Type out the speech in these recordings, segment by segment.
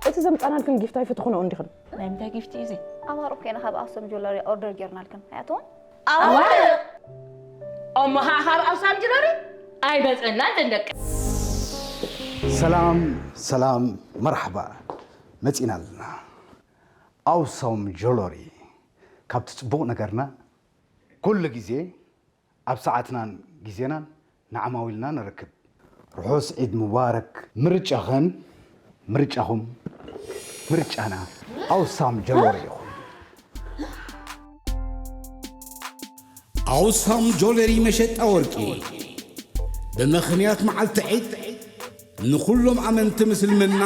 እቲ ዘምጻናልክን ጊፍት ኣይፈትኹኖ እንዲኽን። ናይ ምንታይ ጊፍት እዩ እዚ? ኣማርቕ ኮይና ካብ ኣክሱም ጆለሪ ኦርደር ጌርናልክን። ኣያትዎም? ኣዋርቕ! እሞ ኸዓ ካብ ኣክሱም ጆለሪ ኣይመጸናን ደንደቀ። ሰላም ሰላም፣ መርሓባ፣ መጺና ኣለና። ኣውሳም ጆለሪ። ካብቲ ጽቡቕ ነገርና፣ ኩሉ ግዜ ኣብ ሰዓትናን ግዜናን ንዓማዊልና ንረክብ። ርሑስ ዒድ ሙባረክ። ምርጫኽን ምርጫኹም ምርጫና ኣውሳም ጆለሪ ይኹን። ኣውሳም ጆለሪ መሸጣ ወርቂ። ብምኽንያት መዓልቲ ዒድ ንኹሎም ኣመንቲ ምስልምና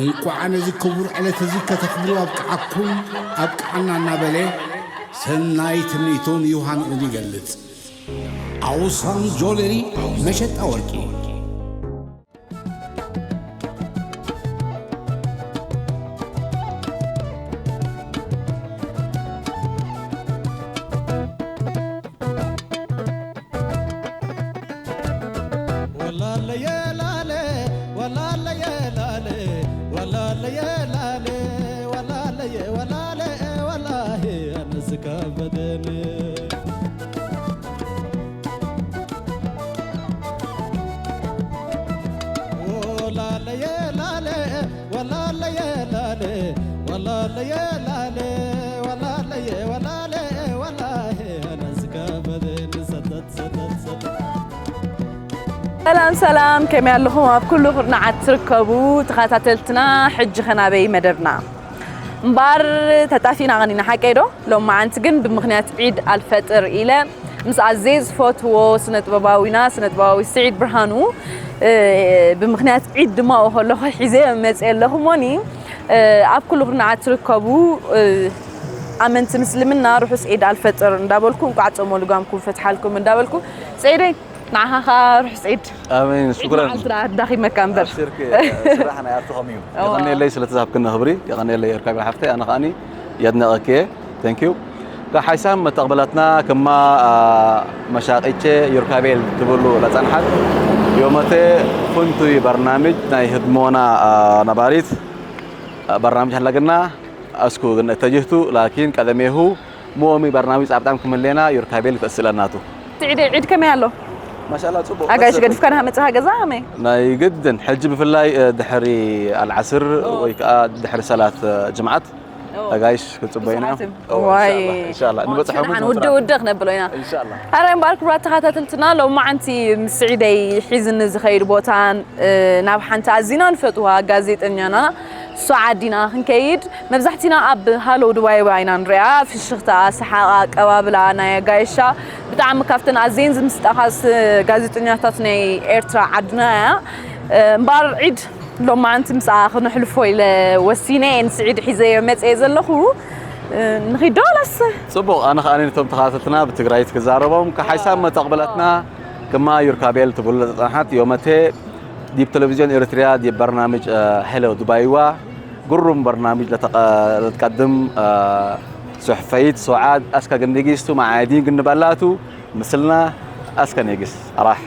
እንቋዕ ነዚ ክቡር ዕለት እዚ ከተኽብሩ ኣብቅዓኩም ኣብቅዓና እናበለ ሰናይ ትምኒቱን ዮሃንኡን ይገልጽ። ኣውሳም ጆለሪ መሸጣ ወርቂ። ሰላም ሰላም፣ ከመይ ኣለኹም? ኣብ ኩሉ ኩርናዓት ትርከቡ ተኸታተልትና፣ ሕጂ ኸ ናበይ መደብና? እምበኣር ተጣፊእና ቐኒና፣ ሓቀይ ዶ? ሎማዓንቲ ግን ብምኽንያት ዒድ ኣልፈጥር ኢለ ምስ ኣዘየ ዝፈትዎ ስነ ጥበባዊና፣ ስነ ጥበባዊ ስዒድ ብርሃኑ፣ እ፣ ብምኽንያት ዒድ ድማ ከለኹ ሒዘ መፅየ ኣለኹ። እሞኒ፣ እ፣ ኣብ ኩሉ ኩርናዓት ትርከቡ፣ እ፣ ኣመንቲ ምስልምና ርሑስ ዒድ ኣልፈጥር እንዳበልኩ፣ እንቋዕ ጾመ ልጓምኩም ፈትሓልኩም እንዳበልኩ፣ ስዒደይ፣ ንዓኻ ኸዓ ርሑስ ዒድ። ኣሜን፣ ዒድ ሽኩራን። መዓልቲ ደኣ ዳኺመካ እምበር። ኣብሽርኪ፣ ስራሕ ናይ ኣርትኾም እዩ። እዋ። የቐንየለይ ስለቲ ዝሃብክኒ ክብሪ፣ የቐንየለይ ዮር ካቤል ሓፍተይ፣ ኣነ ኸኣኒ የድነቐኪ እየ። Thank you። ካብ ሓይሳም መተቕበላትና ከማ፣ አ፣ መሻቂቼ ዮር ካቤል ትብሉ ለጸንሓት ዮመቴ ፍንቱይ በርናምጅ ናይ ህድሞና፣ አ፣ ነባሪት፣ አ፣ በርናምጅ ሃላግና ኣስኩ ግን እተጅህቱ ላኪን ቀደሜሁ ምኦሚ በርናምጅ ጻብጣም ክምሌና ዮር ካቤል ተስእለናቱ። ስዒደይ፣ ዒድ ከመይ ኣሎ? ማሻላ ጽቡቕ። ኣጋይሽ ገዲፍካ ናሃ መጽኻ ገዛ ኣመይ? ናይ ግድን ሕጂ ብፍላይ፣ እ፣ ድሕሪ ኣልዓስር ወይ ከኣ ድሕሪ ሰላት፣ እ፣ ጅምዓት ኣጋይሽ ክጽበዩና እዮም። እወ፣ ዋይ። ኢንሻላህ፣ ኢንሻላህ። ንበጽሖም ንሓን ውድእ ውድእ ክነብሎ ኢና። ኢንሻላህ። ኣረ እምበኣር ክቡራት ተኸታተልትና፣ ሎማዓንቲ ምስ ስዒደይ ሒዝኒ ዝኸይድ ቦታን፣ እ፣ ናብ ሓንቲ ኣዚና ንፈትዋ ጋዜጠኛና ሶዓድ ኢና ክንከይድ። መብዛሕቲና ኣብ ሃሎ ዱባይ ኢና ንሪኣ፣ ፍሽኽታ፣ ሰሓቓ፣ ኣቀባብላ ናይ ኣጋይሻ ብጣዕሚ ካብተን ኣዝየን ዝምስጣኻስ ጋዜጠኛታት ናይ ኤርትራ ዓድና እያ። እምበኣር ዒድ ሎማዓንቲ ምስኣ ክነሕልፎ ኢለ ወሲነ እየ፣ ንስዒድ ሒዘዮ መፅየ ዘለኹ። ንኺዶ ላስ? ጽቡቕ፣ ኣነ ኸኣ ነቶም ተኸታተልትና ብትግራይት ክዛረቦም፣ ከሓይሳብ መተቕበላትና ክማ ዩርካቤል ትብሉ ለተጸንሓት ዮመቴ ዲብ ቴሌቪዝዮን ኤሪትርያ ዲብ በርናምጅ፣ እ፣ ሄሎ ዱባይዋ ግሩም በርናምጅ ለተቀ-፣ ለትቀድም፣ እ፣ ሱሕፈይት ሶዓድ ኣስከ ግንዲጊስቱ መዓዲን ግንባላቱ ምስልና ኣስከ ኔግስ ኣራሕ።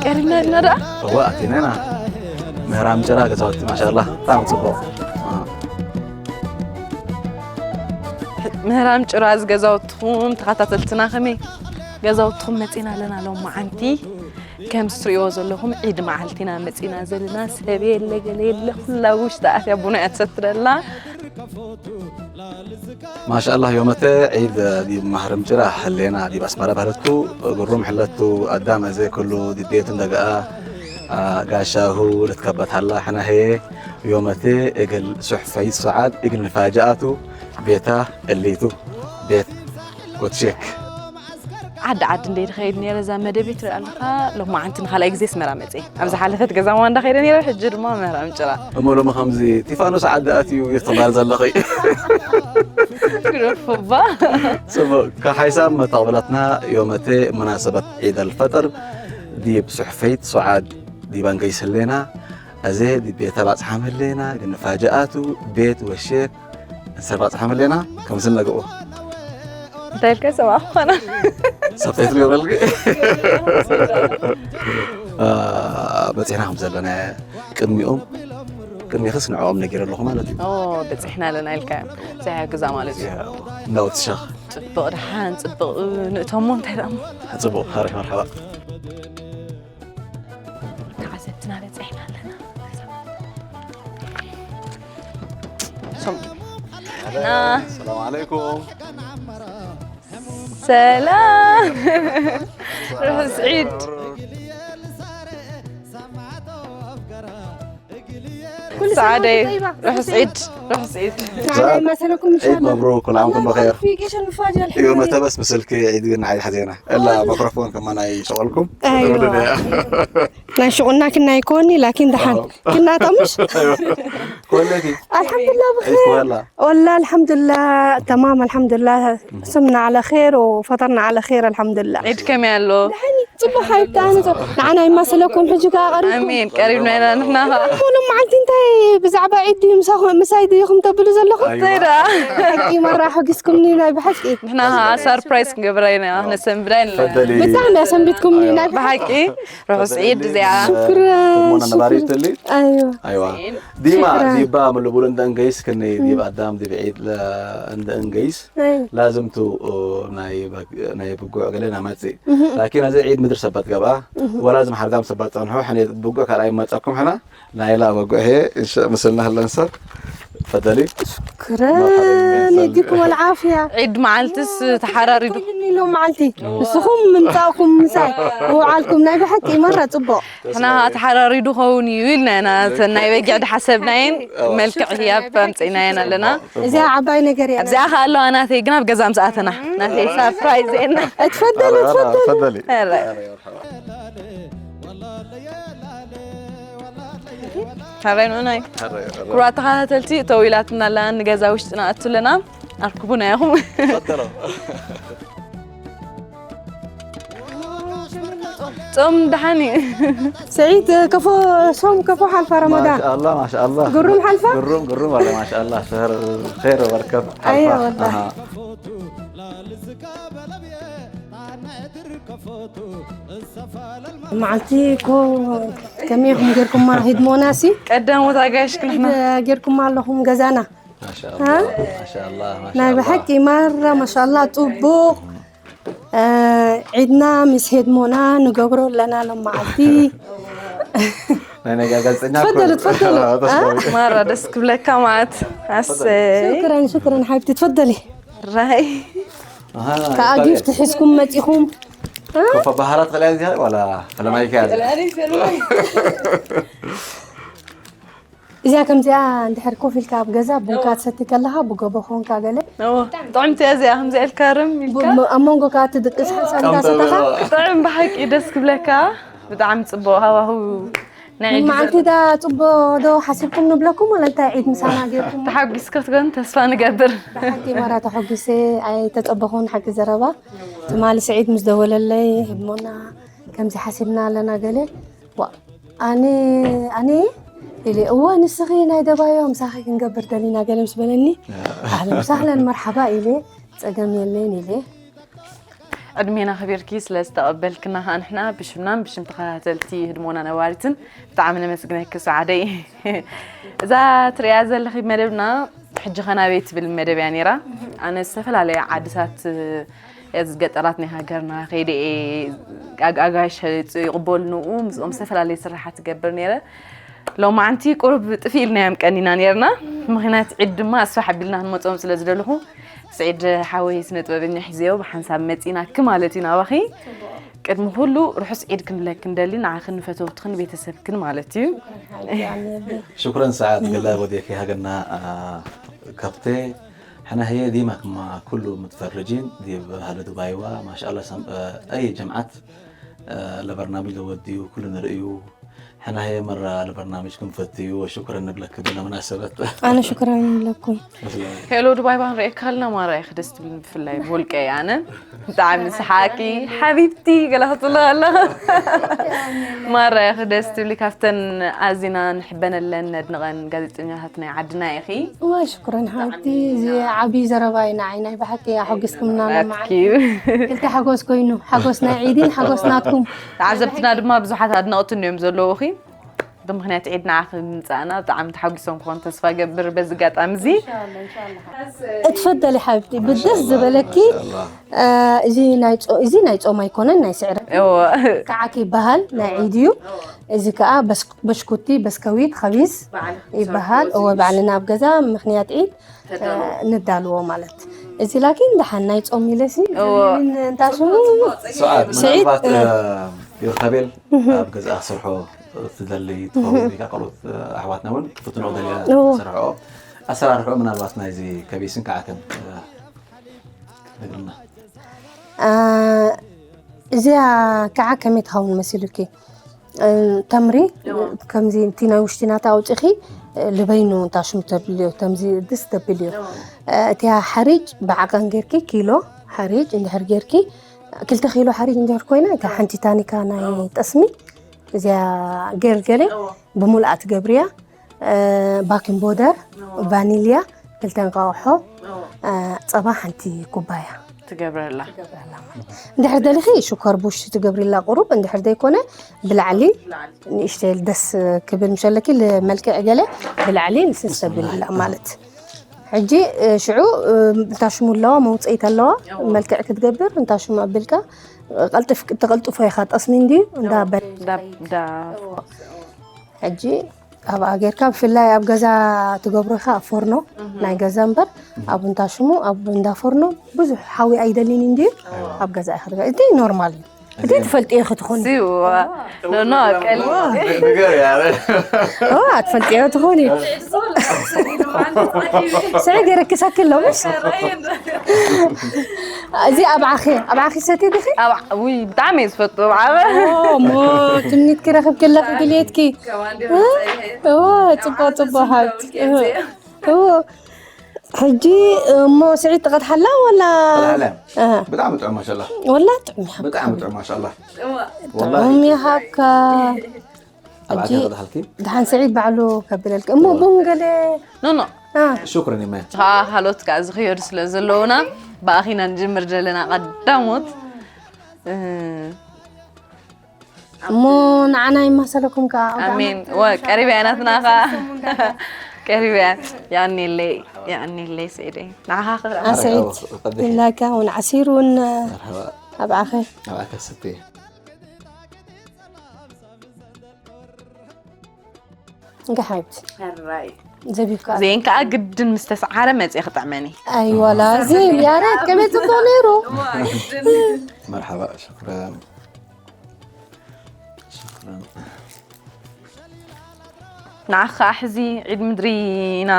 ቀሪብና ዲና ደኣ? እወ፣ ኣቲና ኢና። ምህራም ጭራ ገዛውቲ፣ ማሻኣላህ፣ ብጣዕሚ ጽቡቕ። ምህራም ጭራ ዝገዛውትኹም ተኸታተልትና ከመይ? ገዛውትኹም መጺና ኣለና ሎማዓንቲ። ከምዚ ትርእይዎ ዘለኹም ዒድ መዓልቲ ኢና መጺና ዘለና። ሰብ የለ፣ ገለ የለ፣ ኩላ ውሽጢ ኣትያ ቡና እያ ትሰቲ ዘላ። ማሻኣላህ ዮመተ ዒድ ዲብ ማህረም ጭራ ሕሌና ዲብ ኣስመራ ባህለቱ ግሩም ሕለቱ ኣዳም ኣዘ ኩሉ ዲብ ቤቱ እንደገኣ ጋሻሁ ልትከበት ሃላ ሕና ሄ ዮመቴ እግል ሱሕፈይ ሰዓድ እግል ንፋጃኣቱ ቤታ እሊቱ ቤት ኮትሼክ ዓዲ ዓዲ እንደ ዝኸይድ ነይረ እዛ መደብ ትርኢ ኣለኻ። ሎማዓንቲ ንኻልኣይ ግዜ ኣስመራ መፅእ። ኣብ ዝሓለፈት ገዛ ማንዳ ከይደ ነይረ፣ ሕጂ ድማ ምህራም ጭራ። እሞ ሎሚ ከምዚ ቲፋኖስ ዓዲ ኣትዩ ኢኽትባል ዘለኺ። ግደፎባ። ጽቡቅ፣ ካብ ሓይሳብ መተቕበላትና ዮመቴ መናሰበት ዒድ ኣልፈጥር ዲብ ሱሕፈይት ሱዓድ ዲብ ኣንገይስ ህሌና፣ ኣዜ ዲብ ቤተ ባጽሓም ህሌና፣ ግን ፋጃኣቱ ቤት ወሼክ እንሰር ባጽሓም ህሌና፣ ከምስል ነግኡ። እንታይ ኢልካ ሰብኣ ክኾና? ሰብታይ ትገብረልኪ። በፂሕና ከም ዘለና ቅድሚኦም ቅድሚኽስ ንዕኦም ነጊረ ኣለኹ ማለት እዩ። ኦ በፂሕና ኣለና ኢልካ እዮም። እዚኣ ግዛ ማለት እዩ። እንዳወት ሸኽ ፅብቕ ድሓን ፅብቕ ንእቶሞ እንታይ ደኣ እሞ። ፅቡቕ ሃሪፍ መርሓባ። ተዓዘብትና በፂሕና ኣለና። ሶም ና ሰላም ዓለይኩም። ሰላም ርሑስ ዒድ። ሰዓደይ ርሑስ ዒድ። ርሑስ ዒድ። ሰዓድ ዒድ መብሩክ፣ ኩል ዓም ወንቱም ብኸይር። እዩ መተበስ ምስልኪ ዒድ ግን ንዓይ ሓዜና እላ መክሮፎን ከማና ይሸቐልኩም። ናይ ሽቑና ክናይ ኮኒ ላኪን ደሓን ክናታ ምሽ ኮለቲ الحمد لله بخير ወላ والله الحمد لله تمام الحمد لله صمنا على خير وفطرنا على خير الحمد لله ዒድ ከመይ ኣሎ? ጽቡቕ ሓይታ ንዓና ይማሰለኩም ሕጂ ከኣ ቀሪብኩም ኣሜን ቀሪብና ኢና ንሕና ከኣ ኩሎም መዓልቲ እንታይ ብዛዕባ ዒድ ድዩ ምሳኹም ምሳይ ድዩኹም ተብሉ ዘለኹም እንታይ ደኣ ሓቂ መራ ሕጊስኩምኒ ናይ ብሓቂ ንሕና ከኣ ሰርፕራይዝ ክንገብራ ኢና ነሰንብዳ ኢና ፈደሊ ብጣዕሚ ኣሰንቢትኩምኒ ናይ ብሓቂ ርሑስ ዒድ እዚኣ ሽክራን እሞ ነባሪት ትሊ ኣይዋ ኣይዋ ዲማ ዲባ ምልቡል እንደ እንገይስ ክኒ ዲብ ኣዳም ዲብ ዒድ እንደ እንገይስ ላዝምቱ ናይ ብጉዕ ገለ ናመጽእ ላኪን እዚ ዒድ ምድር ሰበት ገብኣ ወላ ዝም ሓርጋም ሰበት ጸንሑ ሕነ ብጉዕ ካልኣይ መጸኩም ሕና ናይላ በጉዕ ሄ እንሸ ምስልና ህለን ሰብ ፈደሊ ክረን የዲኩም ኣልዓፍያ ዒድ መዓልትስ ተሓራሪዱ ሎም መዓልቲ ንስኹም ምምፃእኩም ምሳይ ምውዓልኩም ናይ ብሓቂ መራ ፅቡቕ ሕና ተሓራሪዱ ኸውን እዩ ኢልና ኢና ናይ በጊዕ ድሓሰብናየን መልክዕ ህያብ ኣምፅእናየን ኣለና እዚኣ ዓባይ ነገር እያ እዚኣ ከ ኣለዋ ናተይ ግን ኣብ ገዛ ምስ ኣተና ናተይ ሳፕራይዝ የና እትፈደሉ እትፈደሉ ሓራይ ንኡናይ ክቡራት ተኸታተልቲ እተው ኢላትና ኣላ ንገዛ ውሽጢ ንኣቱ ኣለና ኣርክቡና ኢኹም ጾም ደሓን እዩ ስዒድ ከፎ ሶም ከፎ ሓልፋ ረመዳን ማሻአላ ማሻአላ ግሩም ሓልፋ ግሩም ግሩም ኣለ ማሻአላ ሸህር ኸይር ወበረከት ኣየ ወላ መዓልቲ እኮ ከመይ ኢኹም ጌርኩማ ሂድሞና ሲ ቀዳሞት ኣጋይሽ ክንሕና ጌርኩማ ኣለኹም ገዛና ናይ ብሓቂ ማራ ማሻላ ፅቡቅ ዒድና ምስ ሄድሞና ንገብሮ ኣለና ሎም መዓልቲ ፈደሉ ትፈደሉ ማራ ደስ ክብለካ ማለት ኣሰይ ሽክረን ሽክረን ሓብቲ ትፈደሊ ራይ ከዓ ጊፍት ሒዝኩም መፂኹም ኮፋ ባህላት ከላይ ዚያ ዋላ ፈለማይ ከያ እዚኣ ከምዚኣ እንድሕር ኮፍ ኢልካ ኣብ ገዛ ቡንካ ትሰቲ ከለኻ ብጎቦ ኮንካ ገለ ጥዑምቲ እያ እዚኣ ከምዚኣ ኢልካ ርም ኢልካ ኣብ መንጎ ከዓ ትድቅስ ሓንሳብ እንዳሰተኻ ጥዑም ብሓቂ ደስ ክብለካ ብጣዕሚ ፅቡቅ ሃዋህው ናይ ዒድ መዓልቲ ዳ ፅቡቅ ዶ ሓሲብኩም ንብለኩም ወላ እንታይ ዒድ ምሳና ጌርኩም ተሓጒስኪ ክትኮን ተስፋ ንገብር ብሓቂ ማራ ተሐጒሰ ኣይተፀበኹን ሓቂ ዘረባ ትማሊ ስዒድ ምስ ደወለለይ ህድሞና ከምዚ ሓሲብና ኣለና ገለ ኣነ ኣነ ኢለ እወ ንስኺ ናይ ደባዮ ምሳኺ ክንገብር ደሊና ገለ ምስ በለኒ ኣህለን ሳህለን መርሓባ ኢለ ጸገም የለን ኢለ ዕድሜና ኣኽቢርኪ ስለ ዝተቐበልክና ከዓ ንሕና ብሽምናን ብሽም ተኸታተልቲ ህድሞና ነባሪትን ብጣዕሚ ነመስግነኪ ሰዓደይ። እዛ ትሪእያ ዘለኺ መደብና ሕጂ ኸ ናበይ ትብል መደብ እያ ነይራ። ኣነ ዝተፈላለያ ዓድታት እዚ ገጠራት ናይ ሃገርና ከይደ እየ ኣጋይሽ ይቕበሉኒ ምስኦም ዝተፈላለየ ስራሓት ትገብር ነይረ። ሎማዓንቲ ቁሩብ ጥፍእ ኢልናዮም ቀኒና ነይርና። ምኽንያት ዒድ ድማ ኣስፋሕ ኣቢልና ክንመፅኦም ስለ ዝደለኹ ስዒድ ሓወይ ስነ ጥበበኛ ሒዘዮ ብሓንሳብ መፂናኪ ማለት እዩ ናባኺ። ቅድሚ ኩሉ ርሑስ ዒድ ክንብለኪ ንደሊ ንዓኽን ንፈተውትኽን ቤተሰብክን ማለት እዩ። ሽኩረን ሰዓት ገላ ወዴኪ ሃገና ከብቴ ሕና ህየ ዲማ ክማ ኩሉ ምትፈርጂን ዲብ ሃለ ዱባይዋ ማሻአላ ሰም ኣይ ጀምዓት ለበርናሚጅ ለወድዩ ኩሉ ንርእዩ። ሕና ህየ መራ ለበርናሚጅ ክንፈትዩ ወሽኩረን ንብለክ ብለ መናሰበት። ኣነ ሽኩረን ንብለኩም። ሄሎ ዱባይ ባን ርኤካ ኣለና ማራ ኢኺ ደስ ትብልኒ ብፍላይ ብውልቀይ ኣነ ብጣዕሚ ሰሓቂ ሓቢብቲ ገለ ክትብሎ ከለኻ ማራ ኢኺ ደስ ትብሊ ካብተን ኣዚና ንሕበነለን ነድንቐን ጋዜጠኛታት ናይ ዓድና ኢኺ እዋ ሽኩረን ሓብቲ እዚ ዓብዪ ዘረባ እዩ ንዓይ ናይ ብሓቂ ኣሐጉስኩምና ለማዓት ኣትኪብ ክልተ ሓጎስ ኮይኑ ሓጎስ ናይ ዒድን ሓጎስ ናትኩም ተዓዘብትና ድማ ብዙሓት ኣድነቕቲ እንዲዮም ዘለዉኺ ብምክንያት ዒድ ንዓኺ ምምፃእና ብጣዕሚ ተሓጒሶም ክኾኑ ተስፋ ገብር በዚ ኣጋጣሚ እዚ اتفضلي حبيبتي ብደስ ዝበለኪ እዚ ናይ ጾ- እዚ ናይ ጾም ኣይኮነን ናይ ስዕረት እዎ ከዓክ ይበሃል ናይ ዒድ እዩ እዚ ከዓ በስ- በሽኩቲ በስከዊት ከቢዝ ይበሃል እወ ባዕልና ኣብ ገዛ ምክንያት ዒድ ንዳልዎ ማለት እዚ ላኪን ደሓን ናይ ጾም ኢለሲ እንታ ሽሙ ሰዓት ስዒድ ምናልባት ዮርታቤል ኣብ ገዛ ክሰርሖ ትደሊ ትኸውን ኢልካ ካልኦት ኣሕዋትና እውን ክትፍትኖ ደልያ እዎ። ሰርሖ ኣሰራርሖ ምናልባት ናይዚ ከቢስን ከዓክን ክትነግርና እዚኣ ከዓ ከመይ ትኸውን መሲሉኪ ተምሪ ከምዚ እቲ ናይ ውሽጢ ናታ ኣውፅኺ ልበይኑ እንታ ሽሙ ተብልዮ ከምዚ ድስ ተብልዮ እቲያ ሓሪጭ ብዓቐን ጌርኪ ኪሎ ሓሪጭ እንድሕር ጌርኪ ክልተ ኪሎ ሓሪጭ እንድሕር ኮይና እታ ሓንቲ ታኒካ ናይ ጠስሚ እዚኣ ገልገለ ብሙልኣ ትገብርያ ባኪን ቦደር ቫኒልያ ክልተ እንቃቑሖ ጸባ ሓንቲ ኩባያ ትገብረላ እንድሕር ደሊኺ ሽኮር ቡሽ ትገብሪላ ቁሩብ እንድሕር ዘይኮነ ብላዕሊ ንእሽተይ ደስ ክብል ምሸለኪ መልክዕ ገለ ብላዕሊ ንስስ ተብልላ ማለት ሕጂ ሽዑ እንታሽሙ ኣለዋ መውፅኢት ኣለዋ መልክዕ ክትገብር እንታሽሙ ኣቢልካ ተቐልጥፎ ኢኻ ጠስሚ እንድዩ እንዳ ሕጂ ኣብኣ ጌርካ ብፍላይ ኣብ ገዛ ትገብሮ ኢኻ ኣብ ፎርኖ ናይ ገዛ እምበር ኣብ እንታ ሽሙ ኣብ እንዳ ፎርኖ ብዙሕ ሓዊ ኣይደልን እንድዩ ኣብ ገዛ ኢኻ ትገብር እቲ ኖርማል እዩ እቲ ትፈልጥዮ ክትኾን ሲዋ ኖኖ ቀል ነገር ያረ ትፈልጥዮ ትኾን እዩ ስዒ ገይረ ክሳክሎ ምስ እዚ ኣብዓኺ ኣብዓኺ ሰትዩ ዲኺ ውይ ብጣዕሚ እየ ዝፈቱ ዓበ እሞ ትምኒት ክረኽብ ከለኺ ድልየትኪ እዎ ጽቡቕ ጽቡቕ ሃብቲ እዎ ሕጂ እሞ ስዒድ ትቐድሓላ ወላ ብጣዕሚ ጥዑም ማሻላ ወላ ጥዑም ይሃብካ ብጣዕሚ ጥዑም ማሻላ ጥዑም ይሃብካ ኣብዓካ ሕጂ- ቀድሓልኪ ድሓን ስዒድ ባዕሉ ከብለልካ እሞ ቡን ገለ ኖኖ ሽኩረን ይመ ካ ካልኦት ከዓ ዝኽየዱ ስለ ዘለውና ብኣኺና ንጅምር ዘለና ቀዳሞት እ፣ እሞ ንዓና ይማሰለኩም ከዓ ኣሜን ወ ቀሪበያ ናትና ከዓ ቀሪበያ ያኔለይ ያኔለይ ስዒደይ ንዓኻ ክብራ ኣስዒድ ላካ እውን ዓሲር እውን ኣብዓኸ ኣብዓካ ሰትየ እንካ ሓብቲ ሕራይ ዘቢብካ ዜን ከዓ ግድን ምስ ተሰዓረ መፅእ ክጥዕመኒ ኣይዋላ እዚ ያረት ከመይ ፅቡቅ ነይሩ መርሓባ ሽኩረን ሽኩረን ንዓኻ ሕዚ ዒድ ምድሪ ኢና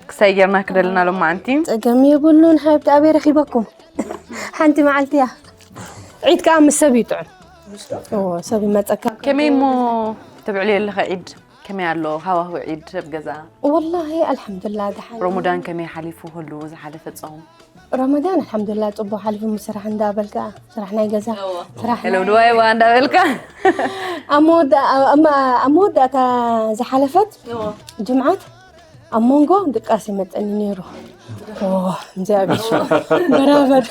ክሳይ ጌርና ክደልና ሎማዓንቲ ፀገም የብሉን ሓብቲ ኣበይ ረኪበኩም ሓንቲ መዓልቲ እያ ዒድ ከዓ ምስ ሰብ ይጥዑም እዎ፣ ሰብ ይመፀካ ከመይ እሞ ተብዕልዮ ኣለኸ ዒድ ከመይ ኣሎ ሃዋህው ዒድ ኣብ ገዛ ወላሂ ኣልሓምዱላ ድሓን ሮሞዳን ከመይ ሓሊፉ ህሉ ዝሓለፈ ፆም ረመዳን ኣልሓምዱላ ፅቡቅ ሓሊፉ ምስ ስራሕ እንዳበልካ ስራሕ ናይ ገዛ ስራሕ ሄሎ ድዋይ ዋ እንዳበልካ ኣብ መወዳ- ኣብ- ኣብ መወዳእታ ዝሓለፈት ጅምዓት ኣብ መንጎ ድቃስ ይመፀኒ ነይሩ ኦ፣ እግዚኣብሔር በራበር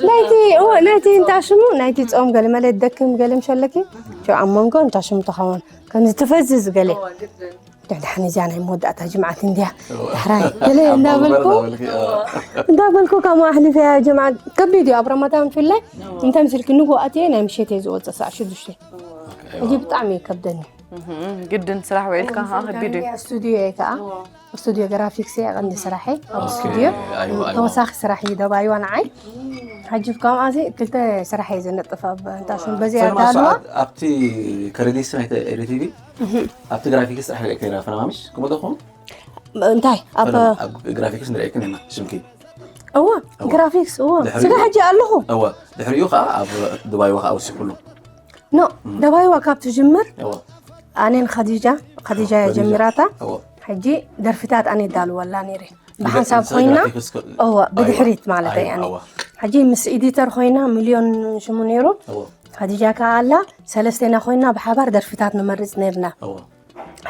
ናይቲ እዎ፣ ናይቲ እንታ ሽሙ ናይቲ ፆም ገለ መለ ደክም ገለ ምሸለኪ ሽዑ ኣብ መንጎ እንታ ሽሙ ተኸውን ከምዚ ትፈዝዝ ገለ ድሕድሕን እዚኣ ናይ መወዳእታ ጅምዓት እንድያ ዳሕራይ ገለ እንዳበልኩ እንዳበልኩ ካብኡ ኣሕሊፈያ ጅምዓት ከቢድ እዩ ኣብ ረመዳን ብፍላይ እንተ ምስልኪ ንጎ ኣትየ ናይ ምሸት እየ ዝወፅእ ሰዓ ሽዱሽተ ሕጂ ብጣዕሚ ይከብደኒ ግድን ስራሕ ውዒልካ ከዓ ከቢድ እዩ ስቱዲዮ እየ ከዓ ስቱዲዮ ግራፊክስ እየ ቀንዲ ስራሐይ ኣብ ስቱዲዮ ተወሳኺ ስራሕ እዩ ደባይዋ ንዓይ ሕጂ ከምኣዚ ክልተ ስራሕ እየ ዝነጥፍ ኣብ እንታሽም በዚኣ ፈለማ ዳልዋ ሰዓት ኣብቲ ከረዲስ ናይ ኤሪቲቪ ኣብቲ ግራፊክስ ጥራሕ ሪኤ ከይዳ ፈለማምሽ ከምኡ ዶ ኾኑ እንታይ ኣብ ፈለማ ኣብ ግራፊክስ ንሪኤክን ኢና ሽምኪ እወ ግራፊክስ እወ ድሕሪኡ- ስጋ ሕጂ ኣለኹ እወ ድሕሪኡ ከዓ ኣብ ደባይዋ ከዓ ወሲኩሉ ኖ ደባይዋ ካብ ትጅምር እወ ኣነን ኸዲጃ ኸዲጃ እያ ጀሚራታ እወ ሕጂ ደርፍታት ኣነ ዳልወላ ነይረ ብሓንሳብ ንስኻ ኮይና ግራፊክስ ከ- እወ ኣይዋ፣ ብድሕሪት ማለት ኣይዋ፣ እያ ኣነ እወ። ሕጂ ምስ ኤዲተር ኮይና ሚልዮን ሽሙ ነይሩ እወ ኸዲጃ ከዓ ኣላ ሰለስቴና ኮይና ብሓባር ደርፍታት ንመርፅ ነርና እወ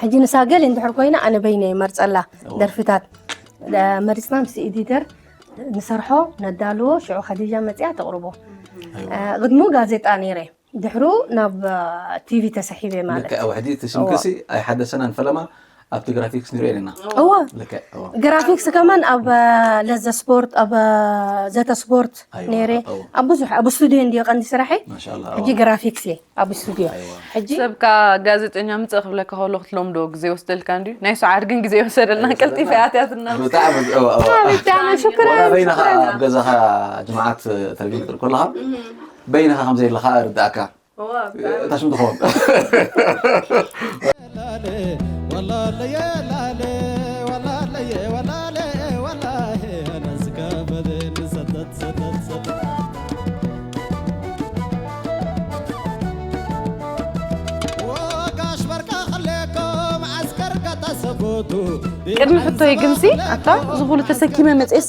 ሕጂ ንሳ ገል እንድሕር ኮይና ኣነ በይነ ይመርፀላ ደርፍታት መሪፅና ምስ ኤዲተር ንሰርሖ ነዳልዎ ሽዑ ኸዲጃ መፅያ ተቕርቦ ኣይዋ እ፣ ቅድሙ ጋዜጣ ነይረ ድሕሩ ናብ ቲቪ ተሰሒበ ማለት ልክዕ እወ ሕጂ እቲ ሽምክሲ ኣይሓደሰናን ፈለማ ኣብቲ ግራፊክስ ንሪኦ ኣለና እወ ልክዕ እወ ግራፊክስ ከማን ኣብ ለዘ ስፖርት ኣብ ዘተ ስፖርት ኣይዋ፣ ነይረ እወ። ኣብ ብዙሕ ኣብ ስቱዲዮ እንድዮ ቀንዲ ስራሐይ ማሻላ ሕጂ ግራፊክስ እየ ኣብ ስቱዲዮ ሕጂ ሰብ ከ ጋዜጠኛ ምፅእ ክብለካ ከሎ ክትለምዶ ግዜ ይወስደልካ እንድዩ ናይ ሰዓት ግን ግዜ ይወሰደልና ቀልጢፈ ኣትያትና ብጣዕሚ እወ፣ እወ። ብጣዕሚ ሽኩራ ወላ በይንኻ ኣብ ገዛኻ ጅምዓት ተለቪዥን ክትርኢ ከለኻ በይንኻ ከም ዘለኻ ርዳእካ እታ ሽም ትኸውን ቅድሚ ሕቶይ ግንሲ ኣታ ዝኹሉ ተሰኪመ መፅኤስ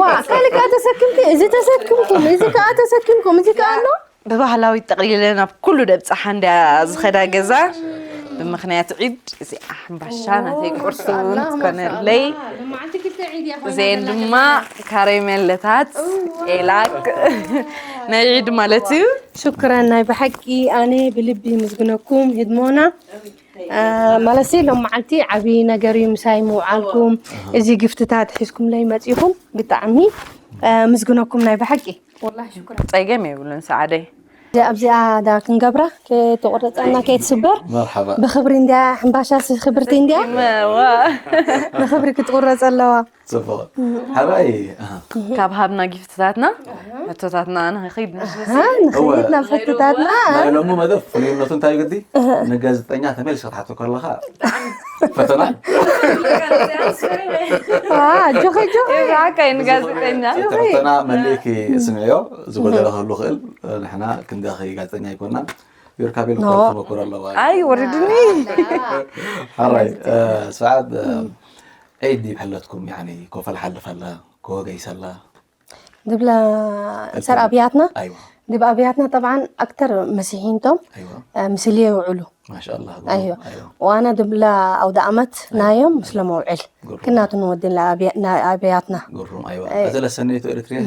ዋ ካልእ ከዓ ተሰክምኪ እዚ ተሰክምኩም እዚ ከዓ ተሰኪምኩም እዚ ከዓ ኣሎ ብባህላዊ ጠቕሊለ ናብ ኩሉ ደብፃሓ እንድያ ዝኸዳ ገዛ ብምኽንያት ዒድ እዚኣ ሕምባሻ ናተይ ቁርሲ እውን ትኮነለይ እዚአን ድማ ካሬሜለታት ኤላክ ናይ ዒድ ማለት እዩ ሽክረን ናይ ብሓቂ ኣነ ብልቢ ምስግነኩም ህድሞና ማለሲ ሎም መዓልቲ ዓብዪ ነገር እዩ ምሳይ ምውዓልኩም እዚ ግፍትታት ሒዝኩምለይ መፂኹም ብጣዕሚ ምስግነኩም ናይ ብሓቂ ፀገም የብሉን ሰዓደይ ኣብዚኣ ዳ ክንገብራ ከይትቁረፀና ከይትስበር መርሓባ ብክብሪ እንድያ ሕምባሻ ክብርቲ እንድያ መዋ ንክብሪ ክትቁረፅ ኣለዋ ፅቡቅ ሓራይ ካብ ሃብና ጊፍትታትና ሕቶታትና ንክድ ንክይድ ናብ ሕቶታትና ናይ ሎሚ መደብ ፍሉይነቱ እንታይ ግዲ ንጋዜጠኛ ተመልስ ክትሓቶ ከለካ ፈተና ኣጆኺ ኣጆኺ ብሓቀይ ንጋዜጠኛ እቲ ሕቶና መሊእኪ ስምዕዮ ዝጎደለ ክህሉ ክእል ንሕና ክንደኺ ጋዜጠኛ ኣይኮናን ዮርካቤል እኮ ተመኩሮ ኣለዋ ኣይ ወርድኒ ሓራይ ስብዓት ዒድ ይሕለትኩም ኮፈል ሓልፍ ኣላ ከወገይስ ኣላ ድብላ ሰር ኣብያትና ኣይዋ ድብ ኣብያትና ጠብዓን ኣክተር መሲሒንቶም ኣይዋ ምስል የውዕሉ ማሻላ ኣይዋ ዋና ድብላ ኣውደ ኣመት ናዮም ምስለ መውዕል ክናቱ ንወድን ኣብያትና ግሩም ኣይዋ እዘ ለሰነይቱ ኤርትርያ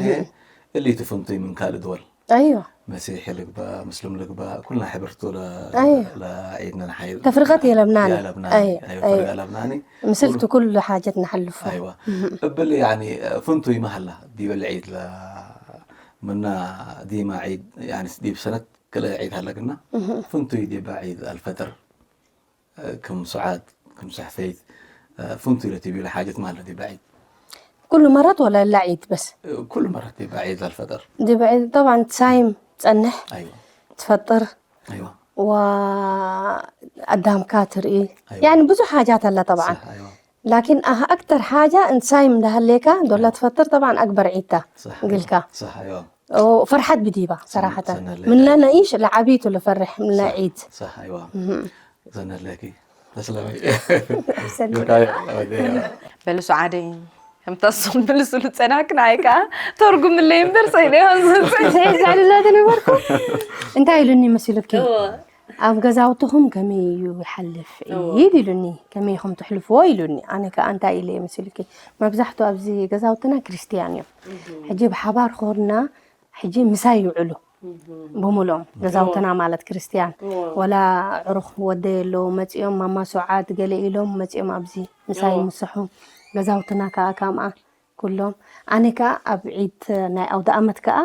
እሊቱ ፍንቱይ ምን ካልእ ድወል ኣይዋ መሲሒ ልግባእ ምስሉም ልግባእ ኩልና ሕብርቱ ኣይዋ ለዒድና ንሓይል ተፍርቀት የለብናን ያለብናኒ ኣይዋ ተፍርቀ ያለብናኒ ምስልቱ ኩሉ ሓጀት ንሓልፎ ኣይዋ እብል ያኒ ፍንቱይ መሃላ ዲበ ልዒድ ምና ዲማ ዒድ ያኒ ዲብ ሰነት ክልተ ዒድ ሃለግና ፍንቱይ ዲባ ዒድ ኣልፈጥር ከም ሱዓት ከም ሰሕፈይት ፍንቱይ ኢለ ቲቢሉ ሓጀት ማለት ዲባ ዒድ ኩሉ መረት ወላ ላ ዒድ በስ ኩሉ መረት ዲባ ዒድ ኣልፈጥር ዲባ ዒድ ጠብዓን ትሳይም ትጸንሕ ኣይዋ ትፈጥር ኣይዋ ዋ ኣዳምካ ትርኢ ያኒ ብዙሕ ሓጃት ኣላ ጠብዓን ሳሕ ኣይዋ ላኪን ኣህ ኣክተር ሓጃ እንሳይም እንዳሃሌካ ዶላ ትፈጥር ጠብዓን ኣግበር ዒድታ ሳሕ ግልካ ሳሕ ኣይዋ ፍርሓት ብዲባ ሰራሕታ ሰናለ። ምና ነኢሽ ለዓቢቱ ልፈርሕ ምና ዒድ ሳሕ ኣይዋ ዘነለኪ ተስለሚ በልሱ ዓደይ ከምታ ሶም ብልስሉ ፀናክን ኣይ ከዓ ተርጉምለይ እምበር ሰይደ ዘዕልላ ተነበርኩ እንታይ ኢሉኒ መሲሉኪ ኣብ ገዛውትኹም ከመይ እዩ ይሓልፍ ዒድ ኢሉኒ ከመይ ኢኹም ትሕልፍዎ ኢሉኒ ኣነ ከዓ እንታይ ኢለ መሲሉኪ መብዛሕቱ ኣብዚ ገዛውትና ክርስትያን እዮም ሕጂ ብሓባር ኮርና ሕጂ ምሳይ ይውዕሉ ብምሎም ገዛውትና ማለት ክርስትያን ወላ ዕሩኽ ወደይ ኣለዉ መፂኦም ማማ ሰዓት ገለ ኢሎም መፂኦም ኣብዚ ምሳይ ይምስሑ ገዛውትና ከዓ ከምኣ ኩሎም ኣነ ከዓ ኣብ ዒድ ናይ ኣውደ ኣመት ከዓ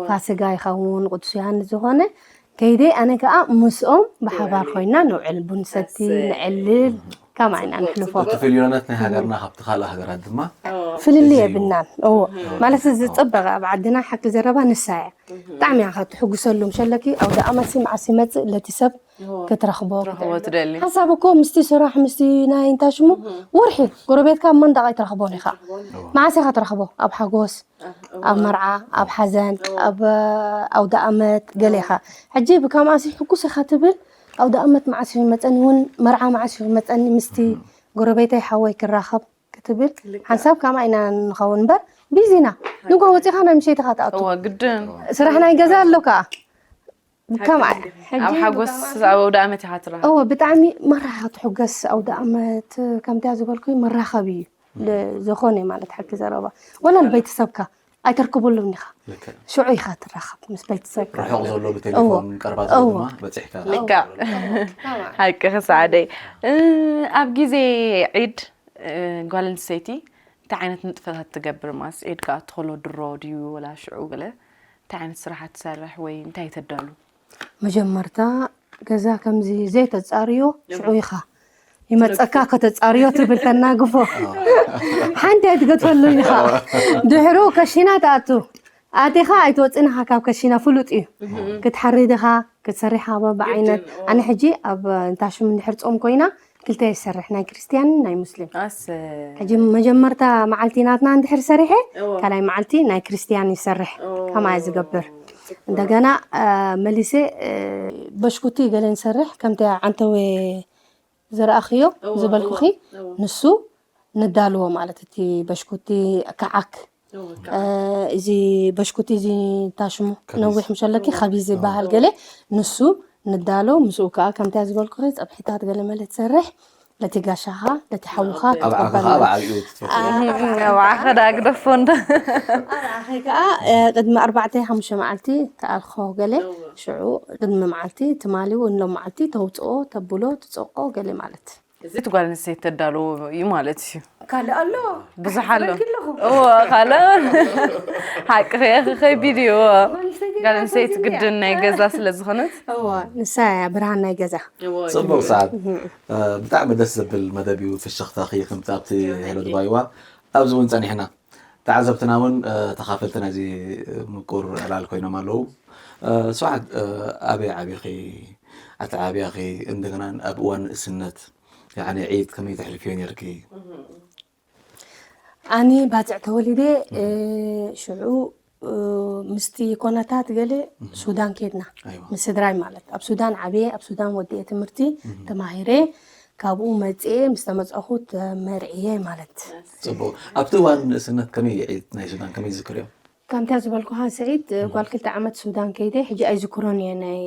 ፋስጋ ይኸውን ቅዱስ ዮሃንስ ዝኾነ ከይደ ኣነ ከዓ ምስኦም ብሓባር ኮይና ንውዕል ቡን ሰቲ ንዕልል ከምኣ ኢና ንሕልፎ እቲ ፍልዮነት ናይ ሃገርና ካብቲ ካልእ ሃገራት ድማ ፍልልይ የብልናን እዎ ማለት ዝፅበቀ ኣብ ዓድና ሓቂ ዘረባ ንሳ እያ ብጣዕሚ እያ ትሕጉሰሉ ምሸለኪ ኣውደ ኣመት ሲ መዓስ ይመፅእ ለቲ ሰብ ክትረኽቦ ክትረኽቦ ትደሊ። ሓሳብ እኮ ምስቲ ስራሕ ምስቲ ናይ እንታይ ሽሙ ወርሒ ጎረቤትካ ኣብ መንደቕ ኣይትረኽቦን ኢኻ። መዓስ ኢኻ ትረኽቦ? ኣብ ሓጎስ፣ ኣብ መርዓ፣ ኣብ ሓዘን፣ ኣብ ኣውደ ኣመት ገለ ኢኻ። ሕጂ ብከምኣሲ ሕጉስ ኢኻ ትብል፣ ኣውደ ኣመት መዓስ እዩ መፀኒ እውን መርዓ መዓስ እዩ መፀኒ ምስቲ ጎረቤተይ ሓወይ ክራኸብ ክትብል ሓንሳብ ከማ ኢና ንኸውን እምበር ቢዚ ኢና። ንጎ ወፂኻ ናይ ምሸይትኻ ትኣቱ እወ ግድን ስራሕ ናይ ገዛ ኣሎ ከዓ ከማ ሕጂ ኣብ ሓጎስ ኣብ ኣውደ ኣመት ኢኻ ትረኽብ። እወ ብጣዕሚ መራኻ ትሕገስ ኣውደ ኣመት ከምቲያ ዝበልኩ መራኸቢ እዩ ዝኾነ ማለት ሓቂ ዘረባ ወላ ንቤተሰብካ ኣይተርክበሉን ኢኻ። ሽዑ ኢኻ ትራኸብ ምስ ቤተሰብካ። ርሑቕ ዘሎ ብቴሌፎን ቀረባ ዘሎ ድማ በፂሕካ ልክዕ ሓቂ ክሳዕደይ ኣብ ግዜ ዒድ ጓል ኣንስተይቲ እንታይ ዓይነት ንጥፈታት ትገብር? ማስ ዒድ ከዓ ትኸሎ ድሮ ድዩ ወላ ሽዑ ገለ እንታይ ዓይነት ስራሓት ትሰርሕ ወይ እንታይ ተዳሉ? መጀመርታ ገዛ ከምዚ ዘይተፃርዮ ሽዑ ኢኻ ይመፀካ ከተፃርዮ ትብል ተናግፎ ሓንቲ ኣይትገትፈሉ ኢኻ። ድሕሩ ከሽና ትኣቱ ኣቲኻ ኣይትወፅእን ኢኻ ካብ ከሽና ፍሉጥ እዩ። ክትሓርድ ኢኻ ክትሰርሕ ኢኻ በብዓይነት። ኣነ ሕጂ ኣብ እንታሽም እንድሕር ፆም ኮይና ክልተ ይሰርሕ ናይ ክርስትያንን ናይ ሙስሊም። ኣሰ ሕጂ መጀመርታ መዓልቲ ናትና እንድሕር ሰሪሐ ካልኣይ መዓልቲ ናይ ክርስትያን ይሰርሕ። ከማይ ዝገብር እንደገና መሊሰ በሽኩቲ ገለ ንሰርሕ ከምቲ ዓንተወ ዝረኣኽዮ ዝበልኩኺ ንሱ ንዳልዎ ማለት እቲ በሽኩቲ ከዓክ እዚ በሽኩቲ እዚ ታሽሙ ነዊሕ ምሸለኪ ከቢዝ ዝበሃል ገለ ንሱ ንዳሎ ምስኡ ከዓ ከምታ ዝበልኩኺ ፀብሒታት ገለ መለ ትሰርሕ ነቲ ጋሻኻ ነቲ ሓውኻ ኣብ ዓኻ ከዓ ብዓብኡ ትፈትዎ ዋዕኸ ዳ ግደፎ እንዳ ኣርኣኸ ከዓ ቅድሚ ኣርባዕተ ሓሙሽተ መዓልቲ ተኣልኮ ገለ ሽዑ ቅድሚ መዓልቲ ትማሊ እውን ሎም መዓልቲ ተውፅኦ ተብሎ ትፀቆ ገለ ማለት እዚ እቲ ጓል ኣንስተይቲ ተዳልዎ እዩ ማለት እዩ። ካልእ ኣሎ ብዙሕ ኣሎ ኣለኹ እዎ ካልእ ሓቂ ከየኺ ከቢድ እዩ እዎ ጓል ኣንስተይቲ ግድን ናይ ገዛ ስለ ዝኾነት እዎ ንሳ እያ ብርሃን ናይ ገዛ ፅቡቅ ሰዓት ብጣዕሚ ደስ ዘብል መደብ እዩ ፍሽኽታኺ ከምቲ ኣብቲ ሄሎ ድባይዋ ኣብዚ እውን ፀኒሕና ተዓዘብትና እውን ተኻፈልቲ ናይዚ ምቁር ዕላል ኮይኖም ኣለዉ ስብሓት ኣበይ ዓቢኺ ኣተዓብያኺ እንደገና ኣብ እዋን ንእስነት ያኒ ዒድ ከመይ ተሕልፍዮ ነርኪ ኣነ ባፅዕ ተወሊደ ሽዑ ምስቲ ኮነታት ገለ ሱዳን ከድና ኣይዋ ምስ ስድራይ ማለት ኣብ ሱዳን ዓብየ ኣብ ሱዳን ወዲኤ ትምህርቲ ተማሂረ ካብኡ መፅኤ ምስ ተመፀኹ ተመርዕየ ማለት ፅቡቅ ኣብቲ እዋን ንእስነት ከመይ ዒድ ናይ ሱዳን ከመይ ዝክርዮ ከምታ ዝበልኩኻ ስዒድ ጓል ክልተ ዓመት ሱዳን ከይደ ሕጂ ኣይዝክሮን እየ ናይ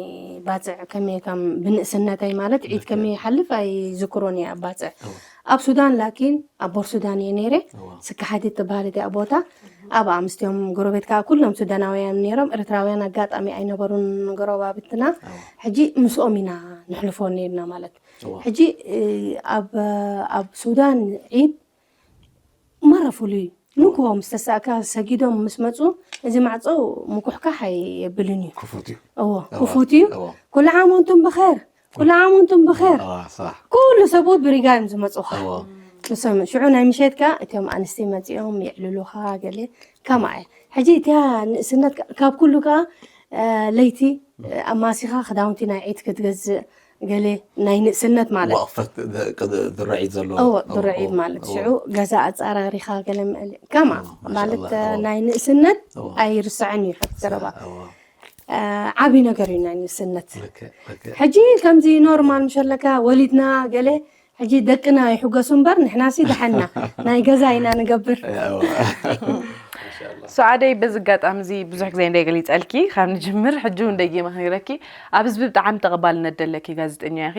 ባፅዕ ከመይ ከም ብንእስነተይ ማለት ዒድ ከመይ ይሓልፍ ኣይዝክሮን እየ ኣብ ባፅዕ ኣብ ሱዳን ላኪን ኣብ ቦር ሱዳን እየ ነይረ ስካሓዲት ትበሃል እቲኣ ቦታ ኣብኣ ምስቲኦም ጎረቤት ከዓ ኩሎም ሱዳናውያን ነይሮም ኤርትራውያን ኣጋጣሚ ኣይነበሩን ጎረባብትና ሕጂ ምስኦም ኢና ንሕልፎ ነይርና ማለት ሕጂ ኣብ ኣብ ሱዳን ዒድ መረ ፍሉይ እዩ ንግሆ ምስ ተሳእካ ሰጊዶም ምስ መፁ እዚ ማዕፆ ምኩሕካሕ ኣየብልን እዩ ክፉት እዩ እዎ ክፉት እዩ እዎ ኩሉ ዓም ወንቱም ብኸር ኩሉ ዓም ወንቱም ብኸር ኣዋ፣ ሳሕ ኩሉ ሰብኡት ብሪጋ እዮም ዝመፁኻ እዎ ንሶም ሽዑ ናይ ምሸት ከ እቶም ኣንስቲ መፂኦም የዕልሉኻ ገለ ከማ እያ ሕጂ እቲያ ንእስነት ከ- ካብ ኩሉ ከ ለይቲ ኣማሲኻ ክዳውንቲ ናይ ዒድ ክትገዝእ ገለ ናይ ንእስነት ማለት ወቕፈት ድረዒት ዘለዎ እዎ ድርዒት ማለት ሽዑ ገዛ ኣፀራሪኻ ገለ ምእሊ ከማ ማሻ ማለት ኣላህ፣ እዎ። ናይ ንእስነት እዎ። ኣይርሳዕን እዩ ሓቲ ዘረባ እዎ። ዓቢ ነገር እዩ ናይ ንእስነት ልክዕ፣ ልክዕ። ሕጂ ከምዚ ኖርማል ምሸለካ ወሊድና ገለ ሕጂ ደቅና ይሕገሱ እምበር ንሕናሲ ደሓና ናይ ገዛ ኢና ንገብር እዎ። ሰዓደይ በዚ ኣጋጣሚ እዚ ብዙሕ ግዜ እንደ ገሊፀልኪ ካብ ንጅምር ሕጂ እውን ደጊመ ክነግረኪ ኣብ ህዝቢ ብጣዕሚ ተቐባልነት ደለኪ ጋዜጠኛ ኢኺ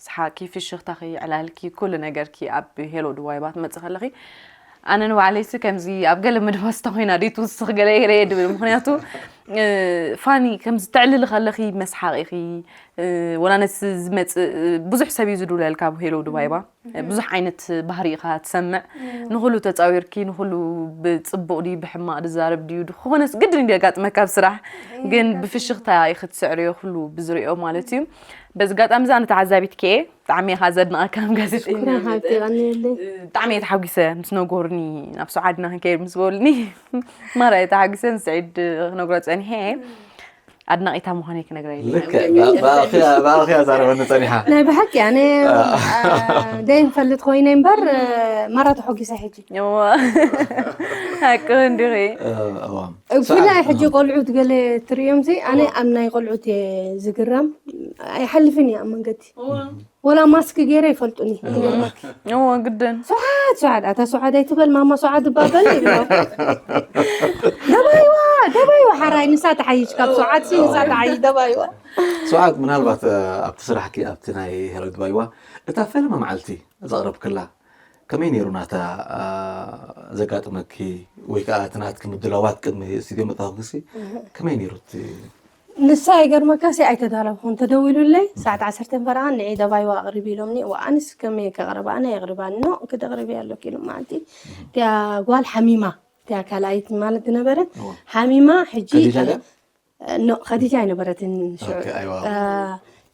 ሰሓቂ ፍሽኽታኺ ዕላልኪ ኩሉ ነገርኪ ኣብ ሄሎ ድዋይባ ትመፅእ ከለኺ ኣነ ንባዕለይሲ ከምዚ ኣብ ገለ መድባስ ተኮይና ዴት ውስኽ ገለ ይረ ድብል ምክንያቱ ፋኒ ከምዚ ተዕልሊ ከለኺ መስሓቕ ኢኺ ወላ ነቲ ዝመፅእ ብዙሕ ሰብ እዩ ዝድውለልካ ኣብ ሄሎ ድዋይባ ብዙሕ ዓይነት ባህሪ ኢኻ ትሰምዕ ንኩሉ ተፃዊርኪ ንኩሉ ብፅቡቅ ድዩ ብሕማቅ ዝዛረብ ድዩ ድኮነስ ግድን እዩ የጋጥመካ ኣብ ስራሕ ግን ብፍሽክታ ኢኺ ትስዕርዮ ኩሉ ብዝሪኦ ማለት እዩ በዚ ኣጋጣሚ እዛ ንተዓዛቢት ከየ ብጣዕሚ ኢኻ ዘድንቐካ ከም ጋዜጠኛ ሽኩራን ሓብቲ ቀንየለይ ብጣዕሚ እየ ተሓጒሰ ምስ ነገሩኒ ናብ ሰዓድና ክንከይድ ምስ በሉኒ ማራ እየ ተሓጒሰ ንስዒድ ክነግሮ ፀኒሐ እየ ኣድናቂታ ምዃነይ ክነግራ ኢለ። ልክዕ ብኣኺያ ዛረበኒ ፀኒሓ። ናይ ብሓቂ ኣነ ደይንፈልጥ ኮይነ እምበር ማራ ተሖጊሰ ሕጂ። እዎ። ሓቂ እንዲኺ። እዋ ብፍላይ ሕጂ ቆልዑት ገለ ትርእዮም ሲ ኣነ ኣብ ናይ ቆልዑት እየ ዝግረም። ኣይሓልፍን እየ ኣብ መንገዲ። ወላ ማስክ ገይረ ይፈልጡኒ። እዎ ግድን። ሰዓት ሰዓት ኣታ ሰዓት ኣይትበል ማማ ሰዓት እባ በል ይብሎ። ደባይዋ ደባይዋ ሓራይ ንሳ ተሓይሽ ካብ ሰዓት ሲ ንሳ ተሓይሽ ደባይዋ። ሰዓት ምናልባት ኣብቲ ስራሕኪ ኣብቲ ናይ ሄሮድ ባይዋ እታ ፈለማ መዓልቲ ዘቕረብክላ ከመይ ነይሩ ናታ ዘጋጥመኪ ወይ ከዓ እቲ ናትኪ ምድላዋት ቅድሚ ስቱድዮ ምእታውክሲ ከመይ ነይሩ እቲ ንሳ ይገርመካ ሲ ኣይተዳለኹን ተደዊሉለይ ሰዓት ዓሰርተ ፈረቓን ንዒ ደባይዋ ኣቕርቢ ኢሎምኒ። እዋ ኣነስ ከመይ ከቕርባ ኣነ የቕርባ ኖ ክተቕርቢ ኣለኪ ኢሎም መዓልቲ እቲያ ጓል ሓሚማ እቲያ ካልኣይት ማለት ዝነበረት ሓሚማ ሕጂ ከዲጃ ድያ? ኖ ከዲጃ ኣይነበረትን ሽዑ ኦኬ፣ ኣይዋ። እ፣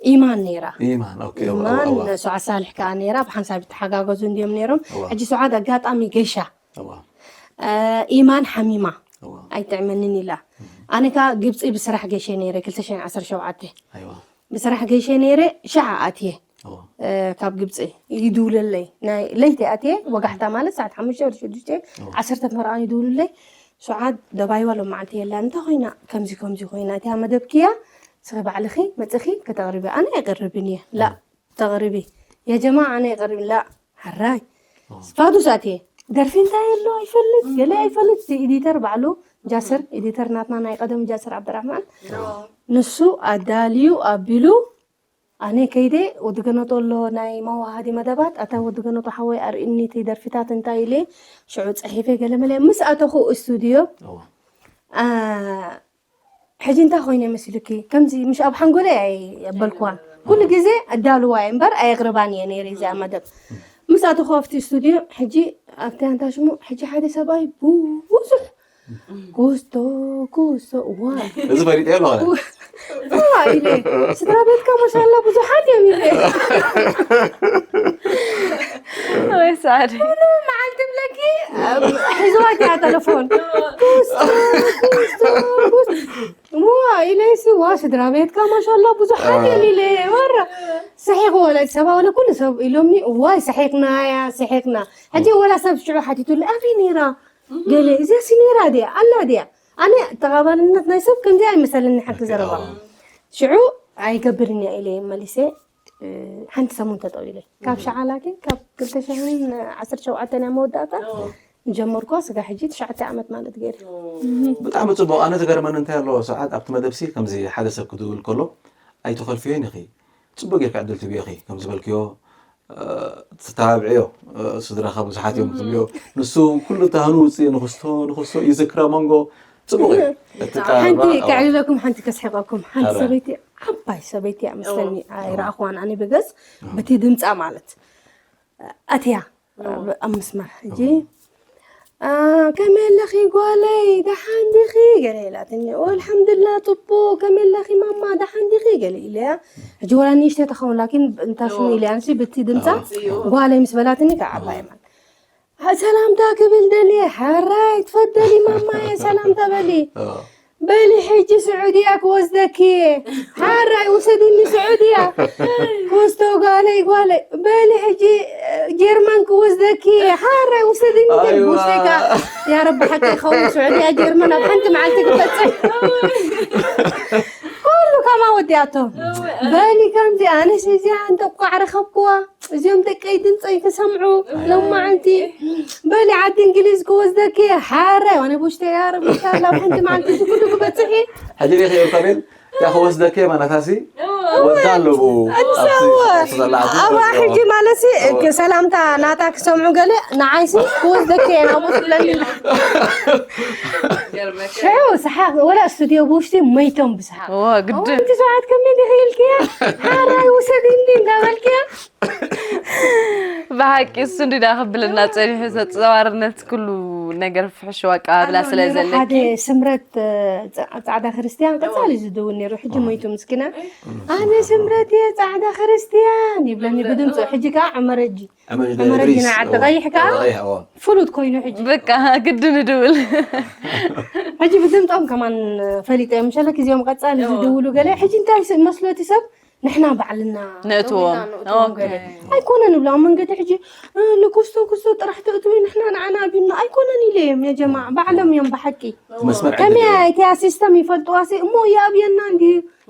ኢማን ነይራ ኢማን ኦኬ፣ እዋ፣ ኢማን እዋ፣ እዋ። ሱዓ ሳልሕ ከዓ ነይራ ብሓንሳብ ይተሓጋገዙ እንዲዮም ነይሮም እዋ። ሕጂ ሱዓድ ኣጋጣሚ ገሻ እዋ። እ፣ ኢማን ሓሚማ እዋ። ኣይጥዕመንን ኢላ ኣነ ከዓ ግብፂ ብስራሕ ገሸ ነይረ ክልተ ሽሕን ዓሰርተ ሸውዓተ ኣይዋ። ብስራሕ ገሸ ነይረ ሸዓ ኣትየ እዋ። እ፣ ካብ ግብፂ ይድውለለይ ናይ ለይቲ ኣትየ ወጋሕታ ማለት ሰዓት ሓሙሽተ ወደ ሽዱሽተ ዓሰርተ ፈረቓን ይድውሉለይ ሱዓድ ደባይዋ ሎም መዓልቲ የላ እንታይ ኮይና ከምዚ ከምዚ ኮይና እቲያ መደብክያ ስኺ ባዕልኺ መፅኺ ከተቕርቢ ኣነ ኣይቕርብን እየ ላ ተቕርቢ የጀማ ኣነ ኣይቕርብን ላ ሓራይ ፋዱስ ኣትየ ደርፊ እንታይ የሎ ኣይፈልጥ ገለ ኣይፈልጥ እቲ ኤዲተር ባዕሉ ጃስር ኤዲተር ናትና ናይ ቀደም ጃስር ዓብደራሕማን ንሱ ኣዳልዩ ኣቢሉ ኣነ ከይደ ወዲ ገነጦ ኣሎ ናይ መዋሃዲ መደባት ኣታ ወዲ ገነጦ ሓወይ ኣርእኒ እቲ ደርፊታት እንታይ ኢለ ሽዑ ፅሒፈ ገለመለ ምስ ኣተኹ ስቱድዮ እዋ። አ፣ ሕጂ እንታይ ኮይነ መሲሉኪ ከምዚ ምሽ ኣብ ሓንጎለይ ኣይበልክዋን ኩሉ ግዜ ኣዳልዋ እየ እምበር ኣየቕርባን እየ ነይረ እዚኣ መደብ ምስ ኣተኹ ኣብቲ ስቱድዮ ሕጂ ኣብቲ ኣንታ ሽሙ ሕጂ ሓደ ሰብኣይ ብዙሕ ኩስቶ ኩስቶ እዋ እዚ ፈሊጠ ኣለኹ እዋ ኢለ ስድራ ቤትካ ማሻላ ብዙሓት እዮም ኢለ ወይ ሳዕዲ። መዓልቲ ብለኪ ሒዝዋ ኪያ ተለፎን ኩስቶ ኩስቶ ኩስቶ እዋ ኢለሲ ዋ ስድራ ቤትካ ማሻላ ብዙሓት እዮም ኢለ ወረ ስሒቕ ወለ ሰባ ወለ ኩሉ ሰብ ኢሎምኒ እዋይ ስሒቕና እያ ስሒቕና ሕጂ ወላ ሰብ ሽዑ ሓቲቱለ ኣበይ ነይራ ገለ እዚኣ ሲ ነይራ ድያ ኣላ ድያ ኣነ ተቓባልነት ናይ ሰብ ከምዚ ኣይመሰለኒ ሓቂ ዘረባ ሽዑ ኣይገብርን እያ ኢለ መሊሰ ሓንቲ ሰሙን ተጠው ኢለ ካብ ሸዓላኪ ካብ ክልተ ሽሕን ዓሰርተ ሸውዓተን እያ መወዳእታ ጀመርኳ ስጋ ሕጂ ትሽዓተ ዓመት ማለት ገይረ ብጣዕሚ ፅቡቅ ኣነ ዝገርመኒ እንታይ ኣለዎ ሰዓት ኣብቲ መደብሲ ከምዚ ሓደ ሰብ ክድውል ከሎ ኣይትኸልፍዮን ኢኺ ፅቡቅ ጌርካ ዕድል ትብዮ ኢኺ ከም ዝበልክዮ ትተባብዕዮ ስድራኻ ብዙሓት እዮም ትብልዮ ንሱ ኩሉ ታህኑ ውፅእ ንክስቶ ንክስቶ ይዝክረ መንጎ ፅቡቅ እዩ እቲ ሓንቲ ኣቀራርባ ከዕልለኩም ሓንቲ ከስሕቀኩም ሓንቲ ኣረ። ሰበይቲ ዓባይ ሰበይቲ እያ መስለኒ ኣይረኣኽዋን ኣነ ብገዝ በቲ ድምፃ ማለት ኣትያ ኣብ መስመር ሕጂ አ፣ ከመይ ኣለኺ ጓለይ ደሓን ዲኺ ገለ ኢላትኒ ኣልሓምዱላ ፅቡቅ ከመይ ኣለኺ ማማ ደሓን ዲኺ ገለ ኢለያ ሕጂ ወላ ንእሽተይ ተኸውን ላኪን እንታሽሙ ኢለያ ንሲ ብቲ ድምፃ ጓለይ ምስ በላትኒ ከዓ ዓባይ ማለት ሰላምታ ክብል ደልየ ሓራይ ትፈደሊ ማማየ ሰላምታ በሊ በሊ ሕጂ ስዑድያ ክወስደኪ እየ ሓራይ ውሰድኒ ስዑድያ ክወስዶ ጓለይ ጓለይ በሊ ሕጂ ጀርመን ክወስደኪ እየ ሓራይ ውሰድኒ ደል ኣይዋ። ውስደካ ያ ረቢ ሓቂ ይኸውን ስዑድያ ጀርመን ኣብ ሓንቲ መዓልቲ ክበፅሕ ኩሉ ከማ ወዲኣቶ በሊ ከምዚ ኣነስ እዚኣ እንተቋዕ ረኸብክዋ እዚኦም ደቀይ ድምፀይ ክሰምዑ ሎማዓንቲ በሊ ዓዲ እንግሊዝ ክወስደኪ ሓራይ ዋነ ቦሽተ ያረብ ኢንሻላ ሓንቲ መዓልቲ ዝጉዱ ክበፅሒ ሕጂ ሪኺ ኤርታቤል እታ ክወስደኪ ማለታሲ ወዳ ኣለዉ ኣብቲ ዘላ ዓዲ ኣብ ሕጂ ማለትሲ ሰላምታ ናታ ክሰምዑ ገለ ንዓይሲ ክወስደኪ እየ ናብኡ ትብለኒ ሽዑ ሰሓቅ ወላ ስቱዲዮ ብውሽጢ መይቶም ብሰሓቅ እዎ ግድን እቲ ሰዓት ከመይ ዲኺ ኢልክያ ሓራይ ውሰድኒ እንዳበልክያ ብሓቂ እሱ እንዲዳ ክብልና ፀኒሑ ተፀዋርነት ኩሉ ነገር ፍሕሽው ኣቀባብላ ስለ ዘለኪ። ሓደ ስምረት እ፣ ጻ- ጻዕዳ ክርስቲያን ቀጻሊ ዝድውል ነይሩ። ሕጂ ሞይቱ ምስኪና። ኣነ ስምረት እየ ጻዕዳ ክርስቲያን ይብለኒ ብድምፁ። ሕጂ ከዓ ዕመረጂ ዕመረጂ ዕመረጂ ድሪስ፣ ናይ ዓዲ እዎ። ቀይሕ ከዓ ዓዲ ቀይሕ፣ እዎ። ፍሉጥ ኮይኑ ሕጂ። በቃ ግድን ድብል። ሕጂ ብድምፆም ከማን ፈሊጠ እዮም። ሸለክ እዚኦም ቀጻሊ ዝድውሉ ገለ። ሕጂ እንታይ ስ- መስሎ እቲ ሰብ ንሕና ባዕልና ነእትዎም። ነእትዎም ገለ። ኦኬ። ኣይኮነን ይብሉ ኣብ መንገዲ ሕጂ እ፣ ንኩስቶ ኩስቶ ጥራሕ ተእትዊ ንሕና ንዓና ኣቢና ኣይኮነን ኢለ እዮም የጀማ ባዕሎም እዮም ብሓቂ እቲ መስመር ከመይ ዕድል እዩ። እቲያ ሲስተም ይፈልጥዋ ሲ እሞ ይኣብየና እንዲ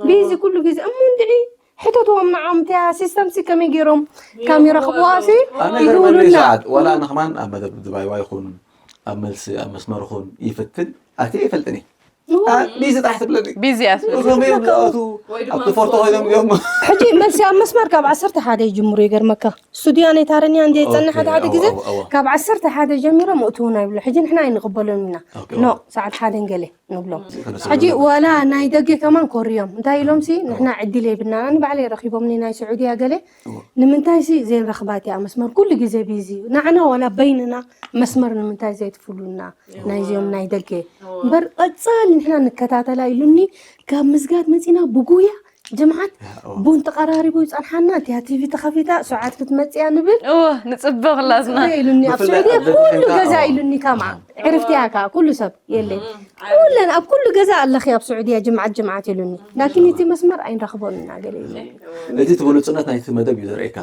ቢዚ ኩሉ ግዜ እሞ እንድዒ ሕተትዎም ንዓም እቲያ ሲስተም ሲ ከመይ ገይሮም ካሜራ ክብዋ ሲ ኣነ ገርመኒ ይድውሉና ሰዓት ዋላ ንኽማን ኣብ መደብ ድባይዋ ይኹን ኣብ መልሲ ኣብ መስመር ይኹን ይፍትን ኣቲ ይፈልጥኒ ቢዚ ጥራሕ ትብለኒ ቢዚ እያ ትብል። እቶም እዮም ዝኣቱ ወይ ድማ ኣብቲ ፎርቶ ኮይኖም እዮም ሕጂ መልሲ ኣብ መስመር ካብ ዓሰርተ ሓደ ይጅምሩ ይገርመካ ስቱድዮ ኣነ ታረንያ እንደ ይጸንሕ ሓደ ሓደ ግዜ ካብ ዓሰርተ ሓደ ጀሚሮም እትውና ይብሉ ሕጂ ንሕና ኣይንቕበሎም ኢና ኖ ሰዓት ሓደ ገለ ንብሎም ሕጂ ዋላ ናይ ደገ ከማን ኮርዮም እንታይ ኢሎም ሲ ንሕና ዕድል የብልና ኣነ ባዕለይ ረኺቦምኒ ናይ ስዑድያ ገለ ንምንታይ ሲ ዘይንረኽባ እቲኣ መስመር ኩሉ ግዜ ቢዚ ንዓና ዋላ በይንና መስመር ንምንታይ ዘይትፍሉና ናይዚኦም ናይ ደገ እምበር ቀጻሊ ንሕና ንከታተላ ኢሉኒ ካብ ምስጋድ መጺና ብጉያ ጅምዓት ቡን ተቐራሪቡ ይጸንሓና እቲያ ቲቪ ተኸፊታ ሰዓት ክትመጽያ ንብል እወ ንጽበ ክላትና ጽበ ኢሉኒ ኣብ ብፍላይ ስዑድያ ኣብዚ ኩሉ ኮይንካ፣ ገዛ እወ። ኢሉኒ ከማ ዕርፍትያ ከ ኩሉ ሰብ የለ ኩለን ኣብ ኩሉ ገዛ ኣለኺ ኣብ ስዑድያ ጅምዓት ጅምዓት ኢሉኒ ላኪን እቲ መስመር ኣይንረኽቦን ኢና ገለ ኢሉኒ እቲ እቲ ብሉፅነት ናይቲ መደብ እዩ ዘርእየካ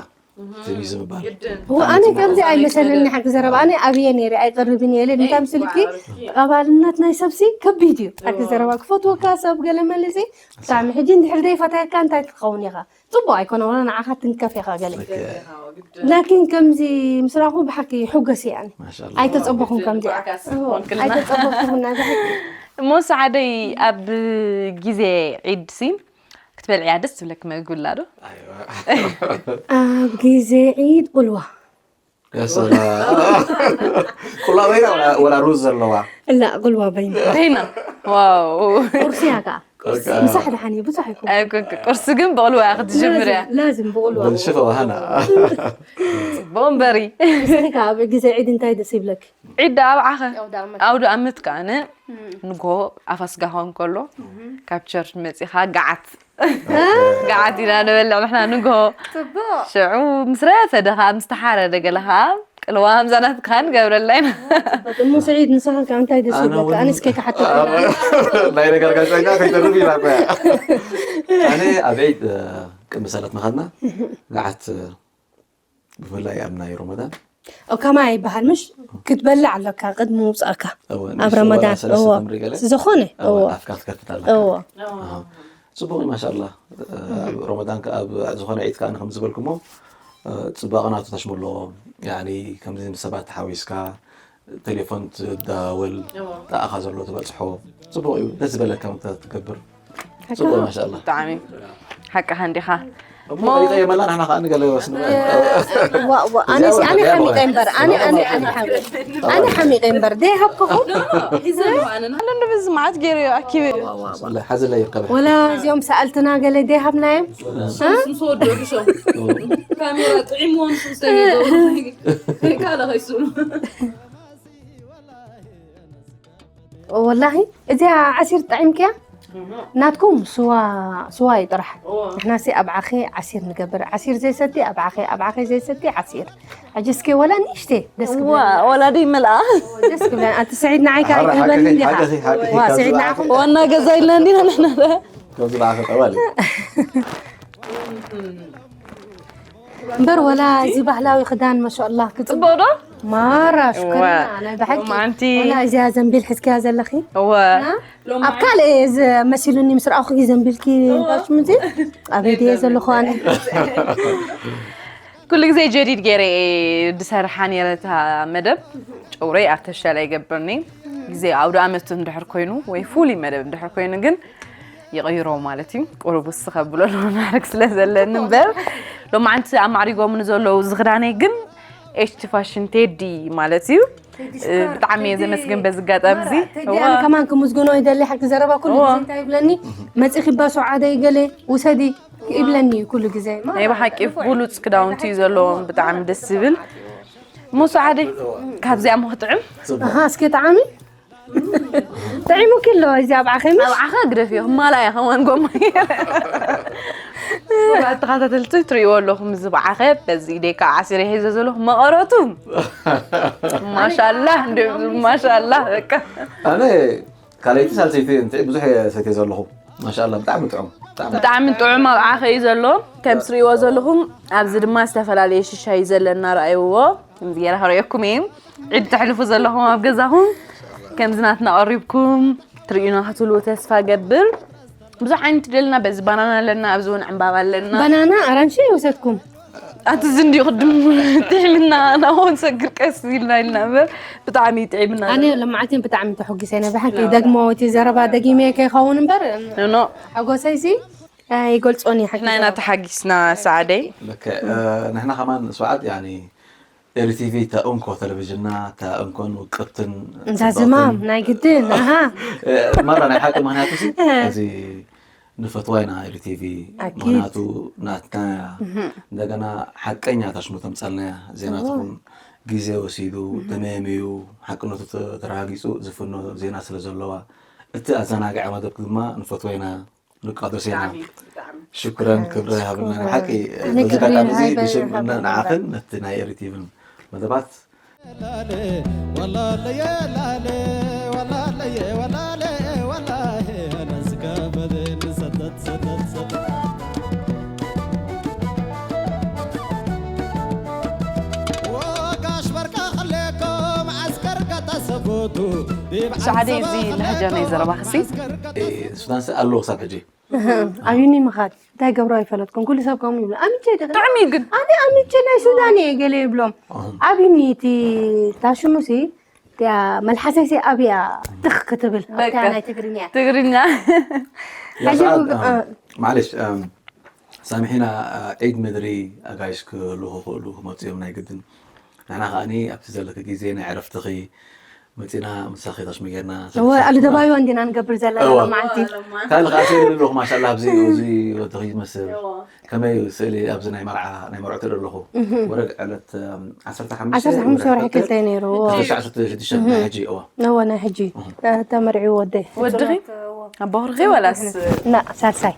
ትንሽ ዝምባል እወ ኣነ ከምዚ ኣይመሰለኒ ሓቂ ዘረባ ኣነ ኣብየ ነይረ ኣይቀርብን እየ ኢለ እንታይ ምስልኪ ተቐባልነት ናይ ሰብሲ ከቢድ እዩ ሓቂ ዘረባ ክፈትወካ ሰብ ገለ መልሲ ብጣዕሚ ሕጂ እንድሕር ዘይፈተየካ እንታይ ክትኸውን ኢኻ ፅቡቅ ኣይኮነ ወላ ንዓኻ ትንከፍ ኢኻ ገለ ላኪን ከምዚ ምስራኹ ብሓቂ ሕጎስ እየ ኣነ ማሻላ ኣይተፀበኹም ከምዚኣ ኣይተፀበኹም ናይ ብሓቂ እሞ ሰዓደይ ኣብ ግዜ ዒድ ሲ ክትበልዕያ ደስ ትብለኪ መግቢ ኣላ ዶ? ኣብ ግዜ ዒድ ቁልዋ ቁላ በይና ወላ ሩዝ ዘለዋ እላ ቁልዋ በይና በይና ዋው ቁርሲ እያ ከዓ ምሳሕ ደሓን እዩ ብዙሕ ኣይኮን ቁርሲ ግን ብቁልዋ እያ ክትጅምር እያ ላዝም ብቁልዋ ሽፈ ሃና ጽቡቅ እምበሪ ኣብ ግዜ ዒድ እንታይ ደስ ይብለክ ዒድ ኣብዓኸ ኣውደ ኣመት ከኣነ ንጎ ኣፋስጋ ክኸውን ከሎ ካብ ቸርች መፂኻ ገዓት ገዓት ኢና ንበልዕ ንሕና ንጎ ሽዑ ምስ ረፈደ ከዓ ምስ ተሓረደ ገለ ከዓ ቅልዋ ምዛናት ከዓ ንገብረላ ኢና እሞ ስዒድ ንስኻ ከዓ እንታይ ደስ ይብለካ ኣነስ ከይክሓተካ ናይ ነገር ጋዜጠኛ ከይተርፍ ኢላ ኮያ ኣነ ኣብ ዒድ ቅድሚ ሰለት ምኻድና ገዓት ብፍላይ ኣብ ናይ ሮመዳን ከማይ ይበሃል ምሽ ክትበልዕ ኣለካ ቅድሚ ምውፃእካ ኣብ ረመዳን ዝኾነ ኣፍካ ክትከፍት ኣለካ እዎ ፅቡቅ እዩ ማሻላ ኣብ ሮመዳን ኣብ ዝኾነ ዒድ ከዓ ከም ዝበልኩሞ ፅባቐ ናቱ ተሽምሎ ከምዚ ምስ ሰባት ተሓዊስካ ቴሌፎን ትዳወል ተኣኻ ዘሎ ትበፅሖ ፅቡቅ እዩ ደስ ዝበለካ ትገብር ጽቡቅ ማሻላ ብጣዕሚ ሓቅኻ እንዲኻ እሞ ፈሊጠ የመላ ንሕና ከዓ ንገለ ወስንበ ኣነ ኣነ ሓሚቀ እምበር ኣነ ኣነ ኣነ ሓሚቀ ኣነ ሓሚቀ እምበር ደይ ሃብኩኹም ኣነ ንብዚ መዓት ገይሩ ኣኪበ ወላ እዚኦም ሰኣልትና ገለ ደይ ሃብናዮም ካሜራ ጥዒምዎም ስስተገ ካለ ከይስሉ ወላሂ እዚኣ ዓሲር ጠዒምክያ ናትኩም ስዋ ስዋ እዩ ጥራሕ ንሕናሲ ኣብ ዓኸ ዓሲር ንገብር ዓሲር ዘይሰቲ ኣብ ዓኸ ኣብ ዓኸ ዘይሰቲ ዓሲር ሕጂ እስከ ወላ ንእሽተ ደስ ክብለና ወላ ደይ መልኣ ደስ ክብለና ኣቲ ስዒድ ንዓይ ከ ኣይትህበኒ እንዲኻ ዋ ስዒድ ንዓኹም ዋና ገዛ ኢልና እንዲና ንሕና ከምዚ ንዓኸ ጠባል እምበር ወላ እዚ ባህላዊ ክዳን ማሻላ ክፅቡቅ ዶ ማራ ሽኮሪና ናይ ብሓቂ ማንቲ ወላ እዚኣ ዘንቢል ሕዝክያ ዘለኺ እወ ኣብ ካልእ መሲሉኒ ምስ ረኣኹ ዘንቢልኪ ሽምዚ ኣበይ ድየ ዘለኹ ኣነ ኩሉ ግዜ ጀዲድ ገይረ ዝሰርሓ ነረ እታ መደብ ጨውረይ ኣርተፍሻል ኣይገብርኒ ግዜ ኣውደ ኣመት እንድሕር ኮይኑ ወይ ፍሉይ መደብ እንድሕር ኮይኑ ግን ይቕይሮ ማለት እዩ። ቁሩብ ውስኽ ኣብሎ ኣለዎ ማዕርግ ስለ ዘለኒ እምበር ሎማዓንቲ ኣማዕሪጎምኒ ዘለዉ እዚ ክዳነይ ግን ኤች ቲ ፋሽን ቴዲ ማለት እዩ። ብጣዕሚ እየ ዘመስግን በዚ ኣጋጣሚ እዚ። ቴዲ ኣነ ከማን ክምስግኖ ይደሊ ሓቂ ዘረባ ኩሉ ግዜ እንታይ ይብለኒ መፂኺ ባሶ ዓደይ ገለ ውሰዲ ይብለኒ እዩ ኩሉ ግዜ። ናይ ብሓቂ ብሉፅ ክዳውንቲ እዩ ዘለዎም ብጣዕሚ ደስ ዝብል። ሙሱ ዓደይ ካብዚኣ ሞ ክጥዕም ኣሃ እስኪ ጣዕሚ ጥዒሙ ኪሎ እዚ ኣብ ዓኸ ምሽ ኣብ ዓኸ ግደፍ እዩ ማላ እያ ከማን ጎማ ተኸታተልቲ ትርእይዎ ኣለኹም እዚ ብዓኸ በዚ ኢደይ ከዓ ዓሲረ ሒዘ ዘለኹ መቐረቱ ማሻላ እንዲ ማሻላ በቃ ኣነ ካልኣይቲ ሳልሰይቲ እንት ብዙሕ ሰትየ ዘለኹ ማሻላ ብጣዕሚ ጥዑም ብጣዕሚ ብጣዕሚ ጥዑም ኣብ ዓኸ እዩ ዘሎ ከም ትርእይዎ ዘለኹም ኣብዚ ድማ ዝተፈላለየ ሽሻይ ዘለና ረኣይዎ ከምዚ ገይረ ከርእየኩም እየ ዒድ ተሕልፉ ዘለኹም ኣብ ገዛኹም ከምዚ ናትና ቀሪብኩም ትርእዩና ክትብሉ ተስፋ ገብር ብዙሕ ዓይነት ደልና በዚ ባናና ኣለና ኣብዚ እውን ዕምባባ ኣለና ባናና ኣራንሺ ይውሰድኩም ኣቲ ዝንዲ ቅድም ጥዕምና ናሆን ሰግር ቀስ ኢልና ኢልና እምበር ብጣዕሚ ጥዕምና ኣነ ለማዓልቲን ብጣዕሚ ተሐጊሰ ነ ብሓቂ ደግሞ እቲ ዘረባ ደጊመ ከይኸውን እምበር ኖ ሓጎሰይሲ ይገልጾን እዩ ሓቂ ናይና ተሓጊስና ሰዓደይ ንሕና ከማን ሰዓድ ኤሪ ቲቪ እታ እንኮ ቴሌቪዥንና እታ እንኮን ውቅብትን እዛ ዝማም ናይ ግድን ኣሃ ማራ ናይ ሓቂ ምክንያቱ እዚ ንፈትዋ ኢና ኤሪ ቲቪ ምክንያቱ ናትና እያ እንደገና ሓቀኛ ታሽሙ ተምፀልና እያ ዜና ትኹን ግዜ ወሲዱ ተመየምዩ ሓቅነቱ ተረጋጊፁ ዝፍኖ ዜና ስለ ዘለዋ እቲ ኣዘናግዐ መደብ ድማ ንፈትዋ ኢና ንቃደስ ኢና ሽክረን ክብረ ይሃብልና ሓቂ በዚ ኣጋጣሚ እዚ ብሽም ንዓኽን ነቲ ናይ ኤሪ ቲቪን መደባት ሰዓደይ እዚ ላህጃ ናይ ዘረባኽሲ ሱዳንሲ ኣለዎ ክሳብ ሕጂ ኣብኒ ምኻድ እንታይ ገብሮ ኣይፈለጥኩን ኩሉ ሰብ ከምኡ ይብሎ ኣምቼ ጥዕሚ ግን ኣነ ኣምቼ ናይ ሱዳን እየ ገለ ይብሎም ኣብኒ እቲ ታሽሙሲ እቲያ መልሓሰይሲ ኣብያ ትኽ ክትብል ኣብታ ናይ ትግርኛ ትግርኛ ሕጂ ማለሽ ሳምሒና ዒድ ምድሪ ኣጋይሽ ክህሉ ክኽእሉ ክመፁ እዮም ናይ ግድን ንሕና ከዓኒ ኣብቲ ዘለኪ ግዜ ናይ ዕረፍትኺ መፂና ምሳኺ ታሽሙ ጌርና እወ ኣሉ ደባይዋ እንዲና ንገብር ዘለና ሎማዓንቲ ካልእ ከዓ ስእሊ ኣለኹ ማሻላ ኣብዚ እዚ ወድኺ ዝመስል ከመይ ስእሊ ኣብዚ ናይ መርዓ ናይ መርዑ ትርኢ ኣለኹ ወረድ ዕለት ዓሰርተ ሓሙሽተ ወርሒ ክልተ ነይሩ ሽዱሽተ ናይ ሕጂ እዋ እወ ናይ ሕጂ ተመርዒ ወደይ ወድኺ ኣቦኽርኺ ወላስ ሳልሳይ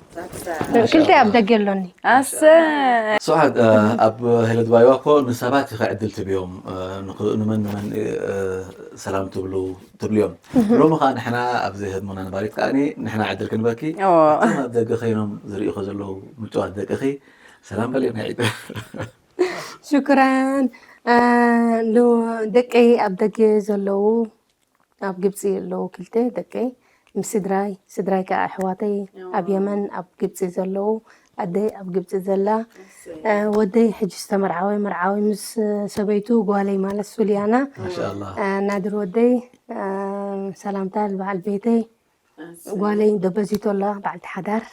ክልተ ኣብ ደገ ኣሎኒ ኣሰ ስብሓት ኣብ ሄለድባይዋ እኮ ንሰባት ኢኸ ዕድል ትብዮም ንመን ንመን ሰላም ትብሉ ትብልዮም ሎሚ ከዓ ንሕና ኣብዚ ህድሞና ነባሪት ከዓ ንሕና ዕድል ክንበኪ ኣብ ደገ ከይኖም ዝርእኹ ዘለዉ ምጭዋት ደቅኺ ሰላም በልዮም ናይ ዒድ ሽክራን ደቀይ ኣብ ደገ ዘለዉ ኣብ ግብፂ ኣለዉ ክልተ ደቀይ ምስ ስድራይ ስድራይ ከዓ ኣሕዋተይ ኣብ የመን ኣብ ግብፂ ዘለዉ ኣደይ ኣብ ግብፂ ዘላ ወደይ ሕጂ ዝተመርዓወ መርዓዊ ምስ ሰበይቱ ጓለይ ማለት ሱልያና ናድር ወደይ ሰላምታ ልበዓል ቤተይ ጓለይ ደበዚቶ ኣለዋ በዓልቲ ሓዳር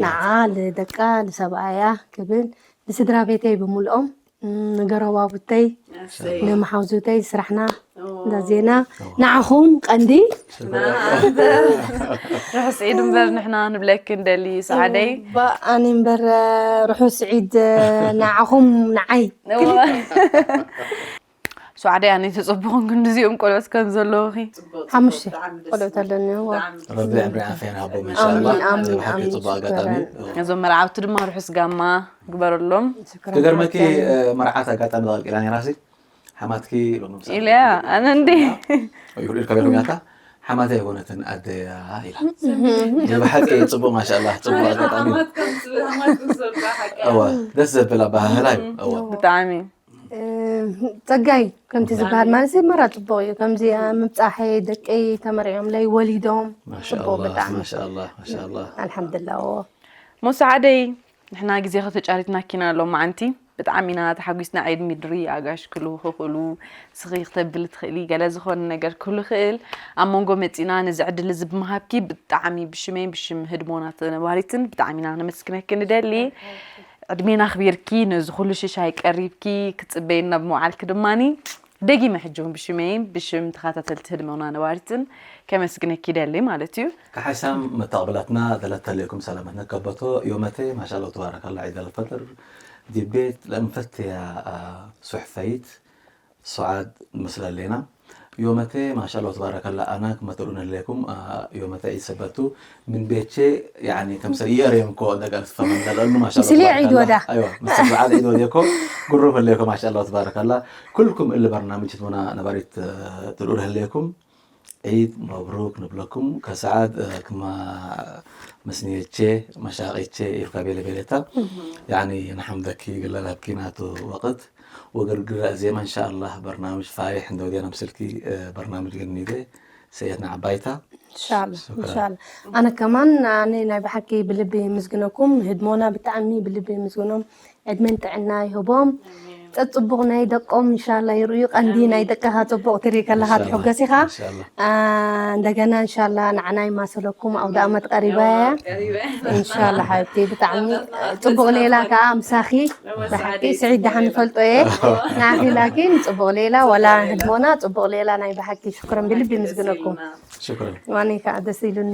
ንዓ ልደቃ ልሰብኣያ ክብል ንስድራ ቤተይ ብምልኦም ንገረባብተይ ንመሓውዙተይ ስራሕና እንዳ ዜና ንዓኹም ቀንዲ ርሑስ ዒድ እምበር ንሕና ንብለኪ ንደሊ ሰዓደይ ኣነ እምበር ርሑስ ዒድ ንዓኹም ንዓይ ሰዓደይ ኣነ ተፀቡኹን ክንድዚኦም ቆልዑት ከም ዘለውኺ ሓሙሽተ ቆልዑት ኣለኒ ረቢ ዕድመ ዓፍያ ንሃቦም ኢንሻኣላህ ብሓቂ ፅቡቅ ኣጋጣሚ እዞም መርዓውቲ ድማ ርሑስ ጋማ ግበረሎም። ክገርመኪ መርዓት ኣጋጣሚ ተቐልቂላ ነይራ ሲ ሓማትኪ ኢለያ ኣነ እንዲ ይሁድ ኢልካ ቤት ሚያታ ሓማተይ ኣይኮነትን ኣደያ ኢላ። ብሓቂ ጽቡቕ ማሻኣላ ጽቡቕ ኣጋጣሚ። እዋ ደስ ዘብል ኣባሃህላ እዩ። እዋ ብጣዕሚ ጸጋይ ከምቲ ዝበሃል ማለት መራ ጽቡቕ እዩ። ከምዚ ምብጻሐይ ደቀይ ተመሪዖምለይ ወሊዶም ጽቡቕ ብጣዕሚ ማሻኣላ ማሻኣላ። ኣልሓምዱላ ሞሳዓደይ ንሕና ግዜ ከተጫሪትና ኪና ሎማዓንቲ ብጣዕሚ ኢና ተሓጒስና ዒድ ሚድሪ ኣጋሽ ክሉ ክኽእሉ ስኺ ክተብል ትኽእሊ ገለ ዝኾነ ነገር ክህሉ ይኽእል ኣብ መንጎ መፂና ነዚ ዕድል እዚ ብምሃብኪ ብጣዕሚ ብሽመይን ብሽም ህድሞና ተነባሪትን ብጣዕሚ ኢና ነመስግነኪ ንደሊ ዕድሜና ኣኽቢርኪ ነዚ ኩሉ ሽሻይ ቀሪብኪ ክትፅበየና ብምውዓልኪ ድማኒ ደጊመ ሕጂ እውን ብሽመይን ብሽም ተኸታተልቲ ህድሞና ነባሪትን ከመስግነኪ ይደሊ ማለት እዩ። ከሓይሳም መተቕብላትና ደለተልእኩም ሰላመት ነከበቶ ዮመቴ ማሻሎ ተባረካላ ዒድ ኣልፈጥር ዲቤት ለእንፈትያ ሱሕፈይት سعاد مسللينا. يومتي ما شاء الله تبارك الله، أنا كما ترون لكم، آه، يومتي عيد سبتو من بيتشي، يعني كم سيئر يمكو دقال فمن دلال ما شاء الله تبارك الله. عيد ودا. أيوة، مثل سعاد عيد وديكو. قرب لكم ما شاء الله تبارك الله. كلكم اللي برنامج تمنا نباريت، آه، تقول لكم عيد مبروك نبلكم. كسعاد، آه، كما مسنيتشي مشاقيتشي يركبي لبيلتا. يعني نحمدك قلنا لك كيناتو وقت. وقرقر زي ما إن شاء الله برنامج فايح عنده ودينا مسلكي، آه، برنامج جنيدة سيدنا عبايتا. إن شاء الله، إن شكرًا. شاء الله. أنا كمان، أنا ناي بحكي باللبي مزقنكم، هدمونا بتعمي باللبي مزقنهم، عدمن تعنا يهبهم. تطبق ناي دقهم إن شاء الله يرؤيو قندي ناي دقها طبق تريك الله هاد حقسيخا. إن شاء الله. آه، دقنا إن شاء الله نعناي ما سلكم أو دامت قريبة. إن شاء الله حبيبتي بتعمي. طبق ليلة كأم ساخي. ብሓቂ ስዒድ ደሓን ንፈልጦ እየ። ንዓኺ ላኪን ጽቡቕ ሌላ፣ ወላ ህድሞና ጽቡቕ ሌላ። ናይ ብሓቂ ሽኩረን ብልቢ ምስግነኩም። ሽኩረን። ዋኒ ከዓ ደስ ኢሉኒ።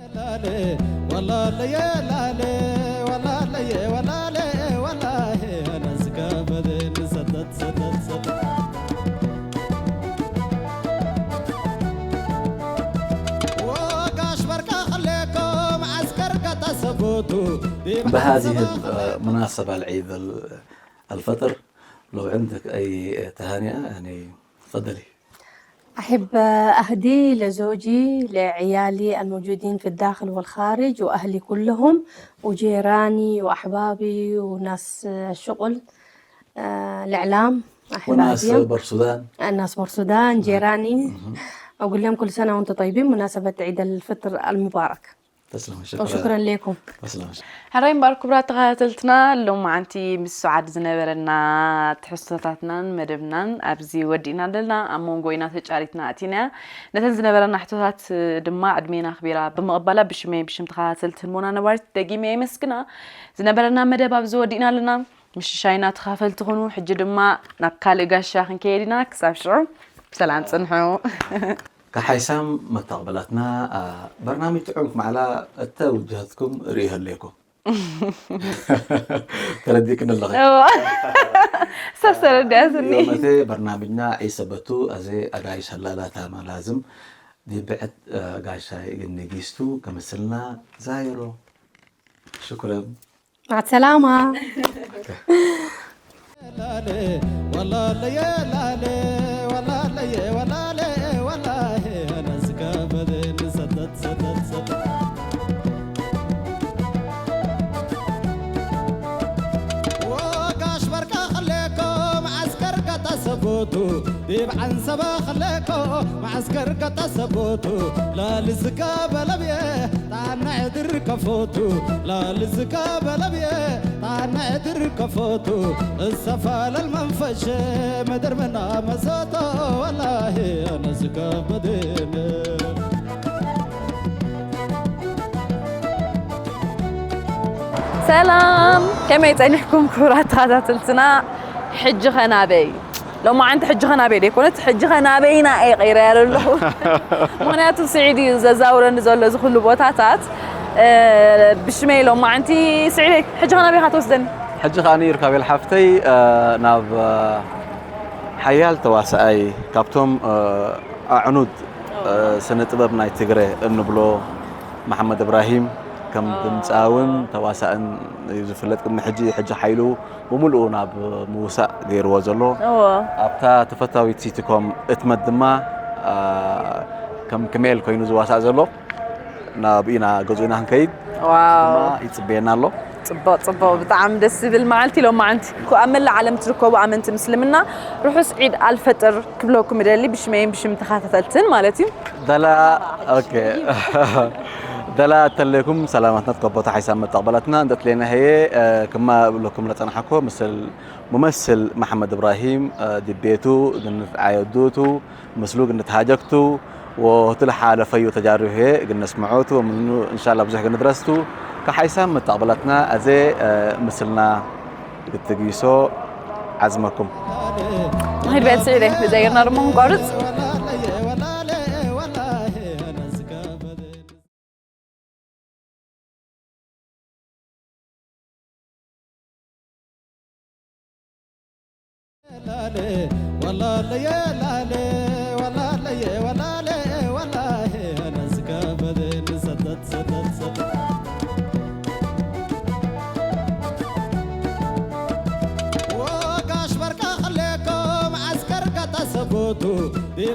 بهذه المناسبة العيد الفطر، لو عندك أي تهاني، يعني، تفضلي. أحب أهدي لزوجي، لعيالي الموجودين في الداخل والخارج، وأهلي كلهم، وجيراني وأحبابي وناس الشغل، آه، الإعلام. أحب وناس أهديهم. بور السودان. الناس بور السودان، جيراني. أقول لهم كل سنة وأنتم طيبين، مناسبة عيد الفطر المبارك. تسلم، شكرًا. وشكرًا لكم. تسلم. ሕራይ እምበኣር ክቡራት ተኸታተልትና፣ ሎማዓንቲ ምስ ሰዓድ ዝነበረና ትሕዝቶታትናን መደብናን ኣብዚ ወዲእና ኣለና። ኣብ መንጎ ኢና ተጫሪትና ኣቲናያ። ነተን ዝነበረና ሕቶታት ድማ ዕድሜና ኣኽቢራ ብምቕባላ ብሽመይ ብሽም ተኸታተልቲ ህድሞና ነባሪት ደጊመ የመስግና። ዝነበረና መደብ ኣብዚ ወዲእና ኣለና። ምሽሻይና ተኻፈልቲ ኩኑ። ሕጂ ድማ ናብ ካልእ ጋሻ ክንከየድ ኢና። ክሳብ ሽዑ ብሰላም ጽንሑ። ከሓይሳም መተቕበላትና፣ ኣ፣ በርናሚጅ ጥዑም ክማዕላ እተ ውጅሃትኩም ርእዩ ህለይኩም። ተረዲእክኒ ኣለኺ። እዋ። ሰስ ተረዲኣትኒ። ዮመቴ በርናሚጅና ዒሰበቱ ኣዜ ኣጋይሽ ሀላላታ ማላዝም ዲብዐት፣ እ፣ ጋሻይ ግን ንጊስቱ ከምስልና ዛይሮ። ሽኩረን። مع السلامة. ወጋሽ በርካ ኸሌኮ መዓስከር ከተሰቦቱ ዲብ ዓንሰባ ኸሌኮ መዓስከር ከተሰቦቱ ላልዝካ በለብየ ጣና ዕድር ከፎቱ ላልዝካ በለብየ ጣና ዕድር ከፎቱ እሰፋለል መንፈሸ ምድር ምና መሰቶ ወላሂ ኣነዝከበድን ሰላም፣ ከመይ ጸኒሕኩም ክቡራት ተኸታተልትና? ሕጂ ኸ ናበይ? ሎማዓንቲ ሕጂ ኸ ናበይ ደይኮነት፣ ሕጂ ኸ ናበይና እየ ቀይረያ ዘለኹ። ምኽንያቱ ስዒድ እዩ ዘዛውረኒ ዘሎ እዚ ኩሉ ቦታታት። እ፣ ብሽመይ ሎማዓንቲ ስዒደይ፣ ሕጂ ኸ ናበይ ኢኻ ትወስደኒ? ሕጂ ኸኣ ርካቤል ሓፍተይ፣ እ፣ ናብ፣ እ፣ ሓያል ተዋሳኣይ ካብቶም፣ እ፣ ኣዕኑድ፣ እ፣ ስነ ጥበብ ናይ ትግረ እንብሎ መሓመድ እብራሂም ከም ድምፃውን ተዋሳእን እዩ ዝፍለጥ። ቅድሚ ሕጂ፣ ሕጂ ሓይሉ ብምሉኡ ናብ ምውሳእ ገይርዎ ዘሎ። እዎ። ኣብታ ተፈታዊት ሲትኮም እትመት ድማ፣ ኣ፣ ከም ክሜል ኮይኑ ዝዋሳእ ዘሎ። ናብ ኢና ገዝኡና ክንከይድ ዋው። ድማ ይጽበየና ኣሎ። ጽቡቕ፣ ጽቡቕ፣ ብጣዕሚ ደስ ዝብል መዓልቲ ሎም መዓልቲ። እኮ ኣብ መላእ ዓለም ትርከቡ ኣመንቲ ምስልምና ርሑስ ዒድ ኣልፈጥር ክብለኩም እደሊ፣ ብሽመይን ብሽም ተኸታተልትን ማለት እዩ። ደላ፣ ኦኬ። ደላ እተለይኩም ሰላማትና ትከቦታ ሓይሳብ መተቕበላትና እንተትለየና ሄየ፣ እ፣ ክማ እብለኩም ለጸናሕኮ ምስል ሙመስል መሓመድ እብራሂም፣ እ፣ ድቤቱ ግንት ዓየዱቱ ምስሉ ግንት ሃጀክቱ ወህቱ ለሓለፈዩ ተጃሪሁ ግን ነስምዖቱ ወምኑ እንሻላ ብዙሕ ግን ድረስቱ ከሓይሳም መተቕበላትና ኣዜ፣ እ፣ ምስልና ግትግይሶ ዓዝመኩም። ማሂድ ቤት ስዒድ ዘይርና ድማ ንቋርጽ።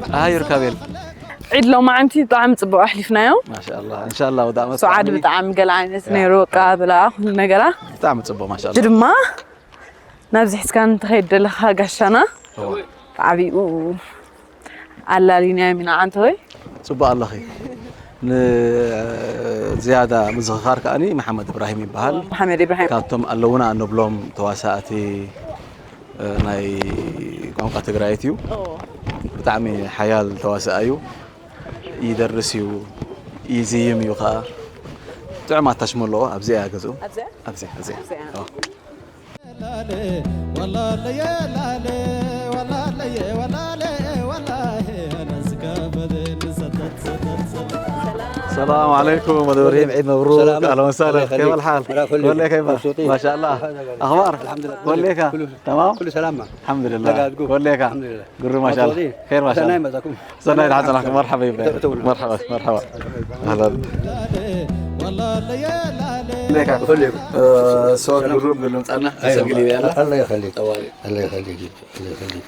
ኣሃ ዮርካቤል። ዒድ ሎማዓንቲ ብጣዕሚ ጽቡቕ ኣሕሊፍናዮ። ማሻኣላ፣ እንሻላ ወደ ዓመት ሱዓድ ብጣዕሚ። ብጣዕሚ ገለ ዓይነት ያ። ነይሩ፣ ኣቀባብላ፣ ኩሉ ነገራ። ብጣዕሚ ጽቡቕ፣ ማሻኣላ። ሕጂ ድማ ናብዚ ሒዝካ እንትኸይድ ዘለኻ ጋሻና እወ። ብዓቢኡ ኣላሊናዮም ኢና፣ ዓንተ ሆይ። ጽቡቕ ኣለኺ። ንዝያዳ ምዝኽኻር ከኣኒ መሓመድ እብራሂም ይበሃል። መሓመድ እብራሂም። ካብቶም ኣለውና እንብሎም ተዋሳእቲ፣ እ፣ ናይ ቋንቋ ትግራይት እዩ። ኦ። ብጣዕሚ ሓያል ተዋሳእ እዩ። ይደርስ እዩ፣ ይዝይም እዩ ኸኣ። ጥዑም ኣታሽሞ ኣለዎ። ኣብዚኣ እያ ገዝኡ። ኣብዚኣ? ኣብዚኣ፣ ኣብዚኣ። ኣብዚኣ። ኦ። السلام عليكم، مدام إبراهيم، عيد مبروك. سلام. أهلا وسهلا. الله يخليك. كيف الحال؟ مرحبا. كل كيف؟ مبسوطين. ما شاء الله. أخبار؟ الحمد لله. كل كيف؟ تمام؟ كل سلامة. الحمد لله. لقاء عندكم. كل كيف؟ الحمد لله. قروا ما شاء الله. مبسوطين. خير ما شاء الله. سنة مزاكم. سنة عسل، مرحبا بك. مرحبا، مرحبا. أهلا. ليك. كل كيف؟ آه، سؤال قروا قبل ما نطلع. أيوة. سجلي يلا. الله يخليك. طوالي. الله يخليك. الله يخليك.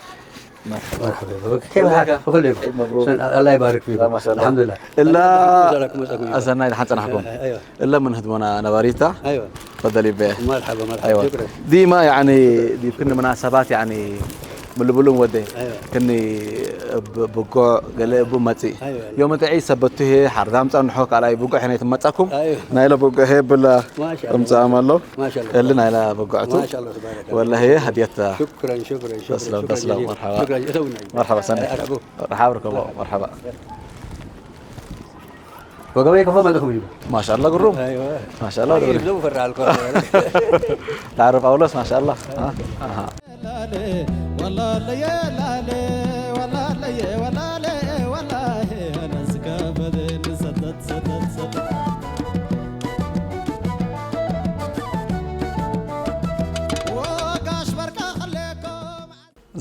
مرحبا. مرحبا بك. كيف حالك؟ كل كيف؟ عيد مبروك. سن-، الله يبارك فيك. لا، ما شاء الله. الحمد لله. إلا أزلنا إلى حسن حكم. أيوة. إلا من هدمنا نباريتا. أيوة. تفضلي به. مرحبا، مرحبا. أيوة. شكرًا. ديما يعني، دي كنا مناسبات يعني، بلبلون ودي. أيوة. كني ب-، بقع، قال لي أبو ماتي. أيوة. يوم تعيش سبته حردام تنحوك على بقع هنا يتمتعكم. أيوة. نايلة بقع هي بلا ما شاء الله. أمزام الله. ما شاء الله. اللي نايلة بقعته. ما شاء الله، تبارك الله. والله هي هديتها. شكرًا، شكرًا، شكرًا، تسلم، شكرًا تسلم. جزيلًا. مرحبا. شكرًا جزيلًا. مرحبا، سنة. أرحبوا. مرحبا، مرحبا. وقبل كفا ما لكم يجيبوا. ما شاء الله، قروب. أيوة. ما شاء الله، أيوة، قروب. يبدو فرع الكرة. تعرف أولوس، ما شاء الله. ها؟ أها.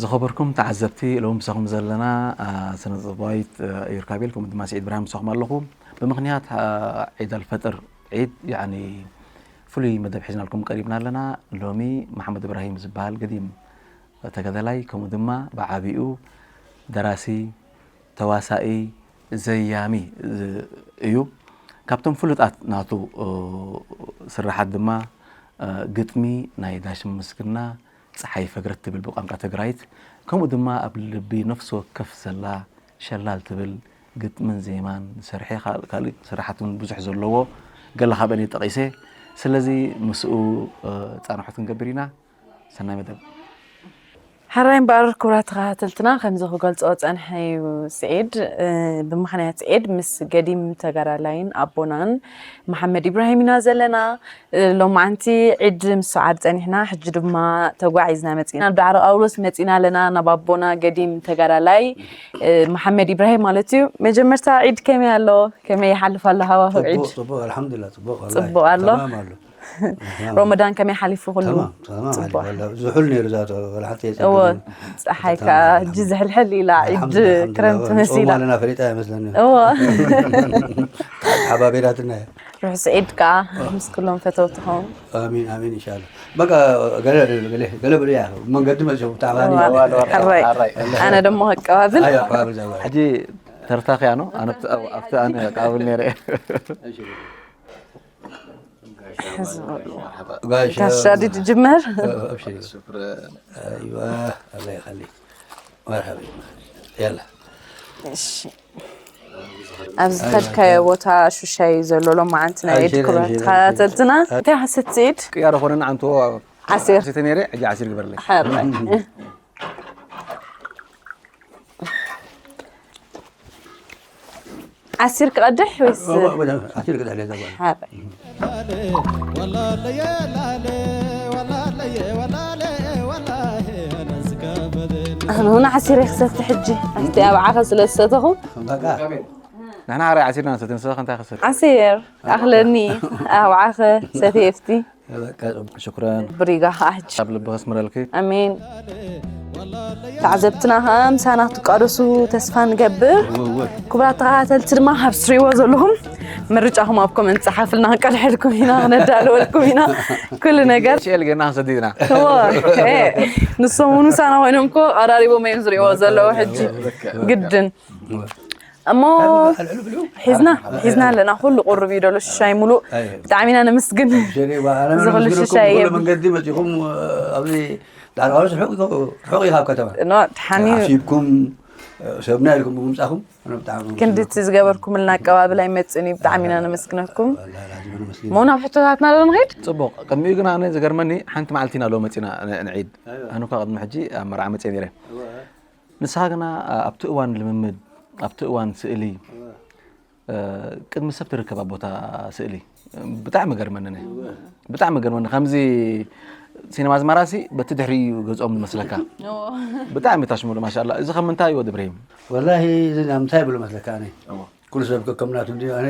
ዝኸበርኩም ተዓዘብቲ፣ ሎሚ ምሳኹም ዘለና፣ ኣ፣ ስነ-ጥበባዊት፣ እ፣ ዮርካቤል፣ ከምኡ ድማ ስዒድ ብርሃን ምሳኹም ኣለኹ። ብምኽንያት፣ ኣ፣ ዒድ ኣልፈጥር ዒድ፣ ያዕኒ፣ ፍሉይ መደብ ሒዝናልኩም ቀሪብና ኣለና። ሎሚ መሓመድ እብራሂም ዝበሃል ገዲም ተጋዳላይ፣ ከምኡ ድማ ብዓቢኡ ደራሲ፣ ተዋሳኢ፣ ዘያሚ፣ እ፣ እዩ። ካብቶም ፍሉጣት ናቱ፣ እ፣ ስራሓት ድማ፣ እ፣ ግጥሚ ናይ ዳሽም ምስግና፣ ጸሓይ ፈግረት ትብል ብቋንቋ ትግራይት፣ ከምኡ ድማ ኣብ ልቢ ነፍሲ ወከፍ ዘላ ሸላል ትብል ግጥምን ዜማን ሰርሐ፣ ካል-፣ ካልእ ስራሓት እውን ብዙሕ ዘለዎ ገለ ካብአን እየ ጠቒሰ። ስለዚ ምስኡ፣ እ፣ ጻንሖት ክንገብር ኢና። ሰናይ መደብ። ሕራይ እምበኣር ክቡራት ተኸታተልትና፣ ከምዚ ክገልጾ ጸንሐ እዩ ስዒድ፣ እ፣ ብምኽንያት ስዒድ ምስ ገዲም ተጋዳላይን ኣቦናን መሓመድ ኢብራሂም ኢና ዘለና። እ፣ ሎማዓንቲ ዒድ ምስ ሰዓድ ጸኒሕና፣ ሕጂ ድማ ተጓዒዝና መጺና። ናብ ዳዕሮ ጳውሎስ መጺና ኣለና፣ ናብ ኣቦና ገዲም ተጋዳላይ፣ እ፣ መሓመድ ኢብራሂም ማለት እዩ። መጀመርታ ዒድ ከመይ ኣሎ? ከመይ ይሓልፍ ኣሎ ሃዋህው ጽቡቕ፣ ዒድ? ጽቡቕ፣ ኣልሓምዱሊላህ፣ ጽቡቕ፣ ወላሂ፣ ጽቡቕ ኣሎ? ተማም ኣሎ። ተማም። ሮመዳን ከመይ ሓሊፉ ኩሉ? ተማም፣ ተማም ጽቡቕ። ሓሊፉ ኣሎ። ዝሑል ነይሩ እዛ፣ ወላ ሓንቲ እወ፣ የጸገመኒ። ጸሓይ ተማም፣ ከኣ ሕጂ ኣልሓምዱሊላህ። ዝሕልሕል ኢላ፣ ዒድ ኣልሓምዱሊላህ፣ ክረምቲ ኣልሓምዱሊላህ። መሲላ። ጾም ኣለና ፈሊጣ እያ መስለኒ። እወ። ሓባቢራትና እያ። ርሑስ ዒድ ከኣ ምስ ኩሎም ፈተውትኹም። ኣሚን፣ ኣሚን፣ ኢንሻኣላህ። በቃ፣ ገለ፣ ገለ፣ ገለ ብለያ፣ መንገዲ መጽዮም፣ ተዓማኒ። እዋ፣ ሕራይ። ሕራይ። ኣነ ደሞ ከቀባብል። ኣይ፣ ኣቀባብል ዘዋ። ሕጂ ተርታኺ ኣኖ፣ ኣነ ኣብቲ፣ ኣብቲ ኣነ ኣቀባብል ነይረ። እሺ። ሕዚ በሉ። ጋሻ። ጋሻ ድጅመር። እ፣ ኣብሽሪ። ኣይዋ፣ ኣላህ ይኸሊክ። መርሐባ። የላ። እሺ። ኣብ ዝኸድካዮ ቦታ ሹሻይ ዘሎ ሎማዓንቲ ናይ ዒድ ኣምሽር፣ ክብረት ኣምሽር፣ ተኸታተልትና። ኣምሽር። እንታይ ሓሰት ስዒድ? ቅያር ኾነና ዓንቶ ዓሲር። ዓሲር ነይረ፣ ሕጂ ዓሲር ግበርለይ። ሕራይ። ዓሲር ክቐድሕ ወይስ? ኦ፣ ወደ ዓሲር ክቐድሕ ለዛ ጓል። ሕራይ። ኣነ እውን ዓሲር ክሰቲ ሕጂ። ኣብቲ ኣብዓኸ ስለ ዝሰተኹ። በቃ። ንሕና ሕራይ ዓሲርና ንሰቲ፣ ንስኻ እንታይ ክሰቲ? ዓሲር፣ ኣኽለኒ፣ ኣብዓኸ፣ ሰቲ ኤፍቲ። በቃ፣ ሽኩረን። ብሪጋ ኸዓ ሕጂ። ኣብ ልቢ ከስምረልኪ። ኣሜን። ተዓዘብትና ከዓ ምሳና ክትቃደሱ ተስፋ ንገብር። ክቡራት ተኸታተልቲ ድማ ካብ ትሪእዎ ዘለኹም ምርጫኹም ኣብ ኮመንት ጸሓፍልና፣ ክንቀድሐልኩም ኢና፣ ክነዳልወልኩም ኢና ኩሉ ነገር። ሽኤል ገና ሰዲድና። እዎ፣ እ፣ ንሶም እውን ምሳና ኮይኖም እኮ ኣራሪቦም እዮም ዝሪእዎ ዘለዉ ሕጂ። ግድን። እሞ ሒዝና ሒዝና ኣለና፣ ኩሉ ቁሩብ እዩ ደሎ ሽሻይ ሙሉእ። ብጣዕሚ ኢና ነመስግን። እዚ ኩሉ ሽሻይ እየ። መንገዲ መፂኹም ኣብዚ ዳርቃውስ ርሑቕ ርሑቕ እዩ ካብ ከተማ። ኖ፣ ድሓን እዩ። ዓፊብኩም ሰብና ኢልኩም ብምምፃኹም ኣነ ብጣዕሚ ክንድቲ ዝገበርኩምልና ኣቀባብል ኣይመፅእን እዩ። ብጣዕሚ ኢና ነመስግነኩም። እሞ ናብ ሕቶታትና ዶ ንኸይድ? ፅቡቕ። ቅድሚኡ ግን ኣነ ዝገርመኒ ሓንቲ መዓልቲ ኢና ሎ መፂና ን-፣ ንዒድ። ኣነ እኳ ቅድሚ ሕጂ ኣብ መርዓ መፅየ ነይረ። ንስኻ ግና ኣብቲ እዋን ልምምድ፣ ኣብቲ እዋን ስእሊ፣ እ፣ ቅድሚ ሰብ ትርከብ ኣብ ቦታ ስእሊ። ብጣዕሚ ገርመኒ፣ እኔ ብጣዕሚ ገርመኒ። ከምዚ ሲነማ ኣዝማራሲ በቲ ድሕሪኡ ገጾም ዝመስለካ። ብጣዕሚ ታሽሙሉ፣ ማሻኣላ። እዚ ከም ምንታይ እዩ፣ ወዲ እብራሂም? ወላሂ፣ እዚ ናብ ምንታይ ብሎ መስለካ? ኣነ ኩሉ ሰብ ከከም ናቱ እንድዩ። ኣነ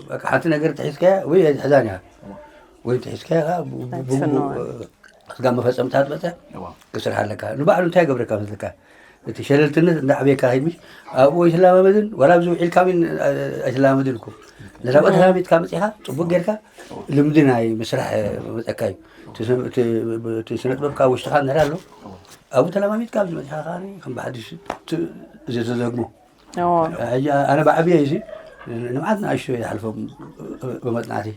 በቃ ሓንቲ ነገር ተሒዝካያ ወይ ኣይትሕዛን እያ፣ ወይ ተሒዝካያ ከዓ ብ-፣ ብ-፣ ብግቡእ፣ እ፣ ስጋ መፈጸምታ ትመጸ እዋ። ክትሰርሓ ኣለካ። ንባዕሉ እንታይ ይገብረካ መስለካ? እቲ ሸለልትነት እንዳዓብየካ ሂድ፣ ምሽ ኣብኡ ኣይትለማመድን፣ ዋላ ኣብዚ ውዒልካ እውን ኣይትለማመድን እኮ። ነዛ ቦታ ተላሚድካ መጺኻ፣ ጽቡቅ ጌርካ ልምዲ ናይ ምስራሕ መጸካ እዩ። እቲ ስነ-፣ እቲ፣ እቲ ስነ ጥበብ ካብ ውሽጥኻ እንድሕር ኣሎ፣ ኣብኡ ተለማሚድካ ኣብዚ መጺኻ ከኣ ከም ብሓድሽ ት-፣ ዘዘግሞ። እዎ። ሕጂ ኣነ ብዓብየ እዚ ንመዓት ንኣሽቱ እየ ዝሓልፎም ብመጽናዕቲ።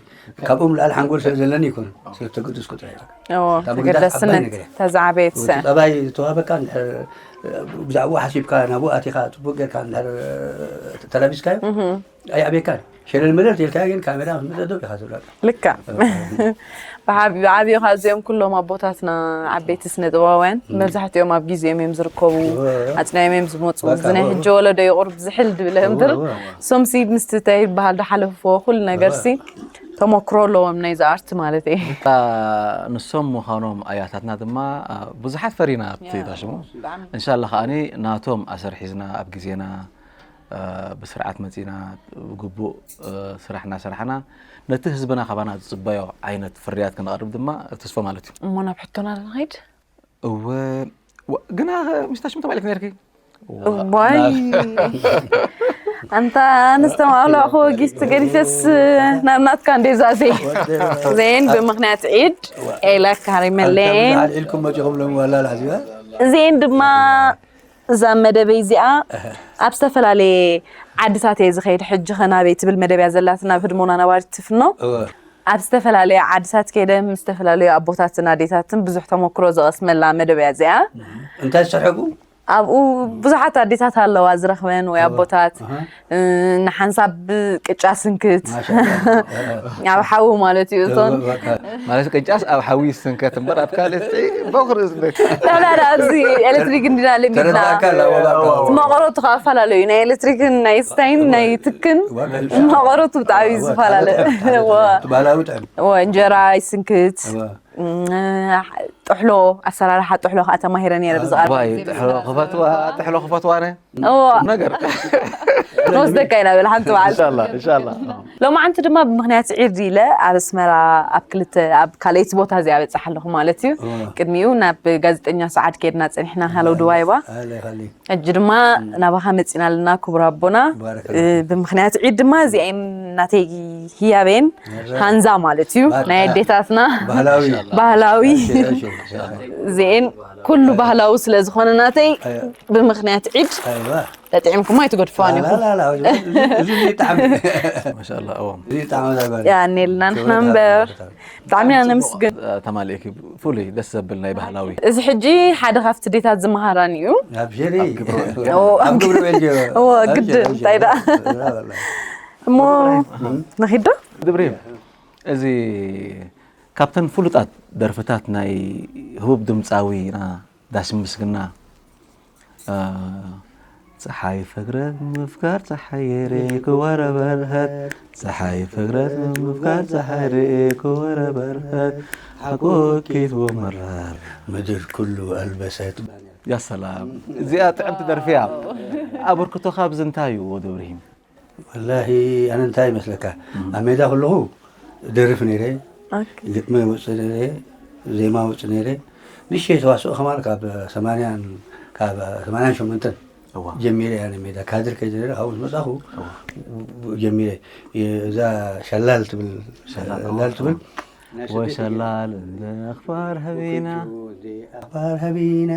ካብኦም ላዕሊ ሓንጎል ስለ ዘለኒ ይኮኑ፣ ስለ ተገደስኩ ጥራይ። እዎ፣ እታ ምግዳስ ዓባይ ተገዳስነት ነገር እያ። ተዛዕቤት። እቲ ጠባይ ዝተዋህበካ እንድሕር ብዛዕባኡ ሓሲብካ ናብኡ ኣቲኻ ጽቡቅ ጌርካ እንድሕር ተላቢስካዮ ኣይዕብየካን። ሸለል መለል ተልካ ግን ካሜራ ምስ መጸ ደው ኢኻ ትብላ። ልክዕ። ብዓብ-፣ ብዓብዩ ካብ እዚኦም ኩሎም ኣቦታትና ዓበይቲ ስነ ጥበባውያን መብዛሕትኦም ኣብ ግዜኦም እዮም ዝርከቡ፣ እወ። ኣጽናዮም እዮም ዝመጹ። በቃ፣ እዚ ናይ እወ። ሕጂ ወለዶ ይቑርብ ዝሕል ድብለ እምበር፣ እወ፣ እወ። ሶምሲ ምስቲ እንታይ ይበሃል ዝሓለፍዎ ኩሉ ነገር ሲ ተመክሮ ኣለዎም ናይዚ ኣርት ማለት እየ። እታ ንሶም ምዃኖም ኣያታትና ድማ፣ አ፣ ብዙሓት ፈሪና ኣብቲ ያ፣ ታሽሙ። ብጣዕሚ። እንሻላ ከኣኒ ናቶም ኣሰር ሒዝና ኣብ ግዜና፣ አ፣ ብስርዓት መጺና፣ ብግቡእ፣ አ፣ ስራሕ እናሰራሕና፣ ነቲ ህዝብና ካባና ዝጽበዮ ዓይነት ፍርያት ክነቕርብ ድማ ተስፎ ማለት እዩ። እሞ ናብ ሕቶና ዶ ንኸይድ? እወ፣ ወ-፣ ግና ሚስታሽም ተባልክ ነርኪ? እዋይ። ናብ ኣንታ ኣነስተማቕሎ ኣኹ ጊፍት ገዲፈስ ናብ ናትካ እንዴ ዛዜ። ዜን ብምኽንያት ዒድ ኤላ ካሪመሌን። ኣልዒልኩም መጺኹም ሎም ዋላ ላዚባ? ዜን ድማ እዛ መደበይ እዚኣ ኣብ ዝተፈላለየ ዓድታት እየ ዝኸይድ። ሕጂ ኸ ናበይ ትብል መደብ እያ ዘላትና፣ ኣብ ህድሞና ነባሪት ትፍኖ። እወ። ኣብ ዝተፈላለየ ዓድታት ከይደ ምስ ዝተፈላለዩ ኣቦታትን ኣዴታትን ብዙሕ ተመክሮ ዝቐስመላ መደብ እያ እዚኣ። እንታይ ዝሰርሐጉ? ኣብኡ ብዙሓት ኣዴታት ኣለዋ ዝረኽበን ወይ እወ። ኣቦታት፣ ኣሃ። እ፣ ንሓንሳብ ቅጫ ስንክት። ማሻኣላ። ኣብ ሓዊ ማለት እዩ። እቶን እወ፣ በቃ። ማለት ቅጫስ ኣብ ሓዊ ይስንከት እምበር ኣብ ካልእ እስቲ በኹሪ ዝስንከት። ላላላ፣ ኣብዚ ኤሌክትሪክ እንዲና ለሚድና። ተረዳእካ? ላወላካ። መቐረቱ ከዓ ኣፈላለዩ። ናይ ኤሌክትሪክን ናይ ስታይን ናይ ትክን እወ፣ መቐረቱ ብጣዕሚ እዩ እወ፣ ዝፈላለ። ካልእ ጥዕም፣ ካልእ እወ። ጥዕም። እቲ ባህላዊ ጥዕም። እወ፣ እንጀራ ይስንክት። እወ። እም፣ ጥሕሎ፣ ኣሰራርሓ ጥሕሎ ከዓ ተማሂረ ነይረ ብዛዕባ ዋይ፣ ጥሕሎ ክፈትዋ፣ ጥሕሎ ክፈትዋ ኣነ። እዎ። ነገር። ንወስደካ ኢና በል ሓንቲ በዓል። ኢንሻላህ፣ ኢንሻላህ። ሎማዓንቲ ድማ ብምኽንያት ዒድ ኢለ ኣብ ኣስመራ ኣብ ክልተ፣ ኣብ ካልኣይቲ ቦታ እዚኣ በፅሕ ኣለኹ ማለት እዩ። እዎ። ቅድሚኡ ናብ ጋዜጠኛ ሰዓድ ከይድና ፀኒሕና፣ ሃለው ድባይባ። ኣለ፣ ኻሊ። ሕጂ ድማ ናባኻ መፂና ኣለና ክቡር ኣቦና። ባረከላ። እ፣ ብምኽንያት ዒድ ድማ እዚኣን ናተይ ህያበን መረ። ሃንዛ ማለት እዩ። ባር-፣ ናይ ኣዴታትና ባህላዊ። ባህላዊ። እሺ፣ እሺ፣ እሺ። እዚኤን ኩሉ ባህላዊ ስለ ዝኾነ ናተይ ኣየ። ብምኽንያት ዒድ ኣይዋ። ተጥዒምኩም ኣይትገድፍዋን ኢኹም። ላላላ፣ እዚ፣ እዚ ይጣዕም። ማሻኣላ፣ እዎም። እዚ ይጣዕም እዛ ጓል። ያኔልና ንሕና ክብረት እምበር። ሃብታ። ብጣዕሚ ኢና ነመስግን። ተማሊእኪ ፍሉይ ደስ ዘብል ናይ ባህላዊ። እዚ ሕጂ ሓደ ካብቲ ዴታት ዝመሃራን እዩ። ኣብ ሸሪ። ኣብ ግብረ። እዎ። ኣብ ግብረ ወልዮ። እዎ፣ ኣብ ግድን፣ ሸሪ፣ እንታይ ደኣ። ሸሪ። ላላላ። እሞ እም። ንኺድ ዶ? ድብሪ። እዚ ካብተን ፍሉጣት ደርፍታት ናይ ህቡብ ድምፃዊና ዳሽም ምስግና፣ እ፣ ፀሓይ ፍቅረት ምፍቃር ፀሓይ ርኢኩ ወረ በርሀት፣ ፀሓይ ፍቅረት ምፍቃር ፀሓይ ርኢኩ ወረ በርሀት፣ ሓቆኪት ወመራር ምድር ኩሉ ኣልበሰት። ያ ሰላም፣ እዚኣ ጥዕምቲ ደርፊ እያ። ኣበርክቶኻ ኣብዚ እንታይ እዩ ወዲ እብርሂም? ወላሂ፣ ኣነ እንታይ ይመስለካ፣ እም። ኣብ ሜዳ ከለኹ ደርፍ ነይረ፣ ኦኬ። ግጥሚ ወፅእ ነይረ፣ ዜማ ወፅእ ነይረ። ንእሽተይ ተዋስኦ ከማን ካብ ሰማንያን ካብ ሰማንያን ሸሞንተን እዋ ጀሚረ እያ ንሜዳ ካድር ከይጀመረ ካብኡ ዝመፃኹ እዋ ጀሚረ። እዛ ሸላል ትብል ሸላል ሸላል ትብል ወሸላል እንደ ኣኽባር ህቢና ኣኽባር ህቢና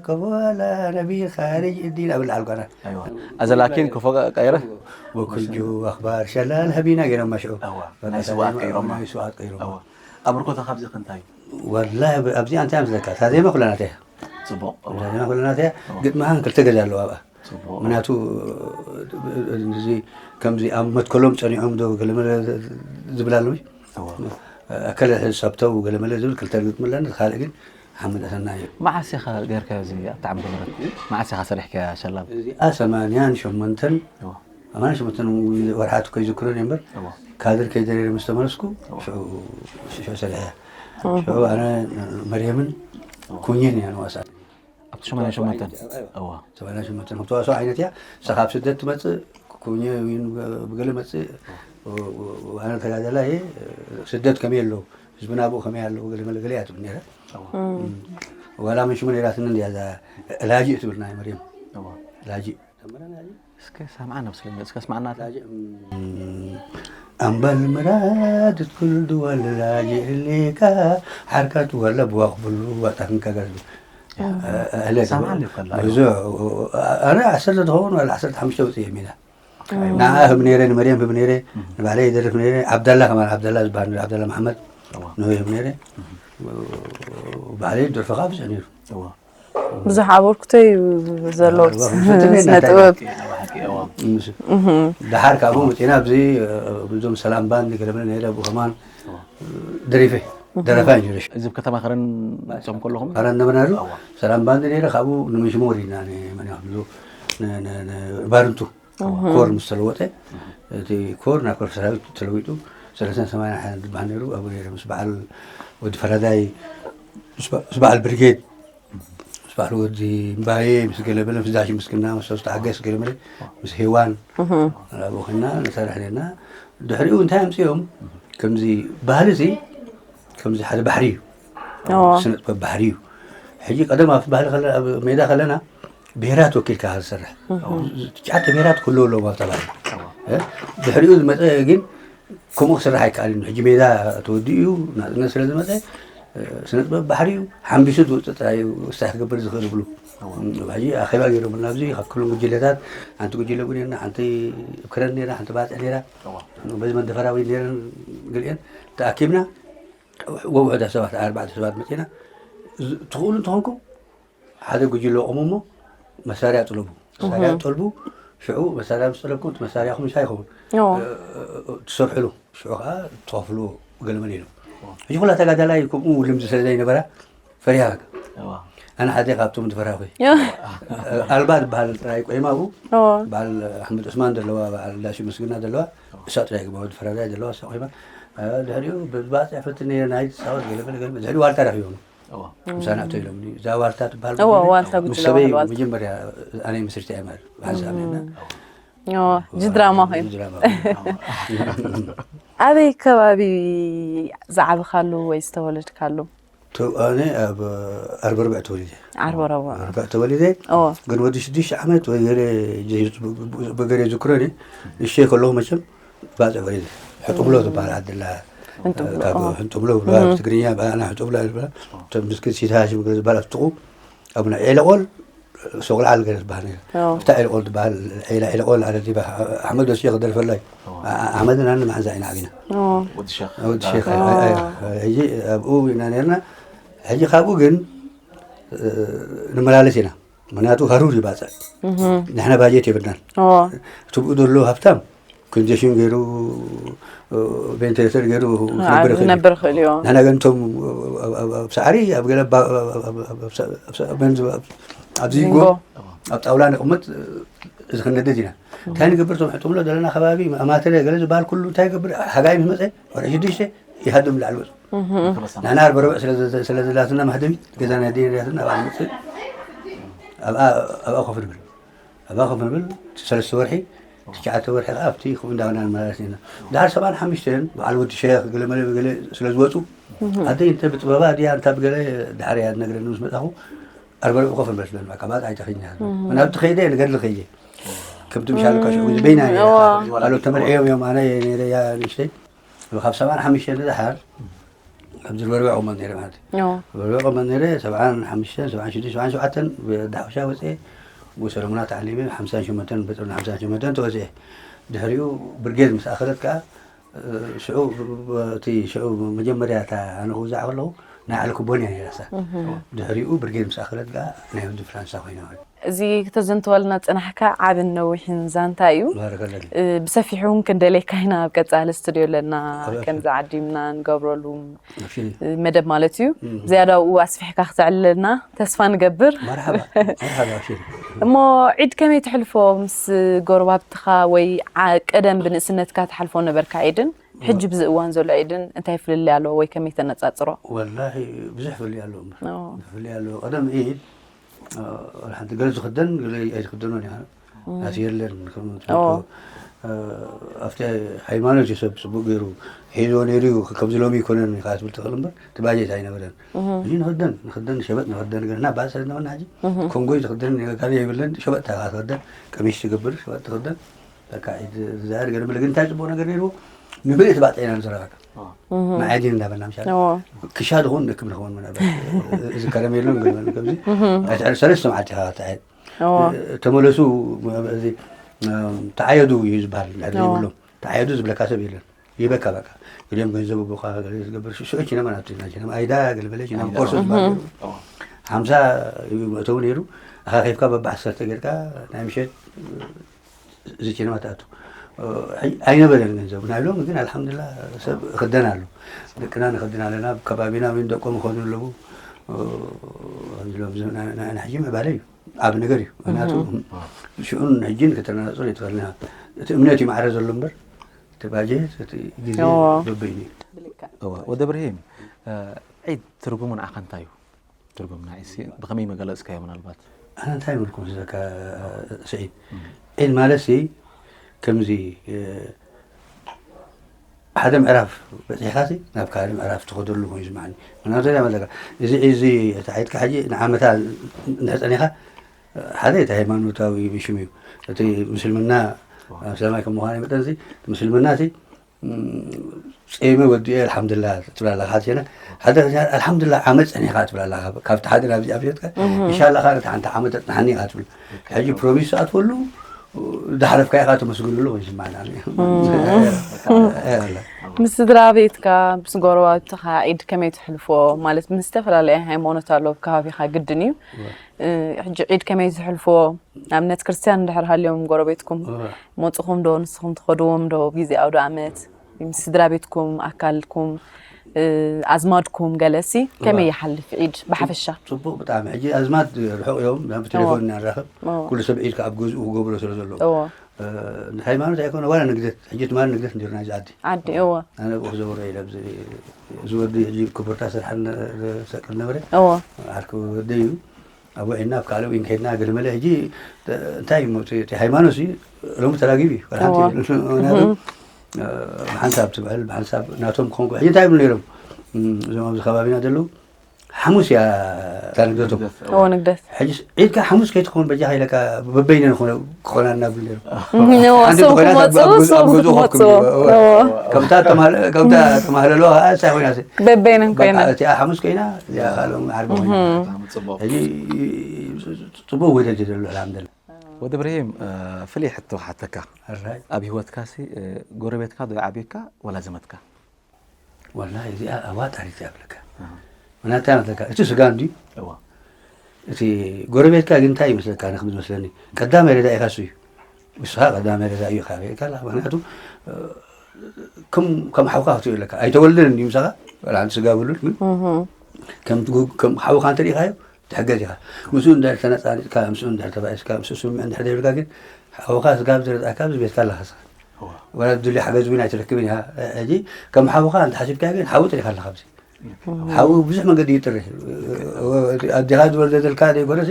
ከቦላ ነቢ ካርጅ እዲን ኣብ ልዓል ጓና ኣይዋ። ኣዘላኪን ክፎ ቀይረ ወክልጁ ኣኽባር ሸላል ህቢና ገይሮማ ሽዑ እዋ። ናይ ስውኣት ቀይሮማ። ናይ ስውኣት ቀይሮማ እዋ። ኣበርኮታ ካብዚ ከ እንታይ እዩ? ወላሂ ኣብዚኣ እንታይ ምስለካ እታ ዜማ ኩላ ናተይ እያ። ፅቡቕ። እዋ። እዛ ዜማ ኩላ ናተይ እያ። ግጥሚ ከኣ ክልተ ገዛ ኣለዋ ኣብኣ ፅቡቕ። ምክንያቱ እዚ ከምዚ ኣብ መትከሎም ፀኒዖም ዶ ገለመለ ዝብል ኣሎ እዋ። ኣከለ ሰብተው ገለመለ ዝብል ክልተ ግጥሚ ኣለኒ ካልእ ግን ሓመድ ኣሰና እዩ መዓስ ኢኻ ገይርካዮ እዚ ኣብቲ ዓመተ ምህረት? መዓስ ኢኻ ሰሪሕካያ ሸላል? እዚኣ ሰማንያን ሸሞንተን እዋ። ሰማንያን ሸሞንተን ወርሓት እኮ ይዝክሮን እየ እምበር እዋ። ካድር ከይደረረ ምስ ተመለስኩ ሽዑ ሽዑ ሰሪሐ ሽዑ ኣነ መርየምን ኩኝን እያ ንዋሳ ኣብቲ ሸማንያ ሸሞንተን እዋ ሰማንያ ሸሞንተን ከም ተዋስኦ ዓይነት እያ ንስኻ ኣብ ስደት ትመፅእ ኩኘ ብገለ መፅእ ኣነ ተጋደላይ ስደት ከመይ ኣለዉ ህዝብና ኣብኡ ከመይ ኣለዉ ገለ መለ ገለ እያ ትብል ነይራ ዋላ መን ሽሙ ነይራትኒ እንድያ እዛ ላጂእ ትብል ናይ መርየም እዋ ላጂእ እስከ ሰምዓና መስለኒ እስከ ስማዕና ላጂእ እም፣ ኣምባል ምራድ ትኩል ድወል ላጂእ ሌካ ሓርካት ወለ ብዋኽ ብሉ ዋጣን ከገዝ ሰምዓኒ እኮ ኣላ። ብዙ ኣነ ዓሰርተ ዝኸውን ዋላ ዓሰርተ ሓሙሽተ ውፅእ የሚና ንዓ ህብ ነይረ ንመርየም ህብ ነይረ ንባዕለ ይደርፍ ነይረ ዓብዳላ ከማን ዓብዳላ ዝበሃል ነይሩ ዓብዳላ መሓመድ ንህብ ነይረ ባዕለ ደርፈ ከዓ ብዙሕ ነይሩ እዋ ብዙሕ ኣበርክቶ እዩ ዘለዎ ፈትነ ስነ ጥበብ ሓቂ እዋ ምስ- ድሓር ካብኡ መፂና ኣብዚ እዞም ሰላም ባንድ ገለመለ ነይረ ኣብኡ ከማን ደሪፈ ደረፋ እዩ ነይረ እዚ ኣብ ከተማ ከረን መፅኦም ከለኹም ካራ ነበርናሉ ሰላም ባንድ ነይረ ካብኡ ንምሽሞ ወሪድና ንመን ብዙ ባርንቱ ኮር ምስ ተለወጠ እቲ ኮር ናብ ኮር ሰራዊት ተለዊጡ ሰለስተን ሰማንያ ሓደ ዝበሃል ነይሩ ኣብኡ ነይረ ምስ በዓል ወዲ ፈራዳይ ምስ በ- ምስ በዓል ብርጌድ ምስ በዓል ወዲ እምባየ ምስ ገለመለ ምስ ዳሽ ምስክና ምስ ሰለስተ ዓጋይ ምስ ገለመለ ምስ ሄዋን ኣብኡ ኮይና ንሰርሕ ነርና ድሕሪኡ እንታይ ኣምፅኦም ከምዚ ባህሊ እዚ ከምዚ ሓደ ባሕሪ እዩ ስነ ጥበብ ባሕሪ እዩ ሕጂ ቀደም ኣብ ባህሊ ከለ- ኣብ ሜዳ ከለና ብሄራት ወኪልካ ዝሰርሕ ትሽዓተ ብሄራት ክህልው ኣለዎም ኣብታ ባህሊ እ? ድሕሪኡ ዝመፀ ግን ከምኡ ክስራሕ ኣይከኣልን ሕጂ ሜዳ ተወዲኡ ናፅነት ስለ ዝመፀ እ፣ ስነ ጥበብ ባሕሪ እዩ ሓምቢሱ ዝወፅእ ጥራይ እዩ ስራሕ ክገብር ዝኽእል ይብሉ ሕጂ ኣኼባ ገይሮምልና ኣብዚ ካብ ኩሎም ጉጅለታት ሓንቲ ጉጅለ እውን ነርና ሓንቲ ክረን ነራ ሓንቲ ባፅዕ ነራ በዚ መንደፈራዊ ነረን ገሊአን ተኣኪብና ወውሕዳ ሰባት ኣርባዕተ ሰባት መፂና ትኽእሉ እንተኾንኩም ሓደ ጉጅለ ቁሙ እሞ መሳርያ ጥለቡ መሳርያ ጠልቡ ሽዑ መሳርያ ምስ ጠለብኩም እቲ መሳርያኹም ምሻ ይኸውን ትሰርሕሉ ሽዑ ከዓ ትኸፍሉ ገለመለ ኢሉ ሕጂ ኩላ ተጋዳላይ ከምኡ ልምዲ ስለ ዘይነበራ ፈሪሃ ኣነ ሓደ ካብቶም ዝፈራኹ ኣልባ ዝበሃል ጥራይ ቆይማ ኣብኡ በዓል ኣሕመድ ዑስማን ዘለዋ በዓል ዳሽ ምስግና ዘለዋ እሳ ጥራይ ግባ ወዲ ፈራዳይ ዘለዋ እሳ ቆይማ ድሕሪኡ ብባፅዕ ፈትን ናይ ሳወት ገለመለ ገለመለ ድሕሪ ዋልታ ረኺቦም ምሳና እቶ ኢሎም እዛ ዋልታ ትበሃል እዋ፣ ዋልታ ምስ ጉጅለ ሰበይ ዋልታ። መጀመርያ ኣነ ምስርቲ እያ ማለት ብሓንሳብ ነና ኦ፣ ጅድራማ ኮይኑ ኣበይ ከባቢ ዝዓበኻሉ ወይ ዝተወለድካሉ ኣነ ኣብ ኣርበርብዕ ተወሊደ ዓርበረዋ ኣርበርብዕ ተወሊደ ኦ ግን ወዲ ሽዱሽተ ዓመት ወይ ገለ በገለ ዝክረኒ ንእሽተይ ከለኹ መቸም ባፅዕ ወሊደ ሕጡብሎ ዝበሃል ዓድላ ካብ ሕንጡብሎ ብለዋ ብትግርኛ ብኣና ሕጡብሎ ዝበላ እቶም ምስኪን ሲድ ሃሽም ገለ ዝበሃል ኣፍጥቑ ኣብና ዒለቆል ሶቅልዓል ገለ ዝበሃል ነይሩ ኣብታ ዒለቆል ዝበሃል ዒላ ዒለቆል ኣለ ዲባ ኣሕመድ ወሲየ ክደርፈላይ ኣሕመድን ኣነ መሓዛ ኢና ዓቢና ወዲ ሸኽ ወዲ ሸኽ ሕጂ ኣብኡ ኢና ነርና ሕጂ ካብኡ ግን ንመላለስ ኢና ምክንያቱ ሃሩር ይባፅዕ ንሕና ባጀት የብልናን ትብኡ ዘሎ ሃብታም ኮንጀሽን ገይሩ ቬንቲሌተር ገይሩ ክነብር ይኽእል እዩ። ክነብር ይኽእል እዩ ንሕና ግን እቶም ኣብ- ኣብ- ኣብ ሳዕሪ ኣብ ገለ ባ- ኣብ- ኣብ- ኣብ- ኣብ- ኣብ- ኣብ- ኣብ- ኣብዚ ጎ ጎ። ኣብ ጣውላ ንቕመጥ እዚ ክንነደድ ኢና እንታይ ንገብር እቶም ሕጥምሎ ዘለና ከባቢ ኣማተረ ገለ ዝበሃል ኩሉ እንታይ ገብር ሓጋይ ምስ መፀ ወርሒ ሽዱሽተ ይሃድም ላዕሊ ወፁ ንሕና ኣርበረበዕ ስለ ዘላትና ማህደሚት ገዛ ናይ ደርያትና ኣብኣ ንመፅእ ኣብኣ ኣብኣ ኮፍ ንብል ኣብኣ ኮፍ ንብል ሰለስተ ወርሒ ትሽዓተ ወርሒ ከዓ ኣብቲ ከምኡ እንዳበልና ንመላለስ ኢና። ድሓር ሰብዓን ሓሙሽተን በዓል ወዲ ሸኽ ገለ መለ ገለ ስለ ዝወፁ ኣደይ እንተ ብጥበባ ድያ እንታ ብገለ ድሓር እያ ትነግረኒ ምስ መፃኹ ኣርበርብ ኮፍ ንበል ስለ ዝበልካ ባጥ ኣይተኽኛ ምናብቲ ከይደ ንገድሊ ከይደ ከምቲ ምሻል ካሽ በይና ካልኦት ተመርዕዮም እዮም ኣነ ነረያ ንእሽተይ ካብ ሰብዓን ሓሙሽተን ንድሓር ኣብዚ በርበ ቁመት ነይረ ማለት እዩ። በርበ ቁመት ነይረ ሰብዓን ሓሙሽተን ሰብዓን ሽዱሽተ ሰብዓን ሸውዓተን ብዳሕሻ ወፅኤ ብሰለሙና ተዓሊመ ሓምሳን ሸመንተን በፅርና ሓምሳን ሸመንተን ተወፅኤ ድሕሪኡ ብርጌድ ምስ ኣኸለት ከዓ ሽዑ እቲ ሽዑ መጀመርያ እታ ኣነ ክውዛዕ ከለኹ ናይ ዓሊ ኩቦን እያ ነይራሳ ድሕሪኡ ብርጌድ ምስ ኣኸለት ከዓ ናይ ወዲ ፍራንሳ ኮይና ማለት እዩ። እዚ ክተዘንተወልና ዝጸናሕካ ዓብን ነዊሕን ዛንታ እዩ። ባረከለኪ። እ፣ ብሰፊሑ እውን ክንደልየካ ኢና ኣብ ቀጻሊ ስቱድዮ ኣለና። ኣበ- ከምዚ ዓዲምና ንገብረሉ ኣብሽሪ። እ፣ መደብ ማለት እዩ። ዝያዳ ኣብኡ ኣስፊሕካ ክተዕልለና ተስፋ ንገብር። መርሓባ መርሓባ ኣብሽሪ። እሞ ዒድ ከመይ ትሕልፎ ምስ ጎረባብትኻ ወይ ዓ- ቀደም ብንእስነትካ ትሓልፎ ነበርካ ዒድን ሕጂ ብዚ እዋን ዘሎ ዒድን እንታይ ፍልልይ ኣለዎ ወይ ከመይ ተነጻጽሮ? ወላሂ ብዙሕ ፍልልይ ኣለዎ እምበር። ኦ። ብዙሕ ፍልልይ ኣለዎ። ቀደም ኢድ ወላ ሓንቲ ገለ ዝኽደን ገለ ኣይዝኽደኖን እያ ናት የለን ከም ትፈልጦ ኣብቲ ሃይማኖት እዩ ሰብ ፅቡቅ ገይሩ ሒዝዎ ነይሩ እዩ ከምዚ ሎሚ ይኮነን ኢኻ ትብል ትኽእል እምበር እቲ ባጀት ኣይነበረን እዚ ንኽደን ንኽደን ሸበጥ ንኽደን ገና ባሰ ነበርና ሕጂ ኮንጎይ ዝኽደን ካበይ የብለን ሸበጥ ታካ ትኽደን ቀሚሽ ትገብር ሸበጥ ትኽደን በቃ ዝዛር ገለ መለ ግን እንታይ ፅቡቅ ነገር ነይርዎ ንምልእቲ ባጤና ንዝረባካ መዓዲን እንዳበልና ምሻ ክሻ ድኾን ንክም ንኸውን ምናልባት እዚ ከረሜሎ ንግልበል ከምዚ ኣይትዕር ሰለስተ መዓልቲ ኢኻ ትዓየድ ተመለሱ እዚ ተዓየዱ እዩ ዝበሃል ድሕሪ ዘይብሎም ተዓየዱ ዝብለካ ሰብ የለን ይበካ በቃ ገሊኦም ገንዘብ ኣቦኻ ገለ ዝገብር ሽዑ ቺነማ ናብቲ ናይ ቺነማ ኣይዳ ገለ በለ ቺነማ ኮርሶ ዝበሃል ሓምሳ እዩ መእተዊ ነይሩ ኣኻ ኬፍካ በባ ዓሰርተ ጌርካ ናይ ምሸት እዚ ቺነማ ትኣቱ ኣይነበረን ገንዘብ ናይ ሎም ግን ኣልሓምዱላ ሰብ እኽደን ኣሎ ደቅና ንኽድን ኣለና ከባቢና ምን ደቆም ይኾኑ ኣለዉ ሕጂ ምዕባለ እዩ ኣብ ነገር እዩ ምክንያቱ ሽዑን ሕጂን ከተናፅር ይትኽእልና እቲ እምነት እዩ ማዕረ ዘሎ እምበር እቲ ባጀት እቲ ግዜ በበይኑ እዩ ወደ ብርሂም ዒድ ትርጉሙ ንዓኻ እንታይ እዩ ትርጉም ናይ ዒድ ብኸመይ መገለፅካዮ ምናልባት ኣነ እንታይ ምልኩም ዝዘካ ስዒድ ዒድ ማለት ሲ ከምዚ ሓደ ምዕራፍ በፂሕካ ሲ ናብ ካልእ ምዕራፍ ትኸደሉ ኮይኑ ዝማዓኒ ምክንያቱ ዳ መለካ እዚ ዒድ እዚ እቲ ዓይድካ ሕጂ ንዓመታ እንድሕር ፀኒኻ ሓደ እቲ ሃይማኖታዊ ሽም እዩ እቲ ምስልምና እስላማይ ከም ምዃነ መጠን ሲ ምስልምና ሲ ፂየመ ወዲኤ ኣልሓምዱላ ትብል ኣለካ ሓደ ሓደ ኣልሓምዱላ ዓመት ፀኒካ ትብል ኣለካ ካብቲ ሓደ ናብዚ ኣብሸጥካ ኢንሻላ ከ ነቲ ሓንቲ ዓመት ተፅናሓኒ ኢካ ትብል ሕጂ ፕሮሚስ ኣትወሉ ዳሕረፍካ ኢካ ተመስግንሉ ይስማዕና ምስ ስድራ ቤትካ ምስ ጎረባብትኻ ዒድ ከመይ ትሕልፎ ማለት ምስ ዝተፈላለየ ሃይማኖት ኣሎ ከባቢኻ ግድን እዩ ሕጂ ዒድ ከመይ ዝሕልፎ ንኣብነት ክርስትያን እንድሕር ሃልዮም ጎረቤትኩም መፅኹም ዶ ንስኹም ትኸድዎም ዶ ኣብ ግዜ ኣውደ ኣመት ምስ ስድራ ቤትኩም ኣካልኩም ኣዝማድኩም ገለሲ ከመይ ይሓልፍ ዒድ ብሓፈሻ? ፅቡቅ ብጣዕሚ ሕጂ ኣዝማድ ርሑቅ እዮም ናብ ቴሌፎን እናራኸብ ኩሉ ሰብ ዒድ ከኣብ ገዝኡ ክገብሮ ስለ ዘለዎ ሃይማኖት ኣይኮነ ዋላ ንግደት ሕጂ ትማሊ ንግደት እንዲሩ ናይዚ ዓዲ ዓዲ እወ ኣነ ብኡ ክዘውረ ኢለ ኣብዚ ዝወዲ ሕጂ ክቡርታ ስርሓ ሰቅል ነበረ እወ ዓርኪ ወደይ እዩ ኣብኡ ዒድና ኣብ ካልእ ዊን ከድና ገለመለ ሕጂ እንታይ እዩ እቲ ሃይማኖት ሲ ሎሚ ተራጊብ እዩ ወላ ሓንቲ የብሉን። ምክንያቱ ብሓንሳብ ትብዕል ብሓንሳብ ናቶም ክኾንኩ ሕጂ እንታይ ይብሉ ነይሮም እዞም ኣብዚ ከባቢና ዘለዉ ሓሙስ እያ እታ ንግደቶም ንግደት ሕጂ ዒድካ ሓሙስ ከይትኸውን በጃኻ ኢለካ በበይነ ንኾነ ክኾና እናብሉ ነይሮም ሓንቲ ንወስው ተኾይና ክመፁ ኣብ ገዝኡ- ኣብ ሰው ገዝኡ ኮፍ ክትመፁ ክብሉ። እዎ። ከምታ ተማህለ- ከምታ ተማህለልዋ ከዓ እንታይ ኮይና ሲ? በበይነን በቃ ኮይና እቲኣ ሓሙስ ኮይና እዚኣ ከዓ ሎም ዓርቢ ኮይና ሕጂ ፅቡቅ ወደል እዩ ዘሎ ኣልሓምዱላ ወዲ ብርሂም ፍልይ ሕቶ ክሓተካ ኣራይ ኣብ ህይወትካ ሲ ጎረቤትካ ዶ ይዓብየካ ወላ ዘመትካ ወላ እዚኣ ኣዋ ታሪክ እያ ብለካ ምክንያቱ እንታይ መስለካ እቲ ስጋ እንዲ እዋ እቲ ጎረቤትካ ግን እንታይ ይመስለካ ንክም ዝመስለኒ ቀዳማይ ረዳኢካ እሱ እዩ ንስኻ ቀዳማይ ረዳኢ እዩ ካበየካ ምክንያቱ ከም ከም ሓውካ ክትሪኦ ኣለካ ኣይተወልደን እንዲ ምሳኻ ሓንቲ ስጋ ብሉን ግን ከም ከም ሓውካ እንተሪኢካዮ ትሕገዝ ኢኻ ምስኡ እንድሕር ተነፃኒፅካ ምስኡ እንድሕር ተባኢስካ ምስኡ ስምምዕ እንድሕር ዘይብልካ ግን ሓውካ ስጋብ ዝረፃካ ኣብዚ ቤትካ ኣለካ ስኻ ወላ ትድልዮ ሓገዝ እውን ኣይትረክብን ኢኻ ሕጂ ከም ሓውካ እንተሓሲብካዮ ግን ሓዊ ጥሪኻ ኣለካ ኣብዚ ሓዊ ብዙሕ መንገዲ ይጥሪ ኣዴኻ ዝወለደልካ ዘይኮነሲ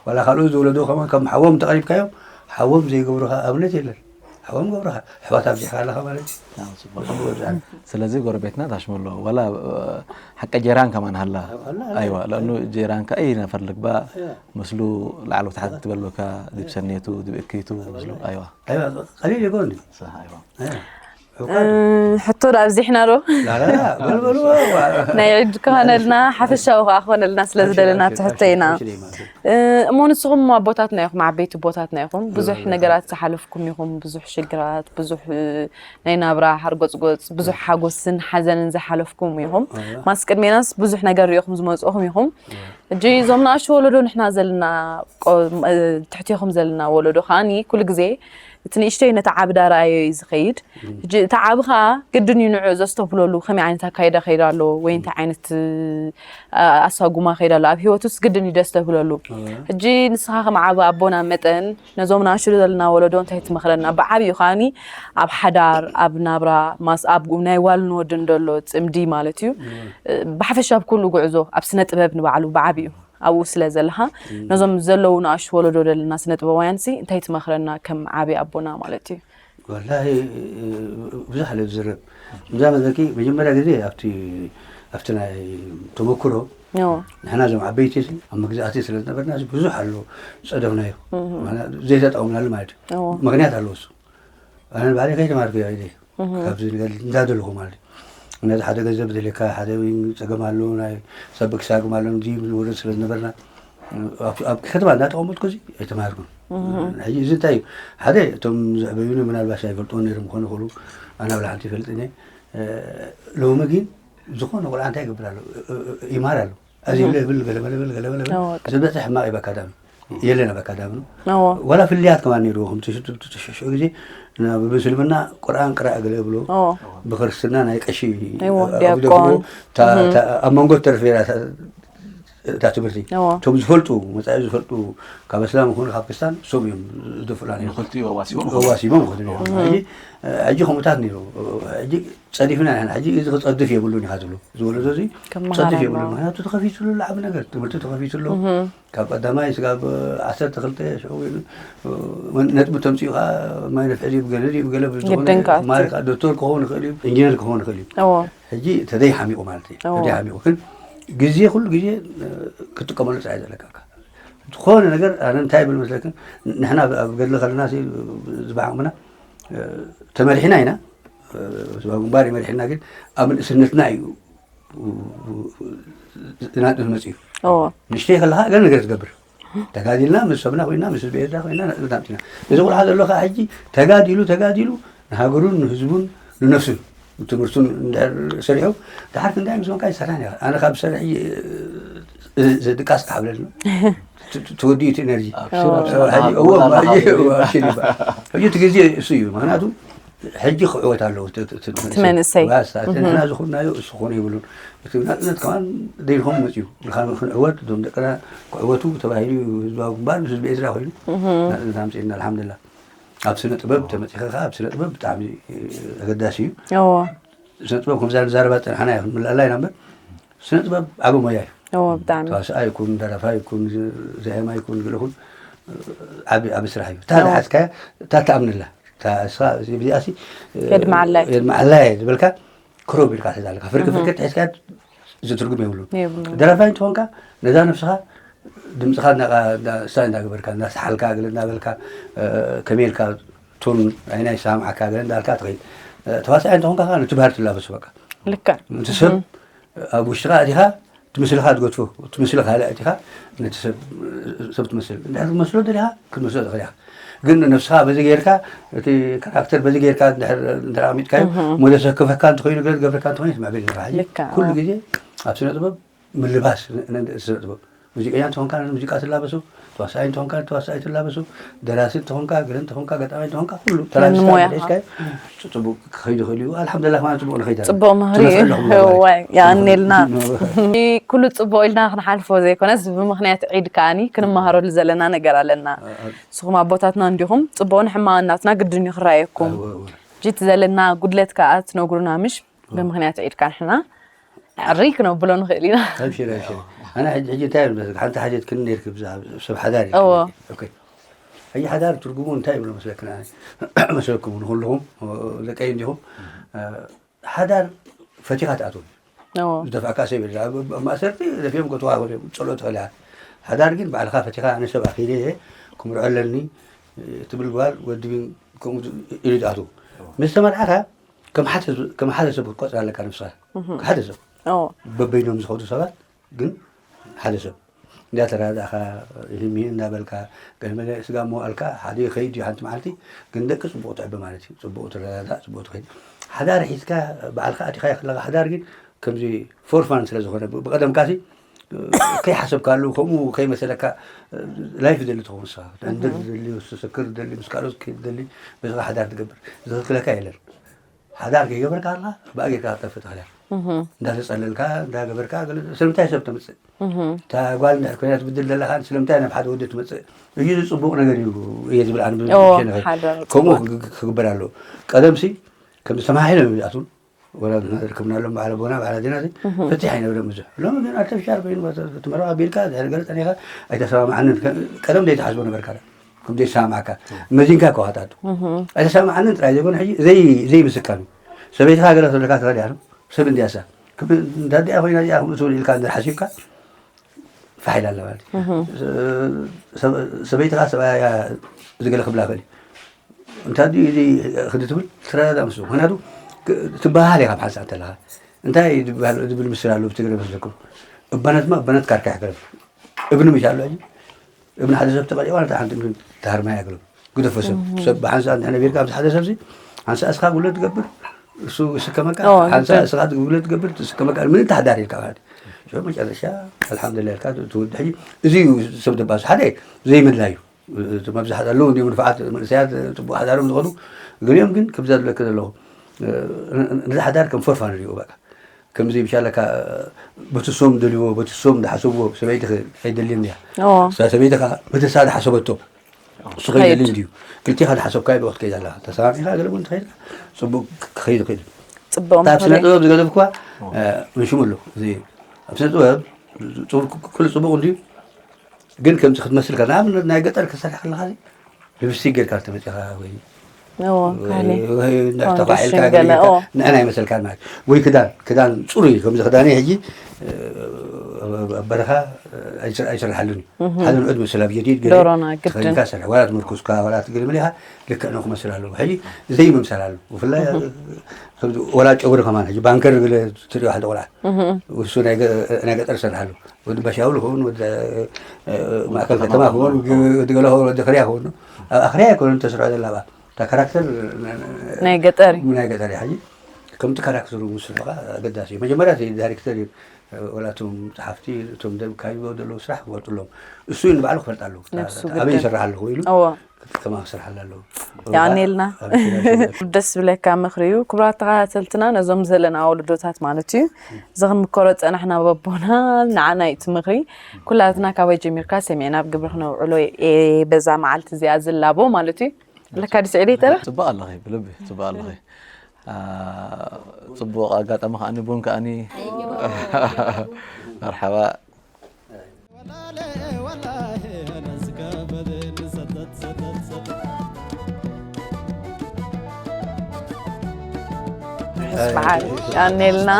ዋላ ካልኦት ዝወለዶ ከማን ከም ሓዎም እንተቐሪብካዮም ሓዎም ዘይገብሩኻ ኣብነት የለን ሓወም ገብረኻ ኣሕዋት ኣብዚሕካ ኣለኻ ማለት እዩ። ጽቡቕ ብዛዕባ ስለዚ ጎረቤትና ታሽመሎ ዋላ ሓቀ ጀራን ከማን ሃላ። ኣላ፣ ኣላ። ኣይዋ ለእኑ ጀራን ከ ኣይነፈልግ ባ ምስሉ ላዕሎ ታሕቲ ትበልበካ ዲብ ሰኔቱ ዲብ እክይቱ ምስሉ ኣይዋ ኣይዋ ቀሊል ይኮን صح ايوه ኣይዋ ሕቶ ዳ ኣብዚሕና ዶ? ላላላ በልበልዎ ናይ ዕድ ክኾነልና ሓፈሻዊ ከዓ ክኾነልና ስለ ዝደለና ትሕቶ ኢና። እሞ ንስኹም ኣቦታትና ኢኹም፣ ዓበይቲ ኣቦታትና ኢኹም፣ ብዙሕ ነገራት ዝሓለፍኩም ኢኹም፣ ብዙሕ ሽግራት፣ ብዙሕ ናይ ናብራ ሓርጎፅጎፅ፣ ብዙሕ ሓጎስን ሓዘንን ዝሓለፍኩም ኢኹም። ማስ ቅድሜናስ ብዙሕ ነገር ሪኢኹም ዝመፅእኹም ኢኹም። ሕጂ እዞም ንኣሽቱ ወለዶ ንሕና ዘለና ትሕቴኹም ዘለና ወለዶ ከዓኒ ኩሉ ግዜ እቲ ንእሽተይ ነቲ ዓቢ ዳርኣዮ እዩ ዝኸይድ። ሕጂ እቲ ዓቢ ከዓ ግድን እዩ ንዑ ዘስተብህለሉ ከመይ ዓይነት ኣካይዳ ከይዳ ኣሎ ወይ እንታይ ዓይነት ኣሳጉማ ከይዳ ኣሎ ኣብ ህይወቱስ ግድን እዩ ደስተብህለሉ። ሕጂ ንስኻ ከም ዓቢ ኣቦና መጠን ነዞም ንኣሽቱ ዘለና ወለዶ እንታይ ትመኽረና? ብዓብዩ ከዓኒ ኣብ ሓዳር ኣብ ናብራ ማስ ኣብ ናይ ዋልን ወድን ደሎ ፅምዲ ማለት እዩ። ብሓፈሻ ኣብ ኩሉ ጉዕዞ ኣብ ስነ ጥበብ ንባዕሉ ብዓብዩ ኣብኡ ስለ ዘለኻ ነዞም ዘለዉ ንኣሽቱ ወለዶ ዘለና ስነ ጥበባውያን ሲ እንታይ ትመኽረና ከም ዓብዪ ኣቦና ማለት እዩ። ወላሂ ብዙሕ ኣለ ዝዝረብ እዛ መዘኪ መጀመርያ ግዜ ኣብቲ ኣብቲ ናይ ተመክሮ ንሕና እዞም ዓበይቲ ኣብ መግዛእቲ ስለ ዝነበርና ብዙሕ ኣሎ ዝፀደፍናዮ ዘይተጠቀምናሉ ማለት እዩ። ምክንያት ኣለዎ እሱ ኣነ ባዕለይ ከይተማርኩ ኢለ ካብዚ ነገር እንዳደለኹ ማለት እዩ። ነዚ ሓደ ገንዘብ ዘድልየካ ሓደ ወይ ፀገም ኣሎ ናይ ሰብ ክሳግም ኣሎ እዚ ንወረድ ስለ ዝነበርና ኣብ ከተማ እንዳተቐመጥኩ እዚ ኣይተማሃርኩን። ሕጂ እዚ እንታይ እዩ ሓደ እቶም ዘዕበዩኒ ምናልባሽ ኣይፈልጥዎ ነይሮም ክኾኑ ይኽእሉ ኣነ ኣብ ላሓንቲ ይፈልጥ እየ። ሎሚ ግን ዝኾነ ቆልዓ እንታይ ይገብር ኣሎ ይማር ኣሎ እዚ የብለ ይብል ገለመለ ብል ገለመለ ብል ዝበፅሕ ሕማቕ እዩ በካዳሚ የለን ኣብ ኣካዳሚ ነው። ዋላ ፍልያት ከማን ነይርዎ ከምቲ ሽዑ ግዜ ብምስልምና ቁርኣን ቅራእ ገለ ብሎ ብክርስትና ናይ ቀሺ ዲያቆን ኣብ መንጎ ተርፌራ እታ ትምህርቲ እቶም ዝፈልጡ መፃኢ ዝፈልጡ ካብ እስላም ይኹኑ ካብ ክርስታን እሶም እዮም ዝደፍላ ወሲቦም ሕጂ ከምኡታት ነይሩ። ሕጂ ፀዲፍና ሕጂ እዚ ክፀድፍ የብሉን ኢኻ ትብሎ ዝወለዶ እዚ ክፀድፍ የብሉን። ምክንያቱ ተኸፊትሉ ዓብ ነገር ትምህርቲ ተኸፊትሎ ካብ ቀዳማይ ስጋብ ዓሰርተ ክልተ ሽዑ ነጥቢ ተምፅኡ ከዓ ማይ ነፍሒ ድዩ ገለ ድዩ ገለ ብዝኾነ ግድን ከኣ ማሪ ከዓ ዶክተር ክኸውን ይኽእል እዩ ኢንጂነር ክኸውን ይኽእል እዩ። እዎ ሕጂ ተደይ ሓሚቑ ማለት እዩ። ተደይ ሓሚቑ ግን ግዜ ኩሉ ግዜ ክትጥቀመሉ ጥራይ ዘለካ ዝኾነ ነገር ኣነ እንታይ ብል መስለክን ንሕና ኣብ ገድሊ ከለና ሲ ዝባዓቕምና ተመሪሕና ኢና ህዝባዊ ግንባር ይመሪሕና ግን ኣብ ንእስነትና እዩ ናጥፍ መፅኡ እዎ ንሽተይ ከለካ ገለ ነገር ትገብር ተጋዲልና ምስ ሰብና ኮይና ምስ ህዝቢ ኤርትራ ኮይና ነጥብና ኣምፂና እዚ ቆልዓ ዘሎ ከዓ ሕጂ ተጋዲሉ ተጋዲሉ ንሃገሩን ንህዝቡን ንነፍሱን ትምህርቱን እንድሕር ሰሪሑ ድሓር ክንዳይ ምስ መካ ይሰርሐን እያ ኣነ ካብ ዝሰርሕ ድቃስ ክሓብለልና ተወዲኡ እቲ ኤነርጂ ሕጂ እቲ ግዜ እሱ እዩ ምክንያቱ ሕጂ ክዕወት ኣለዎ እቲ መንእሰይ ንሕና ዝኹናዮ እሱ ክኾነ ይብሉን እቲ ናፅነት ከማን ደይልኩም መፅዩ ክንዕወት እዞም ደቅና ክዕወቱ ተባሂሉ ህዝባዊ ግንባር ምስ ህዝቢ ኤርትራ ኮይኑ ናፅነት ኣምፅእና ኣልሓምድላ ኣብ ስነ ጥበብ ተመፂኸ ከዓ ኣብ ስነ ጥበብ ብጣዕሚ ኣገዳሲ እዩ ስነ ጥበብ ከምዛ ንዛረባ ዝፀናሕና ኢና ክንምልኣላ ኢና እምበር ስነ ጥበብ ዓቢ ሞያ እዩ ተዋስኣ ይኩን ደረፋ ይኩን ዘያማ ይኩን ገለኩን ዓቢ ዓቢ ስራሕ እዩ እታ ዝሓዝካያ እታ ተኣምንላ እዚኣ የድመዓላ የድመዓላ ዝበልካ ክረብ ኢልካ ትሕዛ ኣለካ ፍርቂ ፍርቂ ትሒዝካ ዝትርጉም የብሉን ደራፋይ እንትኾንካ ነዛ ነብስኻ ድምፅኻ ስታይ እንዳገበርካ እንዳሰሓልካ ገለ እንዳበልካ ከመይ ኢልካ ቱን ዓይና ይሰማምዓካ ገለ እንዳልካ ትኸይድ ተዋሳኣይ እንተኾንካ ከዓ ነቲ ባህሪ ትላበሱ በቃ ልክዕ ነቲ ሰብ ኣብ ውሽጥኻ ኣቲኻ እቲ ምስልኻ ትገድፎ እቲ ምስሊ ካልእ ኣቲኻ ነቲ ሰብ ሰብ ትመስል እንድሕር ክትመስሎ ደሊኻ ክትመስሎ ትኽእል ኢኻ ግን ነብስኻ በዚ ጌርካ እቲ ካራክተር በዚ ጌርካ እንድሕር እንድሕር ኣሚጥካዮ እሞ ዘሰክፈካ እንተኾይኑ ገለ ዝገብረካ እንተኾይኑ ትምዕብል ኢኻ ሕጂ ልክዕ ኩሉ ግዜ ኣብ ስነ ጥበብ ምልባስ ስነ ጥበብ ሙዚቀኛ እንተኾንካ ሙዚቃ ትላበሱ ተዋሳኣይ እንተኾንካ ተዋሳኣይ ትላበሱ ደራሲ እንተኾንካ ገለ እንተኾንካ ገጣማይ እንተኾንካ ኩሉ ተላቢስካ ንሞያ ሒዝካዮ ጽቡቅ ክኸይድ ይኽእል እዩ ኣልሓምዱላ ከማን ጽቡቅ ንኸይድ ኣለና ጽቡቅ ምኽሪ ክነፍዕለኹም እዋይ የቐንየልና ኩሉ ጽቡቅ ኢልና ክንሓልፎ ዘይኮነስ ብምኽንያት ዒድ ከዓኒ ክንመሃረሉ ዘለና ነገር ኣለና ንስኹም ኣቦታትና እንዲኹም ጽቡቅን ሕማቅን ናትና ግድን እዩ ክረኣየኩም ሕጂ እቲ ዘለና ጉድለት ከኣ ትነግሩና ምሽ ብምኽንያት ዒድ ከኣ ንሕና ዕርይ ክነብሎ ንኽእል ኢና ኣብሽር ኣብሽር ኣነ ሕጂ ሕጂ እንታይ እብል መስለካ ሓንቲ ሓጀት ክን ነርክ ብዛዕባ ሰብ ሓዳር እዩ እዎ። ኦኬ ሕጂ ሓዳር ትርጉሙ እንታይ ይብሎ መስለክና? መስለኩም ንኹልኹም ደቀይ እንዲኹም። ሓዳር ፈቲኻ ትኣትዎ። ዝደፍኣካ ሰብ የለ። ኣብ ማእሰርቲ ደፊኦም ከእትዋ ይኽእሉ እዮም፣ ጸሎት ትኽእል ኢኻ። ሓዳር ግን ባዕልኻ ፈቲኻ፣ ኣነ ሰብ ኣኺለ እየ፣ ክምርዖ ኣለኒ ትብል ጓል፣ ወዲ ግን ከምኡ ኢሉ ትኣትዎ። ምስ ተመርዓኻ ከም ሓደ ሰብ፣ ከም ሓደ ሰብ ክትቆጽር ኣለካ ንስኻ። ሓደ ሰብ። በበይኖም ዝኸዱ ሰባት ግን ሓደ ሰብ እንዳተረዳእካ፣ ይህሚ እንዳበልካ፣ ገለ መለ ስጋ እሞ ኣልካ፣ ሓደ ይኸይድ እዩ ሓንቲ መዓልቲ፣ ግን ደቂ ጽቡቕ ትዕቢ ማለት እዩ። ጽቡቕ ትረዳዳእ፣ ጽቡቕ ትኸይድ። ሓዳር ሒዝካ ባዕልካ ኣቲኻዮ ከለኻ፣ ሓዳር ግን ከምዚ ፎርፋን ስለ ዝኾነ፣ ብ-፣ ብቐደምካሲ፣ ከይሓሰብካሉ፣ ከምኡ ከይመሰለካ፣ ላይፍ ደሊ ትኸውን ንስኻ። ትዕንድር ደሊ፣ ትሰክር ደሊ፣ ምስ ካልኦት ክትከይድ ደሊ፣ በዚ ሓዳር ትገብር። ዝኽልክለካ የለን። ሓዳር ከይገበርካ ከለኻ ብኣ ጌርካ ክትጠፍእ ትኽእል ኢኻ። እንዳተጸለልካ፣ እንዳገበርካ፣ ገለ ስለምንታይ ሰብ ተምጽእ? እታ ጓል እንድሕር ኮይና ትብድል ዘለኻ፣ ስለምንታይ ናብ ሓደ ወዲ ትመጽእ? እዩ፣ እዚ ጽቡቕ ነገር እዩ እየ ዝብል ኣነ ብ-፣ ኦ፣ ብሸነኸይ። ሓዳር ከምኡ ጽቡቕ። ክግ-፣ ክግበር ኣለዎ። ቀደምሲ ከምዚ ተማሂሎም እዮም ዝኣትዉ። ወላ ንሕና ዝርከብናሎም በዓል ኣቦና፣ በዓል ኣዴና እዚ ፍትሕ ኣይነበረን ብዙሕ። ሎሚ ግን ኣርቲፊሻል ኮይኑ፣ እቲ መርዓ ኣቢልካ፣ ድሕሪ ገለ ጸኒኻ ኣይተሰማምዓንን። ከ-፣ ቀደም ዘይትሓስቦ ነበርካ። ከም ዘይሰማምዓካ መዚንካ እኮ ኣውሓጣጡ። ኣይተሰማምዓንን ጥራይ ዘይኮነ፣ ሕጂ ዘይ-፣ ዘይምስካም እዩ። ሰበይትኻ ገለ ክትብለካ ትኽእል እያ፣ ሰብ እንድያ እሳ። ከም እንዳ ኣዲኣ ኮይና እዚኣ ከምኡ ትብል ኢልካ እንድሕር ሓሲብካ፣ ፋሕ ኢላ ኣላ ማለት እዩ። ሰብ-፣ ሰበይትኻ ሰብኣያ እዚ ገለ ክብላ ይኽእል እዩ። እንታይ ድዩ እዚ ክንዲ ትብል ትረዳዳእ ምስኡ። ምኽንያቱ ክ-፣ ትበሃሃል ኢኻ ብሓንሳእ እንተለኻ። እንታይ እዩ ዝበሃል፣ ዝብል ምስል ኣሎ ብትግረ መስለኩም? እባነት ማ እባነት ካርካ ይሕከረም። እብኒ ምሽ ኣሎ ሕጂ። እብኒ ሓደ ሰብ ተቐሊዋ፣ ነታ ሓንቲ እብኒ ትሃርማ እያ ገለ። ግደፎ ሰብ። ሰብ ብሓንሳእ እንድሕር ነቢርካ ኣብዚ ሓደ ሰብሲ፣ ሓንሳእ እስኻ ጉለት ትገብር፣ እሱ ይስከመካ፣ ኦ፣ ሓንሳእ ግደፍ። እስኻ ጉለት ትገብር፣ ትስከመካ። ምን ተሓዳር ኢልካ ማለት እዩ። ሸው መጨረሻ፣ ኣልሓምዱሊላህ ኢልካ ትውድእ። ሕጂ እዚ እዩ ሰብ ደባሱ። ሓደ ዘይምድላይ እዩ። እቲ መብዛሕትኡ ኣለዉ እንዲዮም ንፉዓት መንእሰያት ጽቡቕ ሓዳሮም ዝኾኑ፣ ገሊኦም ግን ከምዛ ዝብለኪ ዘለኹ፣ እ፣ ን-፣ ን-፣ ነዚ ሓዳር ከም ፎርፋን ይሪእዎ በቃ። ከምዚ ብሻለካ በቲ ሶም ደልይዎ፣ በቲ ሶም ዝሓሰብዎ ሰበይቲ ኸ ኣይደልይን እያ። ኦ። እሳ ሰበይቲ ኸኣ በቲ እሳ ዝሓሰበቶ እሱ ከይደሊ ከይድ። እንድዩ። ክልቴኻ ዝሓሰብካዮ ብኡ ክትከይድ ኣለኻ። ተሰማሚዕኻ ገለ እውን እንተኸይድካ ጽቡቕ ክኸይድ ይኽእል እዩ። ጽቡቕ እታ ኣብ ስነ ምኽሪ። ጥበብ ዝገደፍኩዋ፣ እ፣ ምሽሙ ኣለኹ። እዚ ኣብ ስነ ጥበብ ጽቡቕ፣ ኩሉ ጽቡቕ እንድዩ። ግን ከምዚ ክትመስል ከላ፣ ንኣብነት ናይ ገጠር ክሰርሕ ከለኻ ሲ፣ ሊፕስቲክ ጌርካ ተመጺኻ ወይ፣ እዎ፣ ወይ፣ ካሊ። ወይ እንዳተኳሒልካ ፋውንዴሽን ገለ ገለ፣ ጌርካ፣ እዎ። ንዕና ይመስልካ ማለት። ወይ ክዳን፣ ክዳን ጽሩይ፣ ከምዚ ክዳነይ ሕጂ፣ እ፣ ኣብ በረኻ፣ እ፣ ኣይስ-፣ ኣይስርሓሉን እዩ። ሓደ ንዑድ መስል ኣብ ጀዲድ ገለ ዶሮና ግድን። ተኸዲንካ ሰርሕ። ዋላ ትምርኩስካ፣ ዋላ ትግልምል ኢኻ፣ ልክዕ ነው ክመስል ኣለዎ። ሕጂ ዘይምምሳል ኣለዎ። ብፍላይ ከምዚ ወላ ጨጉሪ ከማን፣ ሕጂ ባንከር ገለ ትሪኦ ሓደ ቆልዓ። እሱ ናይ ገ-፣ ናይ ገጠር ሰርሕ ኣለዎ። ወዲ ባሻውል ክኸውን፣ ወዲ፣ እ፣ ማእከል ከተማ ክኸውን፣ ወዲ ገለ ክኸውን፣ ወዲ ክርያ ክኸውን። ኣብ ኣኽርያ ኣይኮነን ተስርሖ ዘላ ብኣ። እታ ካራክተር ን-፣ ን-፣ ናይ ገጠር እዩ። ናይ ገጠር እያ። ሕጂ ከምቲ ካራክተሩ ምስሉ ከዓ ኣገዳሲ እዩ። መጀመርያ እቲ ዳይሬክተር እዩ፣ ወላ እቶም ጸሓፍቲ፣ እቶም ደብ ካይቦ ዘለዉ ስራሕ ክፈልጡ ኣለዎም። እሱ እዩ ንባዕሉ ክፈልጥ ኣለዎ። ነብሱ ኣበይ ግድን። ይሰርሕ ኣለኹ ኢሉ እዎ። ከማን ክሰርሓላ ኣለዎ። የቐንየልና። ኣብ ኪዳን ደስ ዝብለካ ምኽሪ እዩ። ክቡራት ተኸታተልትና፣ ነዞም ዘለና ወለዶታት ማለት እዩ፣ እዚ ክንምከሮ ዝጸናሕና በቦና፣ ንዓና እዩ እቲ ምኽሪ። ኩላትና ካበይ ጀሚርካ ሰሚዕና ኣብ ግብሪ ክነውዕሎ እየ በዛ መዓልቲ እዚኣ ዝላቦ ማለት እዩ። ለካ ድስዒ ደይ ተረ? ጽቡቕ ኣለኺ፣ ብልቢ ጽቡቕ ኣለኺ። አ፣ ጽቡቕ ኣጋጣሚ ከኣኒ፣ ቡን ከኣኒ። መርሓባ። በዓል ቀኔልና።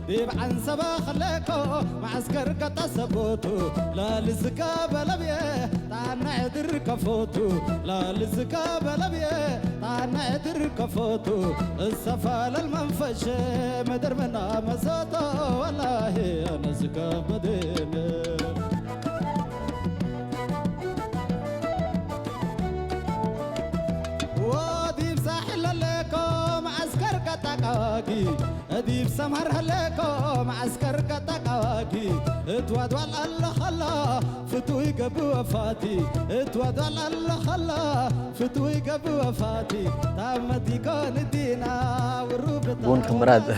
ዲብ ዓንሰባ ኸለኮ መዓስከር ቀጠሰቦቱ ላልዝካ በለብየ ጣና ዕድር ከፎቱ ላልዝካ በለብየ ጣና ዕድር ከፎቱ እሰፋለል መንፈሸ ምድር ምና መሰቶ ወላሂ ኣነዝካ በደነ ወዲብ ሳሕል ኣለኮ መዓስከር ቀጣቃዋጊ እዲብ ሰምሃር ኣለኮ መዓስከር ቀጣቃዋጊ እትዋድዋል ኣለኸላ ፍቱይ ገብእ ወፋቲ እትዋድዋል ኣለኸላ ፍቱይ ገብእ ወፋቲ ታብ መዲኮን ዲና ውሩብ ቡን ክምራድ።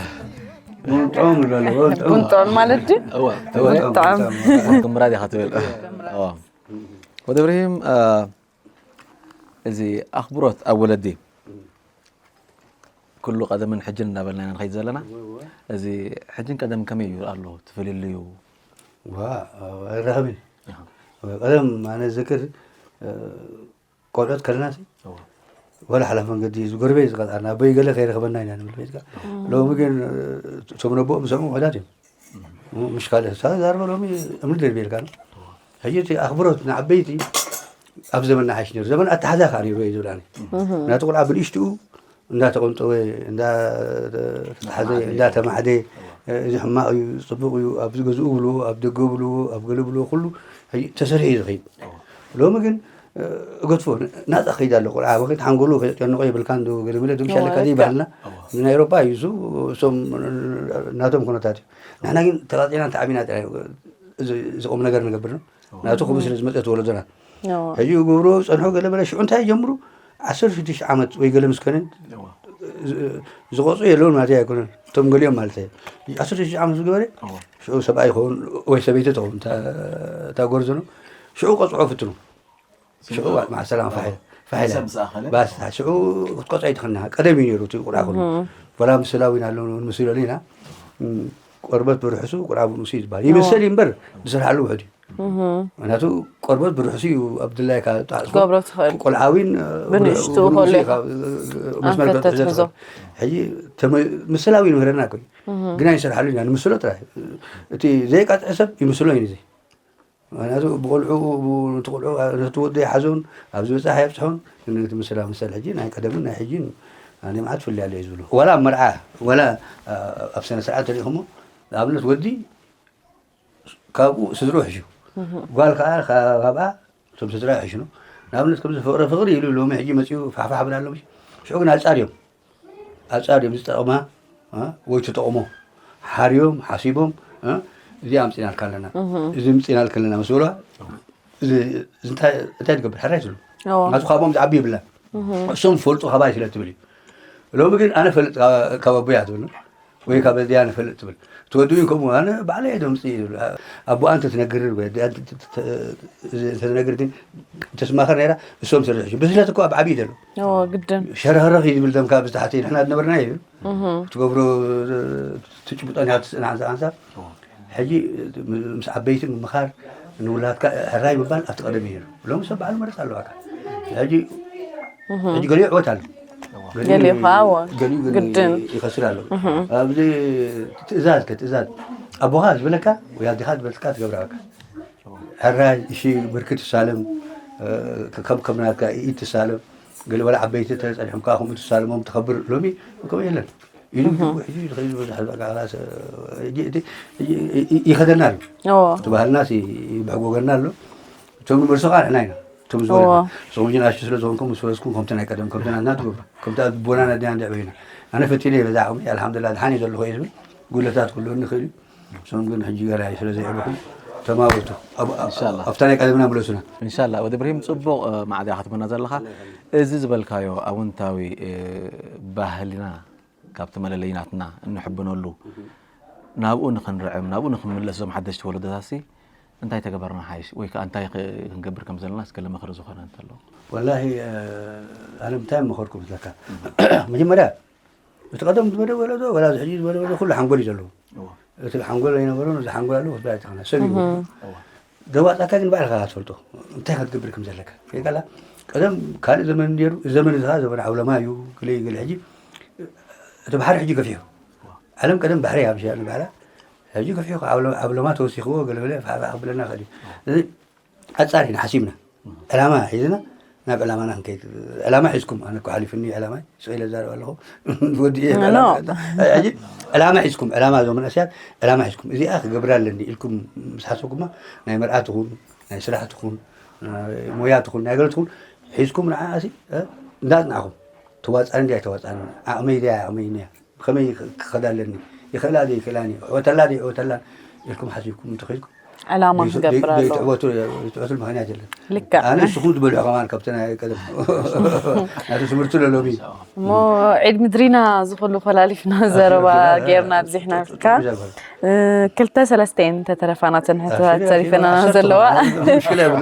ቡን ጥዑም ይብሉ ኣለዉ፣ ቡን ጥዑም። ቡን ጥዑም ማለት ድዩ? እወ፣ እወ። ጥዑም። ቡን ክምራድ ኢኻ ትብል። እወ። ወዲ እብራሂም፣ እ፣ እዚ ኣኽብሮት ኣብ ወለዲ ኩሉ ቀደምን ሕጅን እናበልና ኢና ንኸይድ ዘለና። እወ፣ እወ። እዚ ሕጅን ቀደምን ከመይ እዩ ኣሎ? እቲ ፍልልዩ? ዋ፣ ኣይራኸብን። ኣሃ። ቀደም ኣነ ዝክር ቆልዑት ከለናሲ ወላ ሓላፍ መንገዲ እዚ ጎረቤት ዝቐፅዓና ኣቦይ ገለ ከይረኽበና ኢና ንብል ቤትካ። ሎሚ ግን እቶም ነቦኦም ዝሰምዑ ውሑዳት እዮም። ምሽ ካልእ ተዛርበ ሎሚ እምኒ ደርቤልካ ነው። ሕጂ እቲ ኣኽብሮት ንዓበይቲ ኣብ ዘመንና ሓይሽ ነይሩ። ዘመን ኣተሓዛ ከዓ ነይሩ እዩ ዝብላኒ። ናቲ ቁልዓ ብንእሽትኡ እንዳተቆንጠወ እንዳተሓዘ እንዳተማዕደ፣ እዚ ሕማቕ እዩ፣ ጽቡቕ እዩ፣ ኣብዚ ገዝኡ ብልዎ፣ ኣብ ደገ ብልዎ፣ ኣብ ገለ ብልዎ፣ ኩሉ ተሰሪሑ እዩ ዝኸይድ። ሎሚ ግን እገትፎ ናጻ ከይድ ኣሎ። ቁልዓ ወኸት ሓንጎሉ ከጨንቆ የብልካን ዶ ገለ መለ ድምሻ ለካ ዘይባህልና። ናይ ኤሮጳ እዩ እሱ። እሶም ናቶም ኩነታት እዩ። ንሕና ግን ተቃጺና ተዓቢና ጥራይ እዚ ቁም ነገር ንገብር ነው። ናቱ ክቡ ስለ ዝመጸት ወለዶና ሕጂ ገብሮ ጸንሑ ገለ መለ ሽዑ እንታይ ጀምሩ? ዓሰርተ ሽዱሽተ ዓመት ወይ ገለ ምስ ከነ ዝቆጹ የለውን ማለት ኣይኮነን። እቶም ገሊኦም ማለት እዩ። ዓሰርተ ሽዱሽተ ዓመት ዝገበረ ሽዑ ሰብኣይ ይኸውን ወይ ሰበይቲ ትኸውን እታ ጎርዞ ነው። ሽዑ ቆጽዖ ፍትኑ ሽዑ ማዕሰላም ፋሒላ ፋሒላ ባስ ሽዑ ክትቆጽዖ ይትኽና ቀደም እዩ ነይሩ እቲ ቁርዓ ኩሉ ወላ ምስላዊ ኢና ኣለዉ ንምስሎ ኢና ቆርበት ብርሕሱ ቁርዓ ብንሱ ይባል ይምሰል እምበር ዝሰርሓሉ ውሕድ እዩ። ምክንያቱ ቆርበት ብርሕሱ እዩ ኣብ ድላይካ ትገብሮ ትኽእል። ቆልዓዊን ብንእሽትኡ ብርሕሱ ከሎ እዩ ኢኻ መስመር ኣንፈት ክትሕዞ ተትሕዞ። ትኽእል። ሕጂ ተመ- ምስላዊ ንምህረና እኮ እዩ። ግን ኣይንሰርሓሉ ኢና ንምስሎ ጥራይ። እቲ ዘይቃጥዐ ሰብ ይምስሎ እዩ ነዚ። ምክንያቱ ብቆልዑ ነቲ ቆልዑ ነቲ ወዲ ይሓዞን ኣብ ዝበፅሕ የብፅሖን። ግን እቲ ምስላ ምሰል ሕጂ ናይ ቀደምን ናይ ሕጂን ኣነ መዓት ፍልይ ኣሎ እዩ ዝብሉ። ዋላ ኣብ መርዓ ዋላ ኣብ ስነ ስርዓት ተሪእኹሞ ንኣብነት ወዲ ካብኡ ስድርኡ ሕሹ ጓል ከዓ ካብኣ እቶም ስድራ ይሕሽኑ። ንኣብነት ከምዚ ፍቕሪ ፍቕሪ ኢሉ ሎሚ ሕጂ መፂኡ ፋሕፋሕ ብላ ኣሎ ሽዑ ግን ኣፃር እዮም ኣፃር እዮም ዝጠቕማ ወይ ትጠቕሞ ሓርዮም ሓሲቦም እዚ ኣምፂናልካ ኣለና እዚ ምፂናልካ ኣለና ምስ በልዋ እንታይ ትገብር ሕራይ ትብሉ ናቱ ካብኦም ዝዓቢ ይብላ እሶም ፈልጡ ካባይ ስለ ትብል እዩ ሎሚ ግን ኣነ ፈልጥ ካብ ኣቦያ ትብል ወይ ካብ ኣዚያ ንፈልጥ ትብል ትወድኡ ከምኡ ኣነ ባዕለ እየ ደምፅእ ይብል ኣቦኣ እንተትነግር ወይ ኣዲኣ እንተትነግር ግን ተስማኸር ነይራ እሶም ስርሕ ብስለት እኮ ኣብ ዓብዪ ዘሎ ግድን ሸረኽረኽ እዩ ዝብል ደምካ ብዝተሓተ ንሕና ዝነበርና ይብል ትገብሮ ትጭብጦን ያትስእና ኣንሳ ኣንሳ ሕጂ ምስ ዓበይቲ ምምኻር ንውላድካ ሕራይ ምባል ኣብቲ ቀደም እዩ ሎሚ ሰብ በዓሉ መረፅ ኣለዋካ ሕጂ ሕጂ ገሊኡ ዕወት ኣሎ ገሊኡ ከዓ እዎ፣ ገሊኡ ግን ግድን። ይኸስር ኣሎ ኣብዚ ትእዛዝ ከትእዛዝ ኣቦኻ ዝበለካ ወይ ኣዴኻ ዝበለካ ትገብራ በቃ ሕራይ እሺ ብርኪ ትሳለም ከም ከም ናትካ ኢድ ትሳለም ገለ ወላ ዓበይቲ ተፀኒሖም ከዓ ከምኡ ትሳለሞም ትኸብር ሎሚ ከምኡ የለን ኢሉ ሕጂ ዝኸይድ ብዙሕ በቃ ኸላስ ይኸደና ኣሎ እቲ ባህልና ይብሕጎገና ኣሎ እቶም ንመልሶ ከዓ ንሕና ኢና እቶም ዝበለና ንስኹም ሕጂ ንኣሽቱ ስለ ዝኾንኩም ምስ ፈረስኩም ከምቲ ናይ ቀደም ከምቲ ናትና ትገብሩ ከምቲ ኣቦና ኣዴና እንድዕበዩና ኣነ ፈቲነ በዛ ዓቕሚ ኣልሓምዱላ ድሓን እየ ዘለኹ እየ ዝብል ጉድለታት ክህልወኒ ይኽእል እዩ እሶም ግን ሕጂ ገና እዩ ስለዘይዕበኹም ተማወቱ ኣብታ ናይ ቀደምና ምለሱና እንሻላ ወዲ ብርሂም ፅቡቕ ማዕዳ ክትብና ዘለኻ እዚ ዝበልካዮ ኣውንታዊ ባህልና ካብቲ መለለይ ናትና እንሕብነሉ ናብኡ ንክንርዕም ናብኡ ንክንምለስ እዞም ሓደሽቲ ወለዶታሲ እንታይ ተገበርና ሓይሽ ወይ ከዓ እንታይ ክንገብር ከም ዘለና እስከ ለመኽሪ ዝኾነ እንተሎ ወላሂ ኣነ ምንታይ መኸርኩ ምስለካ መጀመርያ እቲ ቀደም ዝበለ ወለዶ ወላ ሕጂ ዝበለ ወለዶ ኩሉ ሓንጎል እዩ ዘለዎ እቲ ሓንጎል ኣይነበሮን እዚ ሓንጎል ኣለዎ ክትበላ ኣይትኽእልን ሰብ እዩ ዘዋፃካ ግን ባዕልኻ ትፈልጦ እንታይ ክትገብር ከም ዘለካ ከይቀላ ቀደም ካልእ ዘመን ነይሩ እዚ ዘመን እዚ ከዓ ዘመን ዓውለማ እዩ ገለ እዩ ገለ ሕጂ እቲ ባሕሪ ሕጂ ገፊሑ ዓለም ቀደም ባሕሪ እያ ምሽ ንባዕላ ሕጂ ገፊሑ ዓውለማ ተወሲኽዎ ገለገለ ፋሕፋሕ ክብለና ይኽእል እዩ እዚ ኣጻሪና ሓሲብና ዕላማ ሒዝና ናብ ዕላማና ክንከይድ ዕላማ ሒዝኩም ኣነ እኮ ሓሊፍኒ ዕላማ ስኢለ ዛረብ ኣለኹ ወዲ ዕላማ ሒዝኩም ዕላማ ዞም መንእሰያት ዕላማ ሒዝኩም እዚኣ ክገብራ ኣለኒ ኢልኩም ምስ ሓሰብኩማ ናይ መርዓ ትኹን ናይ ስራሕ ትኹን ሞያ ትኹን ናይ ገለ ትኹን ሒዝኩም ንዓኣ ሲ እንዳጽናዕኹም ተዋጻኒ ድያ ኣይተዋጻኒ ዓቕመይ ድያ ዓቕመይ እያ ብኸመይ ክኸዳ ኣለኒ ይኽእላ ዶ ይኽእላን እዩ ዕወተላ ዶ ይዕወተላን ኢልኩም ሓሲብኩም እንተኸይድኩም ዕላማ ክገብር ኣለዎ። ትዕወትሉ ምኽንያት የለን። ልክዕ። ኣነ ንስኹም ዝበልዑ ከማን ካብቲ ናይ ቀደም ናተ ትምህርቲ ለሎሚ እሞ ዒድ ምድሪና ዝኹሉ ኮላሊፍና ዘረባ ጌርና ኣብዚሕናልካ። ክልተ ሰለስተ እየን ተተረፋና ተንሕትታት ተሪፈና ዘለዋ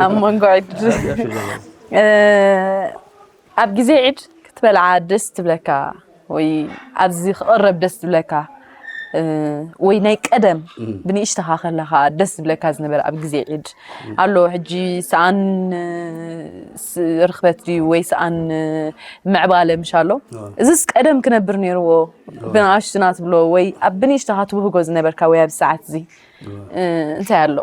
ኣብ መንጎ ዒድ ኣብ ግዜ ዒድ ክትበልዓ ደስ ትብለካ ወይ ኣብዚ ክቕረብ ደስ ትብለካ እ፣ ወይ ናይ ቀደም ብንእሽተኻ ከለኻ ደስ ዝብለካ ዝነበረ ኣብ ግዜ ዒድ ኣሎ? ሕጂ ሰኣን፣ እ፣ ስ-፣ ርኽበት ድዩ ወይ ሰኣን፣ እ፣ ምዕባለ ምሽ ኣሎ? እዝስ ቀደም ክነብር ነይርዎ ብንኣሽቱና ትብሎ ወይ ኣብ ብንእሽተኻ ትብህጎ ዝነበርካ ወይ ኣብ ሰዓት እዚ፣ እ፣ እንታይ ኣሎ?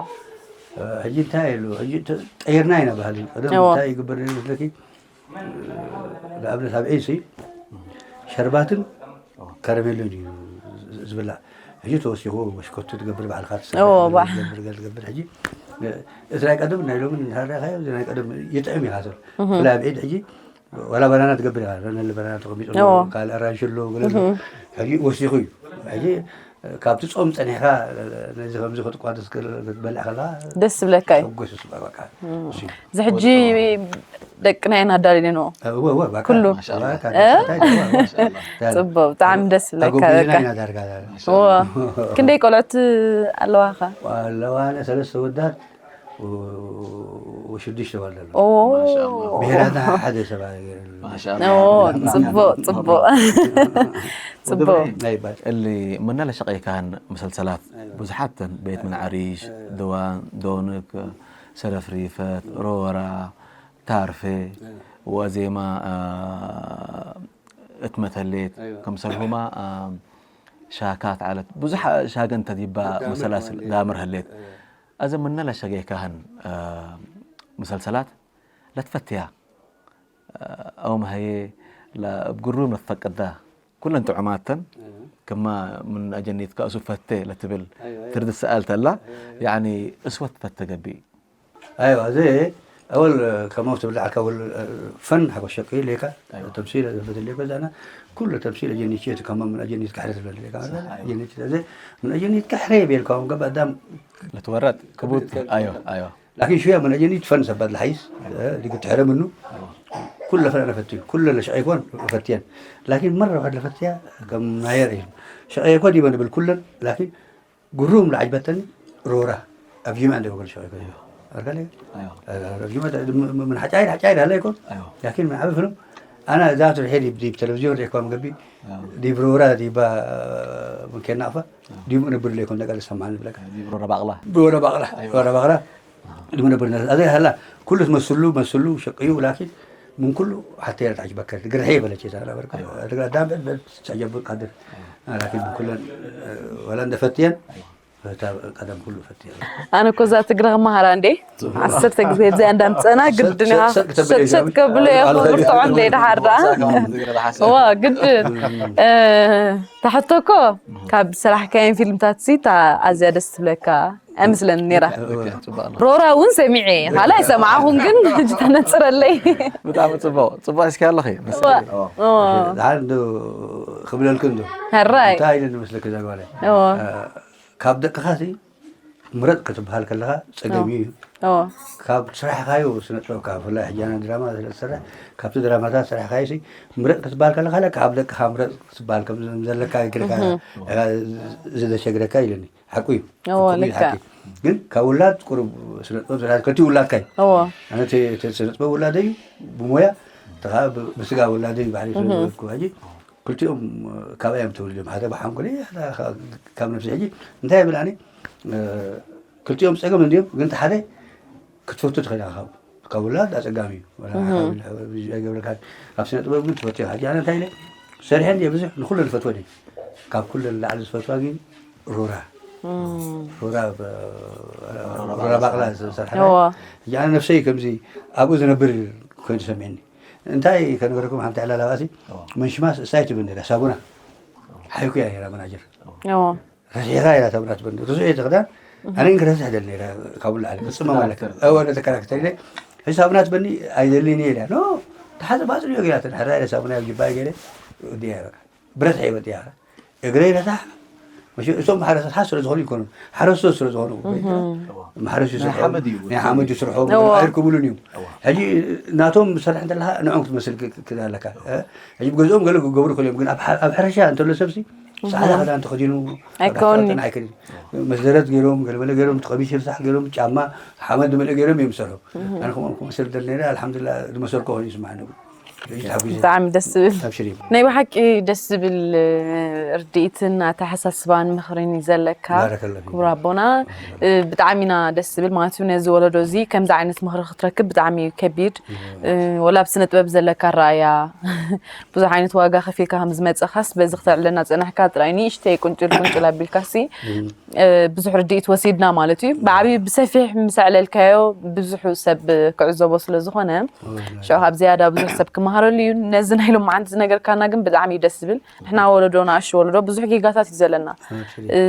ሕጂ እንታይ ኣሎ? ሕጂ ተ-፣ ቀይርና ኢና ባህሊ። ቀደም እንታይ ይግበር ነይሩ መስለኪ? ንኣብነት ኣብ ዒድሲ ሸርባትን ከረሜሎን እዩ ዝብላዕ። ሕጂ ተወሲኹ ወሽኮቱ ትገብር ባዕልካ ትሰርሕ እዎ፣ ገለ ባዕ- ትገብር ገለ ትገብር። ሕጂ እቲ ናይ ቀደም ናይ ሎሚ እንተረኣኻዮ እዚ ናይ ቀደም ይጥዕም እዩ። ብፍላይ ኣብ ዒድ ሕጂ ዋላ ባናና ትገብር ኢኻ። ነለ ባናና ተቐሚጡ ኣሎ፣ እዎ። ካልእ ኣራንሺ ኣሎ፣ ገለ ኣሎ። ሕጂ ወሲኹ እዩ። ሕጂ ካብቲ ጾም ጸኒሕካ ነዚ ከምዚ ክትቋደስ ክትበልዕ ከለኻ ደስ ዝብለካ እዩ። ተጎስ ይስበ በቃ። እሺ። እዚ ሕጂ ደቅና ኢና ኣዳሊናዮ። እወ፣ እወ፣ በቃ። ኩሉ። ማሻኣላ። በቃ፣ እ? እንታይ ደዋ፣ ማሻኣላ። ጽቡቅ፣ ብጣዕሚ ደስ ዝብለካ ኣጎቢዝና በቃ። ኢና ዳርጋ። እወ። ክንደይ ቆልዑት ኣለዋኻ? ኣለዋ፣ ኣነ ሰለስተ ወዳት፣ ወ-፣ ወሽዱሽተ ጓል ኣለዋ። ኦ። ማሻኣላ። ብሄራትና ሓደ ሰብኣይ ገይሩ። ማሻኣላ። ኦ፣ ጽቡቅ፣ ጽቡቅ። ጽቡቅ። ናይ ባል። اللي من لا شقيكان مسلسلات ብዙሓተን ቤት ምን ዓሪሽ፣ ድዋን፣ ዶንክ፣ ሰረፍሪፈት፣ ሮራ፣ ታርፌ፣ ወዜማ፣ እ፣ እትመተሌት፣ ኣይዋ። ከም ሰልሁማ፣ እ፣ ሻካት ዓለት፣ ብዙሕ ሻገን ተዲባ ዳምር መሰላስል፣ ማለት። ዳምር ህሌት። ኣይዋ። ኣዘ ምነ ለሸገይካህን፣ እ፣ መሰልሰላት ለትፈትያ፣ እ፣ ኣው መሀዬ፣ ለ-፣ እብ ግሩም ለትፈቅዳ፣ ኩለን ጥዑማተን፣ ኣይዋ። ከማ ምን ኣጀኒት ከእሱ ፈቴ ለትብል ኣይዋ፣ ኣይዋ። ትርድ ሰኣል ተላ፣ ኣይዋ፣ ኣይዋ። ያኒ እስወት ፈተ ገቢእ። ኣይዋ፣ እዚ ኣወል ከማው ትብላዕ ከውል ፈን ሓጎስ ሸቂ ሌካ፣ ኣይዋ። ተምሲል ዘፈት ሌካ ዛና፣ ኩሉ ተምሲል ኣጀኒት የት ከማ ምን ኣጀኒት ካሕረ ትብል ሌካ፣ ኣጀኒት እዚ ምን ኣጀኒት ካሕረ ቤልካውን ገባ ኣዳም ለትወረጥ ክቡት፣ ኣዮ፣ ኣዮ። ላኪን ሽያ ምን ኣጀኒት ፈን ሰባት ለሓይስ፣ እ፣ ዲግ ትሕረ ምኑ፣ ኩለ ፈን ኣነ ፈትዩ፣ ኩለ ለሸቀይኮን ፈትየን። ላኪን መረ ዋሕድ ለፈትያ ከም ናየር እዩ። ሸቀይኮ ዲበ ንብል ኩለን፣ ላኪን ግሩም ለዓጅበተኒ ሮራ፣ ኣብ ጅምዕ እንደ ወገል ሸቀይኮ እዩ። ኣርካለ? ኣዮ። ኣብ ጅምዕ ደ-፣ ም-፣ ም-፣ ምን ሓጫይር፣ ሓጫይር ሃለ ይኮን? ኣዮ። ላኪን ምን ዓቢ ፍልም፣ ኣና ዛቱ ርሄድ ዲብ ቴሌቪዝዮን ሬኳም ገቢ፣ ኣዮ። ዲብ ሮራ ዲባ ምን ኬናቕፋ፣ ዲብ ንብል ለይኮን ደቀል ሰማን ብለካ። ዲብ ሮራ ባቕላ። ሮራ ባቕላ፣ ኣዮ። ሮራ ባቕላ። ድምነ ብርነ ኣዘ ሀላ ኩሉ መስሉ መስሉ ሸቅዩ ላኪን ምን ኩሉ ሓተ የረት ዓጅበከር ግርሐ የበለች የታ ነበር። ኣዮ። ኣደግራ ዳም በል በል ሰጀብ ቃድር ላኪን ምን ኩለን ወላ እንደ ፈትየን ፈታ ቀደም ኩሉ ፈትየን። ኣነ እኮ እዛ ትግረ ከመሃራ እንዴ ዓሰርተ ግዜ እዚኣ እንዳምፀና ግድን ኢኻ ሰጥ- ሰጥ- ሰጥ- ሰጥ ከብሎ ኢኹ ኣልኸ- ርትዖ እንደ ድሓር ደኣ እዋ ግድን እ፣ ታሕቶ እኮ ካብ ዝሰራሕካየን ፊልምታት ሲ እታ ኣዝያ ደስ ትብለካ ኣይመስለኒ ነይራ። ሮራ እውን ሰሚዐ እየ፣ ካልእ ኣይሰማዕኹን፣ ግን ሕጂ ተነፅረለይ። ብጣዕሚ ፅቡቅ ፅቡቅ እስኪ ኣለኺ እዋ፣ እዋ። ዝሓል እንዶ ክብለልክ እንዶ ሕራይ። እንታይ ኢለ ንመስለክ እዛ ጓለ እዋ። ካብ ደቅኻ ሲ ምረጥ ክትበሃል ከለኻ ፀገም እዩ። እዋ። ካብ ስራሕኻዮ ስነ ጥበብካ ብፍላይ ሕጂ ኣነ ድራማ ስለ ዝሰርሕ ካብቲ ድራማታት ስራሕኻዮ ሲ ምረጥ ክትበሃል ከለኻ ለ ካብ ደቅኻ ምረጥ ክትበሃል ከም ዘለካ ይግርካ ዝደሸግረካ ኢለኒ። ሓቁ እዩ። እዎ፣ ፍጹም እዩ ልክዕ። ሓቂ። ግን ካብ ውላድ ቁሩብ ስነ ጥበብ ዝረኣየ ከቲ ውላድካ እዩ። እዎ። ኣነ እቲ እቲ ስነ ጥበብ ውላደይ እዩ ብሞያ ተኻ ብ- ብስጋ ውላደይ እዩ ባሕሪ ስለ ዝበልኩ ሕጂ ክልቲኦም ካባይ እዮም ተወሊዶም ሓደ ብሓንጎለይ ሓደ ኻ- ካብ ነፍሲ ሕጂ እንታይ ይብል ኣነ እ፣ ክልቲኦም ጸገም እንድዮም ግን እቲ ሓደ ክትፈቱ ትኽእል ኢኻ ካብ ካብ ውላድ ኣጸጋሚ እዩ። ወላ ሓካሚ ኣይገብረካን። ኣብ ስነ ጥበብ ግን ትፈትዮ። ሕጂ ኣነ እንታይ ኢለ? ሰሪሐ እንድየ ብዙሕ ንኹለን እፈትወን እየ። ካብ ኩለን ንላዕሊ ዝፈትዋ ግን ሮራ። ሮራ ብ- ሮራ ባቕላ ዝሰርሐ። እዎ። ሕጂ ኣነ ነፍሰይ ከምዚ ኣብኡ ዝነብር ኮይኑ ተሰሚዕኒ። እንታይ ከነገረኩም ሓንቲ ዕላላ ባእሲ መንሽማስ እሳይ ትብል ነይራ ሳቡና። ሓይኩ እያ ነይራ መናጀር። እዎ። ረሲሕካ ኢላ ተብላ ትበል ርሱዕ እየ ዝኽዳን ኣነ ግን ክረስሕ ደል ነይረ ካብኡ ላዕሊ ክፅመ ማለት እወ ነዚ ካራክተር ኢለ ሕጂ ሳሙና ትበኒ ኣይደልን እየ ኢላ ኖ ተሓፀ ባፅሪ እዮ ገይራትን ሕራ ኢለ ሳሙና ኣብ ጅባይ ገይረ ወዲያ በቃ ብረት ሕይወት እያ እግረይ ረሳሕ መሸ እቶም ማሕረሰት ሓ ስለ ዝኾኑ ይኮኑ ሓረስቶት ስለ ዝኾኑ ማሕረስ ይስርሑ ናይ ሓመድ ይስርሑ ኣይርክቡሉን እዮም ሕጂ ናቶም ዝሰርሕ እንተለካ ንዖም ክትመስል ክዳ ኣለካ ሕጂ ብገዝኦም ገለ ክገብሩ ክእል እዮም ግን ኣብ ሕርሻ እንተሎ ሰብሲ ጻዕዳ ክዳን ተኸዲኑ ኣይከውን'ዩ። ኣይከድን መስደረት ገይሮም ገለመለ ገይሮም ቀሚሽ ርሳሕ ገይሮም ጫማ ሓመድ መለ ገይሮም እዮም ዝሰርሑ ኣነ ከምኦም ክመስል ደል ነረ ኣልሓምዱላ ዝመሰልኮ ኮይኑ ይስማዕ ነብሩ ሕጂ ተሓጒሰ። ብጣዕሚ ደስ ዝብል። ኣብሽሪ። ናይ ብሓቂ ደስ ዝብል እ፣ ርድኢትን ኣተሓሳስባን ምኽርን እዩ ዘለካ። ባረከላ ፊክ። ክቡር ኣቦና እ፣ ብጣዕሚ ኢና ደስ ዝብል ማለት እዩ። ነዚ ወለዶ እዚ ከምዚ ዓይነት ምኽሪ ክትረክብ ብጣዕሚ እዩ ከቢድ። እ፣ ወላ ኣብ ስነ ጥበብ ዘለካ ኣረኣያ ብዙሕ ዓይነት ዋጋ ከፊልካ ከም ዝመፀኻስ በዚ ክተዕለና ፀናሕካ ጥራይ ንእሽተይ ቁንጭል ቁንጭል ኣቢልካሲ እ፣ ብዙሕ ርድኢት ወሲድና ማለት እዩ። ብዓብዩ ብሰፊሕ ምስ ኣዕለልካዮ ብዙሕ ሰብ ክዕዘቦ ስለ ዝኾነ ሽዑ ካብ ዝያዳ ብዙሕ ሰብ ክመሃረሉ እዩ። ነዚ ናይ ሎማዓንቲ ዝነገርካና ግን ብጣዕሚ እዩ ደስ ዝብል። ንሕና ወለዶ ንኣሽቱ ወለዶ ብዙሕ ጌጋታት እዩ ዘለና። እ፣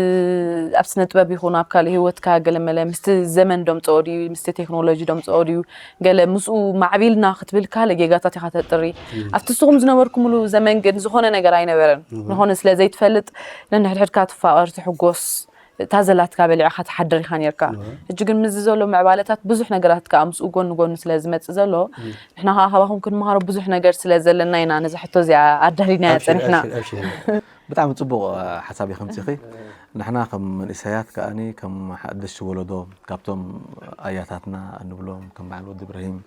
ኣብ ስነ ጥበብ ይኹን ኣብ ካልእ ህይወትካ ገለመለ ምስቲ ዘመን ዶምፅኦ ድዩ ምስቲ ቴክኖሎጂ ዶምፅኦ ድዩ ገለ ምስኡ ማዕቢልና ክትብል ካልእ ጌጋታት ኢኻ ተጥሪ። ኣብቲ ንስኹም ዝነበርኩምሉ ዘመን ግን ዝኾነ ነገር ኣይነበረን። ንኾነ ስለ ዘይትፈልጥ ነንሕድሕድካ ትፋቐር ትሕጎስ እታ ዘላትካ በሊዕኻ ትሓድር ኢኻ ነርካ። ሕጂ ግን ምስዚ ዘሎ ምዕባለታት ብዙሕ ነገራት ከዓ ምስኡ ጎኒ ጎኒ ስለ ዝመፅእ ዘሎ ንሕና ከዓ ካባኹም ክንመሃሮ ብዙሕ ነገር ስለ ዘለና ኢና ነዚ ሕቶ እዚኣ ኣዳሊናያ ኣብሽር፣ ፀኒሕና። ኣብሽር፣ ኣብሽር። ብጣዕሚ ፅቡቕ ሓሳብ እዩ ከምፂኺ። ንሕና ከም መንእሰያት ከኣኒ ከም ሓደሽቲ ወለዶ ካብቶም ኣያታትና እንብሎም ከም በዓል ወዲ እብራሂም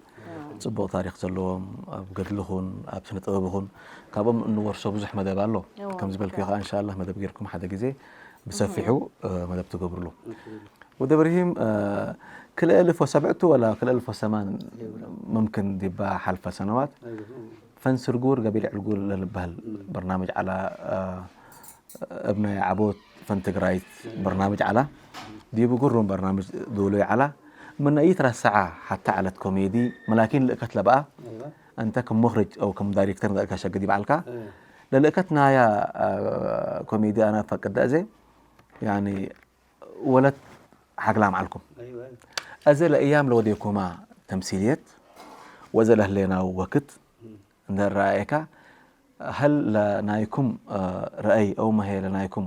ፅቡቕ ታሪክ ዘለዎም ኣብ ገድሊ ኹን ኣብ ስነ ጥበብ ኹን ካብኦም እንወርሶ ብዙሕ መደብ ኣሎ። ከም ዝበልክዮ ከዓ እንሻላ መደብ ጌርኩም ሓደ ግዜ ብሰፊሑ መደብ ትገብርሉ። ወዲ እብራሂም ክልኤ ልፎ ሰብዕቱ ወላ ክልኤ ልፎ ሰማን ممكن ዲባ ሓልፈ ሰነዋት ፈን ስርጉር ገቢል ዕልጉል ለልበሃል በርናምጅ ዓላ እብናይ ዓቦት ፈን ትግራይት በርናምጅ ዓላ ዲቡ ጉሩም በርናምጅ ዱሉይ ዓላ ምነ ይትረስዓ ሓታ ዓለት ኮሜዲ መላኪን ልእከት ለበኣ أنت كمخرج أو كمدايركتور ذاك شق دي بعلكا للأكت نايا كوميدي أنا فقد أزي يعني ولد حقلام علكم أزي لأيام لو ديكوما تمثيليات وزي لهلينا وقت ندر رأيك هل لنايكم رأي أو ما هي لنايكم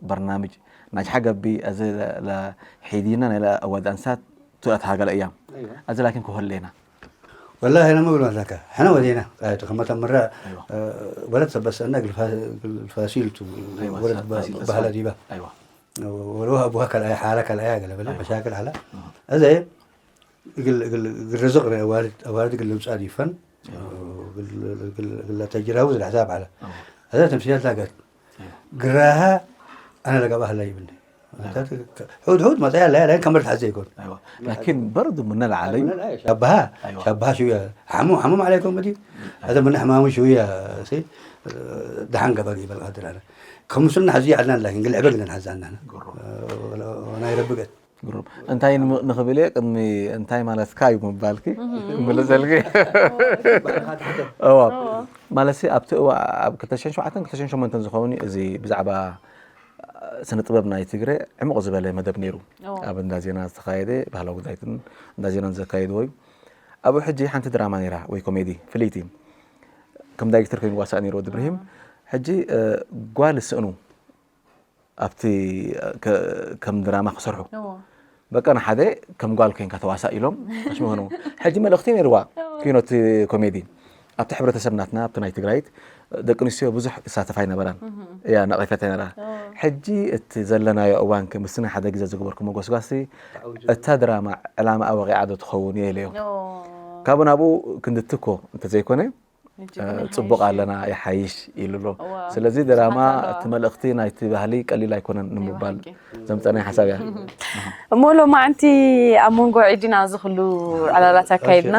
برنامج ناجح قبي أزي لحيدينا إلى أود أنسات تؤت هاقل أيام أزي لكن كهلينا والله أنا ما أقول لك إحنا ودينا غايته خمة مرة ولد سبس أنك الفاسيل تو ولد بهلا ديبا أيوة ولو أبوها كلا حالة كلا قال بلا مشاكل على هذا يقول يقول الرزق أوارد أوارد يقول لمس أديفن يقول تجراوز الحساب على هذا تمثيل تاقت قراها أنا لقى بهلا يبني حود حود ما تيال لا لا كمرت حزي يقول أيوة لكن برضو من العلي شبها شبها شوية حمو حمو عليكم بدي هذا من حمام شوية سي دحن قبل يبل قادر على كم سنة حزي عدنا لكن قل عبقنا حزنا أنا وأنا يربقت ግሩም እንታይ ንኽብል እየ ቅድሚ እንታይ ማለትካ እዩ ምባልኪ ክምልሰልኪ እዋ ማለት ኣብቲ እዋ ኣብ ክልተ ሽሕን ሸውዓተን ክልተ ሽሕን ሸሞንተን ዝኸውን እዩ እዚ ብዛዕባ ስነ ጥበብ ናይ ትግረ ዕሙቕ ዝበለ መደብ ነይሩ ኣብ እንዳ ዜና ዝተኻየደ ባህላዊ ጉዳይትን እንዳ ዜናን ዘካየድዎ እዩ ኣብኡ ሕጂ ሓንቲ ድራማ ነይራ ወይ ኮሜዲ ፍልይቲ ከም ዳይሬክተር ኮይኑ ዋሳእ ነይሩ ወዲ ብርሂም ሕጂ ጓል ስእኑ ኣብቲ ከም ድራማ ክሰርሑ በቃ ንሓደ ከም ጓል ኮይንካ ተዋሳእ ኢሎም ኣሽመሆኑ ሕጂ መልእኽቲ ነይርዋ ኪኖ እቲ ኮሜዲ ኣብቲ ሕብረተሰብ ናትና ኣብቲ ናይ ትግራይት ደቂ ኣንስትዮ ብዙሕ ይሳተፋ ኣይነበራን እያ ነቒፈት ነራ ሕጂ እቲ ዘለናዮ እዋን ምስና ሓደ ግዜ ዝገበርኩሞ ጎስጓሲ እታ ድራማ ዕላማ ኣወቂዓ ዶ ትኸውን እየ ኢለዮ ካብኡ ናብኡ ክንድትኮ እንተዘይኮነ ፅቡቅ ኣለና ይሓይሽ ኢሉ ኣሎ ስለዚ ድራማ እቲ መልእክቲ ናይቲ ባህሊ ቀሊል ኣይኮነን ንምባል ዘምፀናይ ሓሳብ እያ እሞ ሎማዓንቲ ኣብ መንጎ ዒድና እዚ ኩሉ ዕላላት ኣካይድና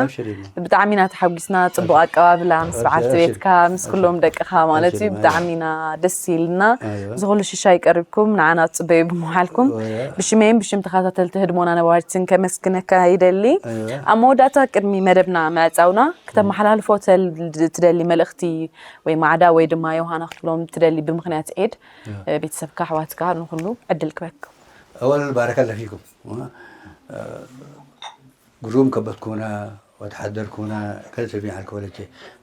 ብጣዕሚ ኢና ተሓጒስና ፅቡቅ ኣቀባብላ ምስ በዓልቲ ቤትካ ምስ ኩሎም ደቅኻ ማለት እዩ ብጣዕሚ ኢና ደስ ኢልና እዚ ኩሉ ሽሻይ ቀሪብኩም ንዓና ትፅበዩ ብምዃልኩም ብሽመይን ብሽም ተኸታተልቲ ህድሞና ነባሪትን ከመስግነካ ይደሊ ኣብ መወዳእታ ቅድሚ መደብና ምዕፃውና ክተመሓላልፎ ትደሊ መልእኽቲ ወይ ማዕዳ ወይ ድማ ዮሃና ክትብሎም ትደሊ ብምኽንያት ዒድ ቤተሰብካ ኣሕዋትካ ንኩሉ ዕድል ክበኩም أولا بارك الله فيكم ግሩም ከበትኩና ወተሓደርኩና ከልሰብ ይዓልክ ወለቼ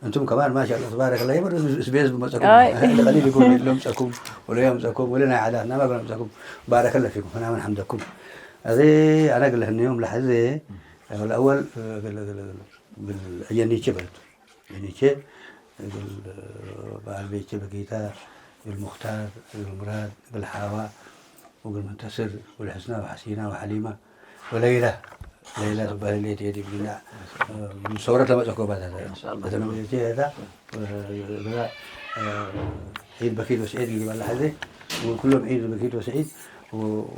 እንቱም ከማን ማሻ الله تبارك الله ይበሉ ስቤዝ ብመፀኩም ቀሊል ይብሉ ለምፀኩም ወለ የምፀኩም ወለ ናይ ዓዳትና መግረ ምፀኩም ባረከለ ፊኩም ምናምን ሓምደኩም እዚ ኣነ ግለ ህንዮም ላሕዚ الأول የኒቼ በለቱ የኒቼ በዓል ቤቼ በጌታ ግል ሙክታር ግል ሙራድ ግል ሓዋ وقل منتصر والحسنى وحسينة وحليمة وليلى ሌላ ዝበሃል ሌት የድ ይብልና። ሰውረት ለመጸኮ ባታ። በተነመጀ ሄዳ፣ በላ፣ ዒድ በኪት ወስዒድ ይባል ሐዚ። ኩሎም ዒድ በኪት ወስዒድ፣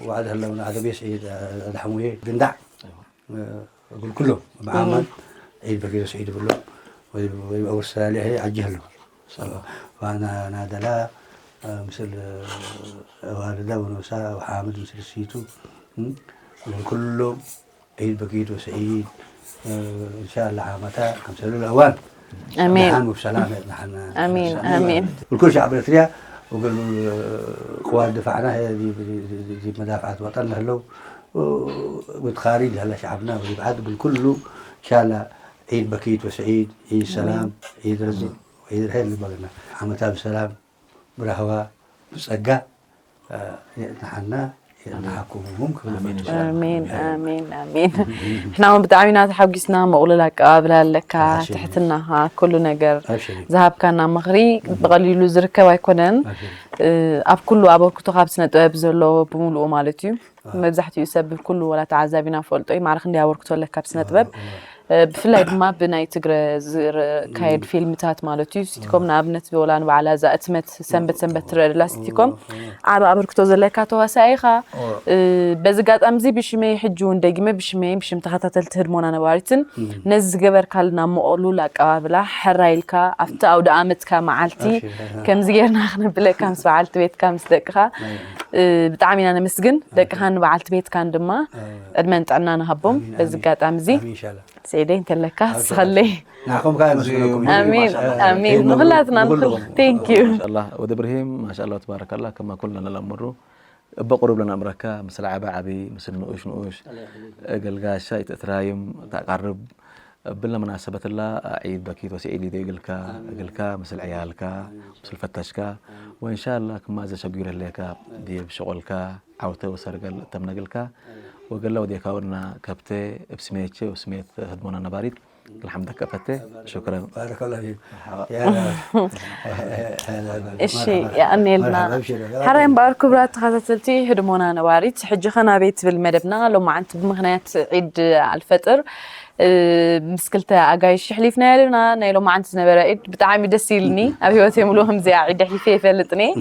ወዓድ ህለውና፣ ኣደቤስ ዒድ፣ ኣድሓሙዬ፣ ግንዳዕ። እብል ኩሎም ብዓማን ዒድ በጊዕ ስዒድ እብሎም ወይ ወይ ኣብ ኣውስትራልያ ሄ ዓጂ ኣለዉ። ዋና ናደላ ምስል ዋልዳ ወኖሳ ወሓምድ ምስል ሲቱ እብል ኩሎም ዒድ በጊዕ ወስዒድ እንሻላ ዓመታ ከምሰሉ ለዋን ኣሜን ብሰላም ያጽናሓና። ኣሜን ኣሜን ብልኩል ሻዕብ ኤርትርያ ወገል ቅዋት ድፋዕና ዚ መዳፍዓት ወጠን ለህለው ብትኻሪ ለህለ ሻዕብና ወይብዓት ብልኩሉ ሻላ ዒድ በኪት ወስዒድ ዒድ ሰላም ዒድ ርዝቅ ዒድ ርሄል ንበልና ዓመታ ብሰላም ብራህዋ ብጸጋ የጽናሓና የጽናሓኩም ክብል ኣሜን ኣሜን ኣሜን። ንሕና እውን ብጣዕሚ ኢና ተሓጒስና። ምቕሉል ኣቀባብላ ኣለካ፣ ትሕትናኻ፣ ኩሉ ነገር ዝሃብካና ምኽሪ ብቐሊሉ ዝርከብ ኣይኮነን። ኣብ ኩሉ ኣበርክቶ ካብ ስነ ጥበብ ዘሎ ብምሉኡ ማለት እዩ። መብዛሕትኡ ሰብ ኩሉ ወላ ተዓዛቢና ፈልጦ እዩ። ማዕረ ክንደይ ኣበርክቶ ኣለካ ኣብ ስነ ጥበብ። ብፍላይ ድማ ብናይ ትግረ ዝካየድ ፊልምታት ማለት እዩ። ሲትኮም ንኣብነት ወላ ንባዕላ እዛ እትመት ሰንበት ሰንበት ትረአ ደላ ሲትኮም ዓቢ ኣበርክቶ ዘለካ ተዋሳኢ ኢኻ። በዚ ኣጋጣሚ እዚ ብሽመይ ሕጂ እውን ደጊመ ብሽመይን ብሽም ተኸታተልቲ ህድሞና ነባሪትን ነዚ ዝገበርካልና ምቕሉል ኣቀባብላ ሕራይ ኢልካ ኣብቲ ኣውደ ኣመትካ መዓልቲ ከምዚ ጌርና ክነብለካ ምስ በዓልቲ ቤትካ ምስ ደቅኻ ብጣዕሚ ኢና ነመስግን። ደቅኻን ንበዓልቲ ቤትካን ድማ ዕድመን ጥዕናን ይሃቦም። በዚ ኣጋጣሚ እዚ ስዒደይ እንተለካ ስኸለይ ንዓኹም ከዓ የመስግነኩም። ኣሜን ኣሜን። ንኹላትና ንኹል thank you ማሻላ ወዲ ብርሂም ማሻላ ትባረከላ ከማ ኩልና ለላምሩ እበ ቁሩብ ለናምረካ ምስል ዓቢ ዓቢ ምስል ንኡሽ ንኡሽ እገልጋሻ ይትእትራይም ታቃርብ ብለ መናሰበትላ ዒድ በኪት ወሲዒድ ይደ እግልካ እግልካ ምስል ዕያልካ ምስል ፈተሽካ ወእንሻላ ክማ ዘሸጒር ህሌካ ድብ ሸቆልካ ዓውተ ወሰርገል እተምነግልካ ወገላ ወዴካውና ከብተ እብ ስሜቼ ወስሜት ህድሞና ነባሪት ልሓምደከ ፈቴ ሽክረን ባረከላሁ ፊክ። እሺ የቐንየልና። ሓራይ እምበኣር ክቡራት ተኸታተልቲ ህድሞና ነባሪት ሕጂ ኸ ናበይ ትብል መደብና ሎማዓንቲ ብምኽንያት ዒድ ኣልፈጥር ምስ ክልተ ኣጋይሽ ኣሕሊፍና ኣለና። ናይ ሎማዓንቲ ዝነበረ ዒድ ብጣዕሚ ደስ ኢልኒ። ኣብ ህይወተይ ሙሉእ ከምዚኣ ዒድ ኣሕሊፈ ይፈልጥን እየ።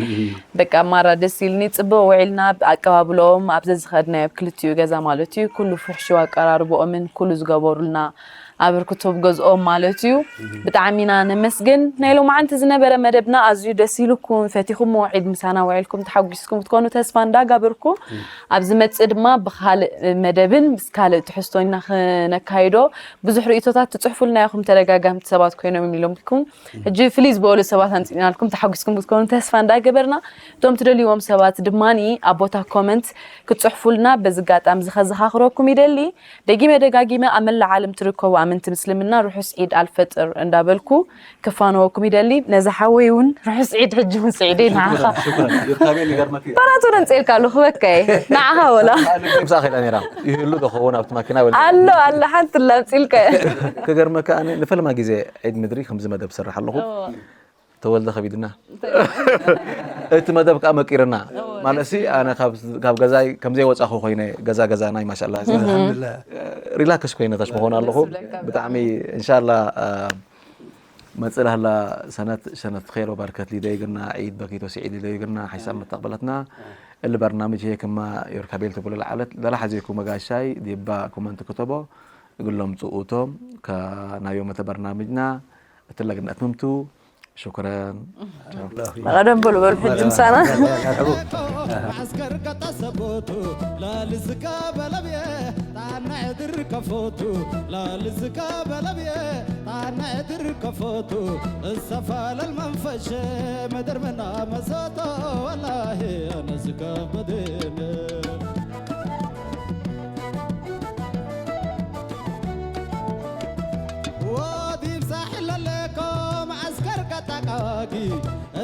በቃ ማራ ደስ ኢልኒ። ፅቡቕ ውዒልና ኣቀባብለኦም ኣብ ዘዝኸድናዮ ኣብ ክልቲኡ ገዛ ማለት እዩ ኩሉ ፍሕሽው ኣቀራርብኦምን ኩሉ ዝገበሩልና ኣበርክቶ ብገዝኦም ማለት እዩ። ብጣዕሚ ኢና ነመስግን። ናይ ሎማዓንቲ ዝነበረ መደብና ኣዝዩ ደስ ኢሉኩም ፈቲኹሞ ዒድ ምሳና ውዒልኩም ተሓጒስኩም ክትኮኑ ተስፋ እንዳጋበርኩ ኣብ ዝመጽእ ድማ ብካልእ መደብን ምስ ካልእ ትሕዝቶ ኢና ክነካይዶ። ብዙሕ ርእቶታት ትጽሕፉልና ኢኹም ተደጋጋምቲ ሰባት ኮይኖም ኢሎምኩም ሕጂ ፍልይ ዝበሉ ሰባት ኣምጺእናልኩም ተሓጒስኩም ክትኮኑ ተስፋ እንዳገበርና እቶም ትደልይዎም ሰባት ድማኒ ኣብ ቦታ ኮመንት ክትጽሕፉልና በዚ ኣጋጣሚ እዚ ከዘኻኽረኩም ይደሊ። ደጊመ ደጋጊመ ኣብ መላእ ዓለም ትርከቡ ኣመንቲ ምስልምና ርሑስ ዒድ ኣልፈጥር እንዳበልኩ ክፋነወኩም ይደሊ። ነዚ ሓወይ እውን ርሑስ ዒድ ሕጂ ምስ ዒደይ ንዓኻ ሽኩረን ይርካቤ ንገርመክ እዩ ባራቱ ነምፅኤልካ ኣለኹ በካየ ንዓኻ ወላ ምሳእ ኸይዳ ነራ ይህሉ ዶ ኸውን ኣብቲ ማኪና ወላ ኣሎ ኣለ ሓንቲ ላምፅኢልካ ክገርመካ ኣነ ንፈለማ ግዜ ዒድ ምድሪ ከምዚ መደብ ዝሰርሕ ኣለኹ ተወልደ ከቢድና እቲ መደብ ከዓ መቂርና ማለሲ ኣነ ካብ ገዛይ ከምዘይ ወፃኹ ኮይነ ገዛ ገዛ ናይ ማሻላ ሪላክስ ኮይነ ታሽ መኾን ኣለኹ ብጣዕሚ እንሻላ መፅእ ላህላ ሰነት ሰነት ኸይሮ ባርከት ሊደይ ግና ዒድ በኪቶ ስዒድ ሊደይ ግና ሓይሳብ መተቅበለትና እሊ በርናምጅ ሄ ክማ ዮርካቤል ትብሎ ለዓለት ለላ ሓዚኩም መጋሻይ ዲባ ኮመንት ክተቦ እግሎም ፅኡቶም ከናዮ መተ በርናምጅና እትለግነት ምምቱ ሽኩረን ቀደም በሉ በሉ ሕጂ ምሳና معسكر قطع سبوتو لا لزكا بلبيه طعنا عدر كفوتو لا لزكا بلبيه طعنا عدر كفوتو السفال المنفشة مدر منا مسوتو والله أنا زكا بدينه وديب ساحل لكم عسكر قطع قواقي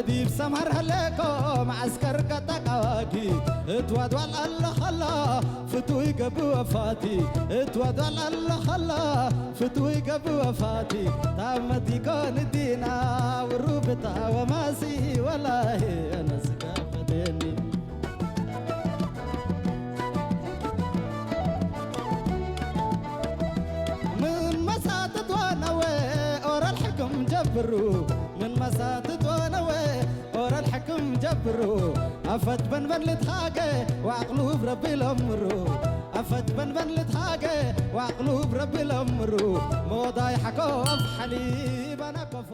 ዲብ ሰምሃር ሃለኮ መዓስከር ቀጠቃዋኪ እትዋድዋል ኣለኸላ ፍቱይ ገብወፋቲ እትዋድዋል ኣለኸላ ፍቱይ ገብወፋቲ ታመቲኮን ዲና ውሩብታ ወማሲ ወላሂ ኣነስጋፈደኒ ጀብሩ ምን መሳትት ወነወ ኦረል ሕክም ጀብሩ ኣፈት በንበን ልትሃገ ወኣቕሉብ ረቢ ለምሩ ኣፈት በንበን ልትሃገ ወኣቕሉብ ረቢ ለምሩ መወዳይ ሓኮፍ ሓሊብ ኣናቀፎ